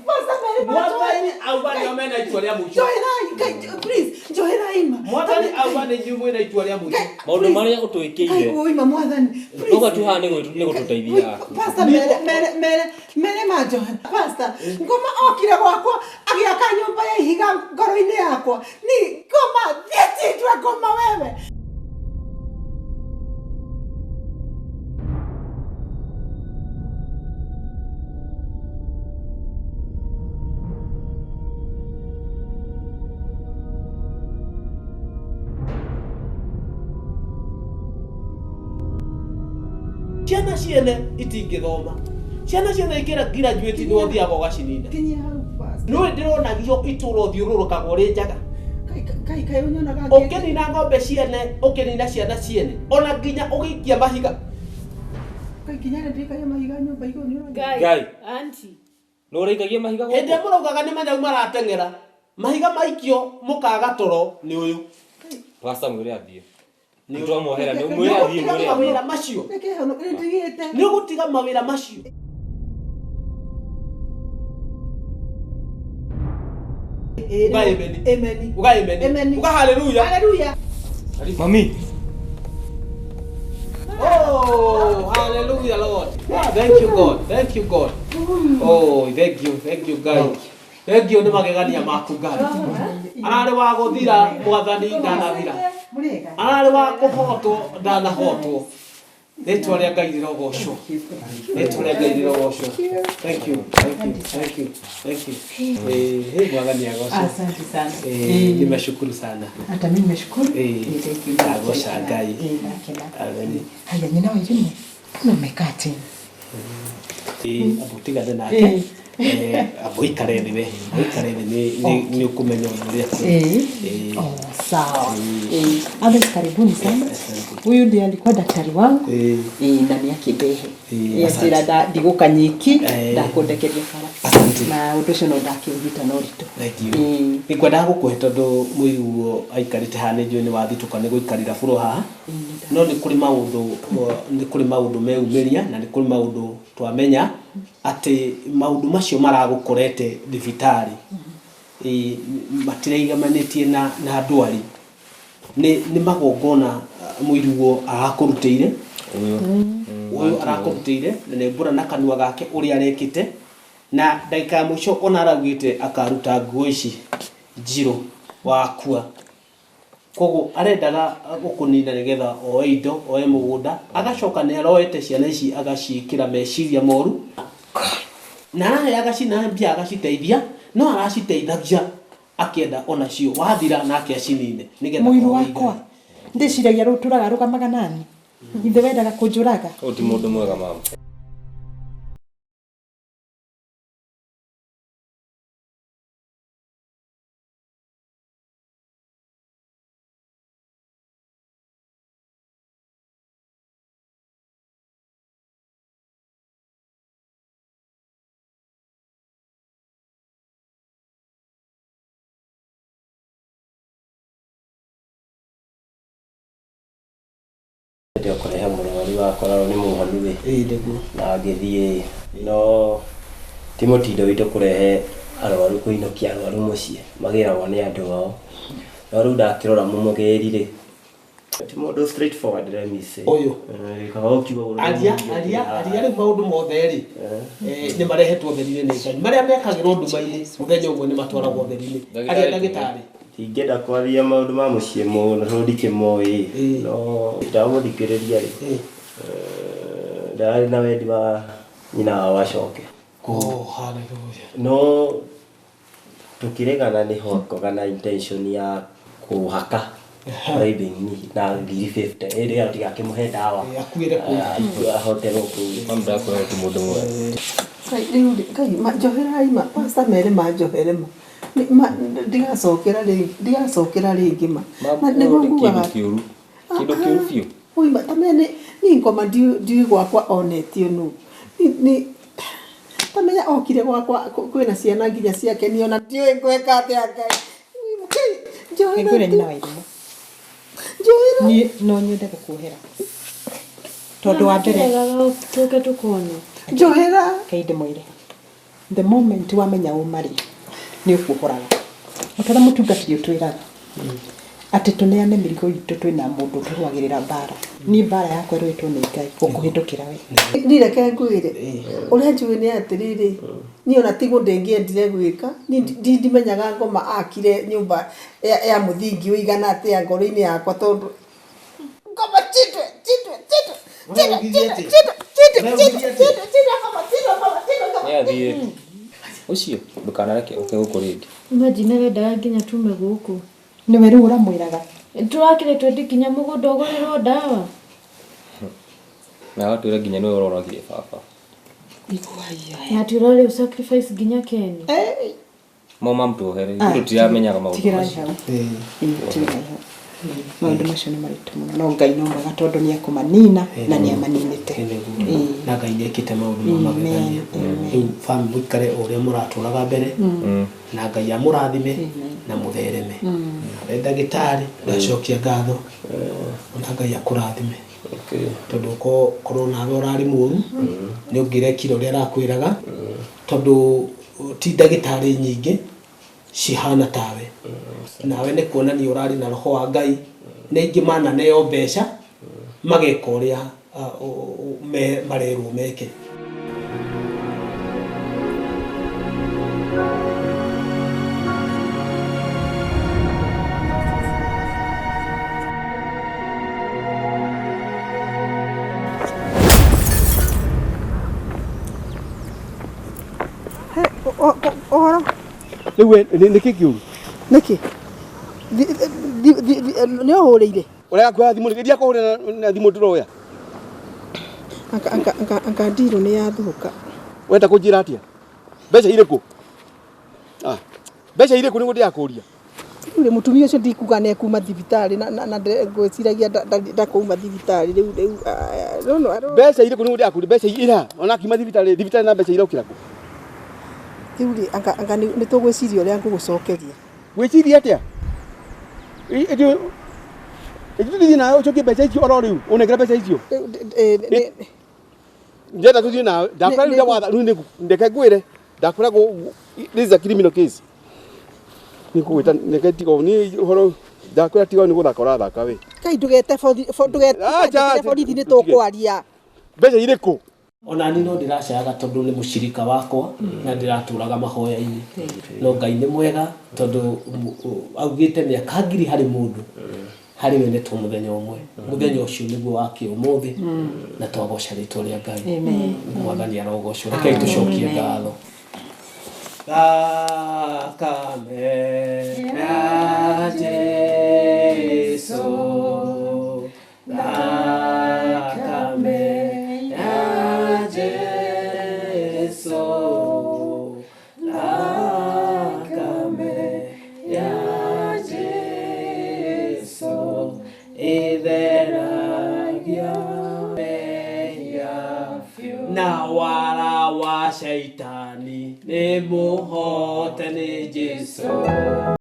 Pastor mere Mwathani auga nĩo mena itua rĩa mũico. Njohera ĩ. Please njohera ĩ ma. Mwathani auga nĩ inyuĩ mwĩna itua rĩa mũico. Maũndũ marĩa ũtwĩkĩire. Kai ũima mwathani. Ũguo tu haha nĩ gũtũteithia. Pastor mere mere mere mere manjohera. Pastor ngoma okire gwakwa agĩaka nyũmba ya ihiga ngoro-inĩ yakwa. Ni ngoma thiĩ cindwe ngoma wewe. Ciana ciene itingĩthoma. Ciana ciene ikĩra graduate nĩ ũthiaga ũgacinina. Kinyia hau pastor. Nĩũĩ ndĩronagio itũra ũthiũrũrũkaga ũrĩ njaga. Kai kai ũnyonaga Ũkĩnina ng'ombe ciene, ũkĩnina ciana ciene, ona nginya ũgĩikia mahiga. Kai kinya ndĩkagia mahiga nyũmba igũrũ nĩ ũrona. Ngai. Auntie. Nĩ ũraikagia mahiga Hĩndĩ gũkũ? ĩrĩa mũraugaga nĩ manyau marateng'era, mahiga maikio mũkaga toro nĩ ũyũ. Pastor mwĩre athiĩ. Nĩ twamuohera nĩ mwĩre athiĩ Nĩ mwĩre ũgũtiga athiĩ. mawĩra macio. Reke hono nĩndigĩte. Nĩ ũgũtiga mawĩra macio. Uga amen. Amen. Uga amen. Amen. Uga hallelujah. Hallelujah. Mami. Oh, hallelujah, Lord. Ah, thank you, God. Thank you, God. Oh, thank you. Thank you, God. Thank you nĩ magegania maku Ngai. Ararĩ wa gũthira mwathani ndanathira. Ararĩ wa kũhotwo ndanahotwo. Rĩtwa rĩa Ngai rĩrogocwo. Rĩtwa rĩa Ngai rĩrogocwo. Thank you. Thank you. Thank you. Thank you. Eh, mwathani agocwo. Asante sana. Eh, nimeshukuru sana. Hata mimi nimeshukuru. Eh, Thank you. ndagoca Ngai. Eh, nakena. Amen. Haya nyina wa Irene, mbona umekaa tena? Eh, ambo tigane nake. Eh, ambo ikare thĩ we. Ambo ikare thĩ nĩ ũkũmenya ũndũ ũrĩa kũrĩ. Eh. Eh. Oh, sawa. Eh, others karibuni sana. Huyu ndiye alikuwa daktari wangu. Eh. Eh, na nĩ akĩmbehe. Eh, Anjĩra asante. ndigũka nyiki, Eh. ndakũndekeria bara. Asante. Na ũndũ ũcio no ndakĩũnyita na ũritũ. Thank you. Nĩngwendaga gũkũhe tondũ mũiguo aikarĩte haha nĩ njũĩ nĩ wathitũka nĩ gũikarĩra bũrũ haha no nĩ kũrĩ maũndũ nĩ kũrĩ maũndũ meumĩria na nĩ kũrĩ maũndũ twamenya atĩ maũndũ macio maragũkorete thibitarĩ matiraigamanĩtie na ndwari nĩ magongona mũiruo arakũrutĩire ũyũ arakũrutĩire na nĩ mbura na kanua gake ũrĩa arekĩte na ndagĩka ya mũico ona araugĩte akaruta nguo ici njirũ wakua koguo arendaga gũkũnina nĩgetha oe indo oe mũgũnda agacoka nĩ aroete ciana ici agaciĩkĩra meciria moru na araheaga cina mbia agaciteithia no araciteithagia akĩenda onacio wathira nake acinine nĩgetha Mũiru oe wakwa. Ndĩciragia rĩu tũraga rũgamaga nani. Ithe wendaga kũnjũraga. Ũyũ ti mũndũ mwega mama. Ndio kũrehe mũrwaru wakora nĩ mũhonu ĩ. Ĩĩ nĩguo. Na ngĩthiĩ no ti mũtindo witũ kũrehe arwaru kũinũkia arwaru mũciĩ magĩragwo nĩ andũ ao. No rĩu ndakĩrora mũmũgĩri rĩ ti mũndũ straight forward let me say. Ũyũ. Kaga ũkiuga ũguo Aria aria aria rĩu maũndũ mothe rĩ nĩ marehetwo ũtheri-inĩ nĩ Ngai. Marĩa mekagĩrwo nduma-inĩ mũthenya ũmwe nĩ matwaragwo ũtheri-inĩ. Aria ndagĩtarĩ. Ndingĩenda kwaria maũndũ ma mũciĩ mũno tondũ ndikĩmoĩ no ndamũthikĩrĩria rĩ ndararĩ na wendi wa nyina wao acoke. Oh, hallelujah. No tũkĩregana nĩho akoga na intention ya kũhaka bribing me na ngiri 50 ĩrĩa tigakĩmũhe ndawa akuĩre kũu ahote gũkũ. Mama ndakwĩra ti mũndũ mwega. Ngai rĩu Ngai ma njoherai ma pastor mere manjohere ma. Ma ndigacokera rĩngĩ ndigacokera rĩngĩ ma. Mama Nĩguo kĩndũ ngugaga kĩũru. Kĩndũ kĩũru biũ. Oi ma tamenya nĩ niĩ ngoma ndiũĩ gwakwa onetio nũ. Nĩ tamenya okire gwakwa kwĩna ciana nginya ciake niĩ ona ndiũĩ ngwĩka atĩa Ngai. Ngai njohera Ngwĩre tu. nyina wa irimũ. Njohera. Niĩ no nyende gũkuohera. Tondũ wa mbere tũke tũkone. Njohera. Ngai ndĩmwĩre. The moment wamenya ũma rĩ nĩ ũkuohoraga. O ta ũrĩa mũtungatĩri ũtwĩraga atĩ tũneane mĩrigo itũ twĩna mũndũ ũtũrũagĩrĩra mbara. Niĩ mbara yakwa ĩrũĩtwo nĩ Ngai gũkũhĩtũkĩra we. Niĩ reke ngwĩre ũrĩa njũĩ nĩ atĩrĩrĩ niĩ ona tiguo ndĩngĩendire gwĩka niĩ ndimenyaga ngoma akire nyũmba ya mũthingi ũigana atĩa ngoro-inĩ yakwa tondũ ngoma chindwe chindwe chindwe chindwe chindwe chindwe chindwe chindwe chindwe ngoma chindwe ngoma chindwe ngoma. Nĩ athiĩ. Ũcio ndũkanareke ũke gũkũ rĩngĩ. Imagine wendaga nginya tume gũkũ. Nĩwe rĩu ũramwĩraga. Tũrakĩrĩ twendi nginya mũgũnda ũgũrĩrwo ndawa. Na agatwĩra nginya nĩwe ũroragire baba. Na atĩ ũrarĩ sacrifice nginya Ken. Mama mtuohere ithuĩ tũtiramenyaga maũndũ Tigirai macio. hau. Tigirai hau. Maũndũ macio nĩ maritũ mũno no Ngai no mwega tondũ nĩ ekũmanina na nĩ amaninĩte. Na Ngai nĩ ekĩte maũndũ ma magegania. Rĩu bamĩrĩ mũikare o ũrĩa mũratũraga mbere na Ngai amũrathime na mũthereme. Nawe ndagĩtarĩ ndacokia ngatho ona Ngai akũrathime. Tondũ korwo nawe ũrarĩ mũru nĩ ũngĩrekire ũrĩa arakwĩraga tondũ ti ndagĩtarĩ nyingĩ cihana tawe. Nawe nĩ kuonania ũrarĩ na roho wa Ngai nĩ aingĩ mananeo mbeca mageka ũrĩa marerwo meke. Ũhoro Rĩu we nĩ kĩ kĩũru? Nĩkĩ? Nĩ ũhũrĩire? Ũrega kuoya thimũ nĩkĩ? Ndiakũhũrĩra na thimũ ndĩroya. Anga ndirũ nĩ yathũka. Wenda kũnjĩra atĩa? Mbeca irĩkũ? Mbeca irĩkũ nĩguo ndĩrakũria? Rĩu rĩ mũtumia ũcio ndikuga nĩ ekuma thibitarĩ na ngwĩciragia ndakuma thibitarĩ rĩu rĩu. Mbeca irĩkũ nĩguo ndĩrakũria? Mbeca ira ona akiuma thibitarĩ thibitarĩ na mbeca irokĩra kũ? Rĩu rĩ anga nĩ tũgwĩciria ũrĩa ngũgũcokeria. Gwĩciria atĩa? Ithuĩ tũthiĩ nawe ũcokie mbeca icio oro rĩu ũnengere mbeca icio. Ndĩrenda tũthiĩ nawe ndakwĩra rĩu ndawatha rĩu ndeke ngwĩre ndakwĩra this is a criminal case. Nĩngũgwĩta reke tiga niĩ ũhoro ndakwĩra tiga nĩ gũthaka ũrathaka we. Ngai ndũgete borithi nĩ tũkwaria. Mbeca irĩkũ? Ona niĩ no ndĩracayaga tondũ nĩ mũcirika wakwa na ndĩratũraga mahoya-inĩ no Ngai nĩ mwega tondũ augĩte mĩaka ngiri harĩ mũndũ harĩ we nĩ to mũthenya ũmwe mũthenya ũcio nĩguo wa kĩũmũthĩ na twagoca rĩtwa rĩa Ngai. Mwathani arogocwo. Rekei tũcokie ngatho. Thakame ya Jesu Shaitani nĩ mũhote nĩ Jesũ.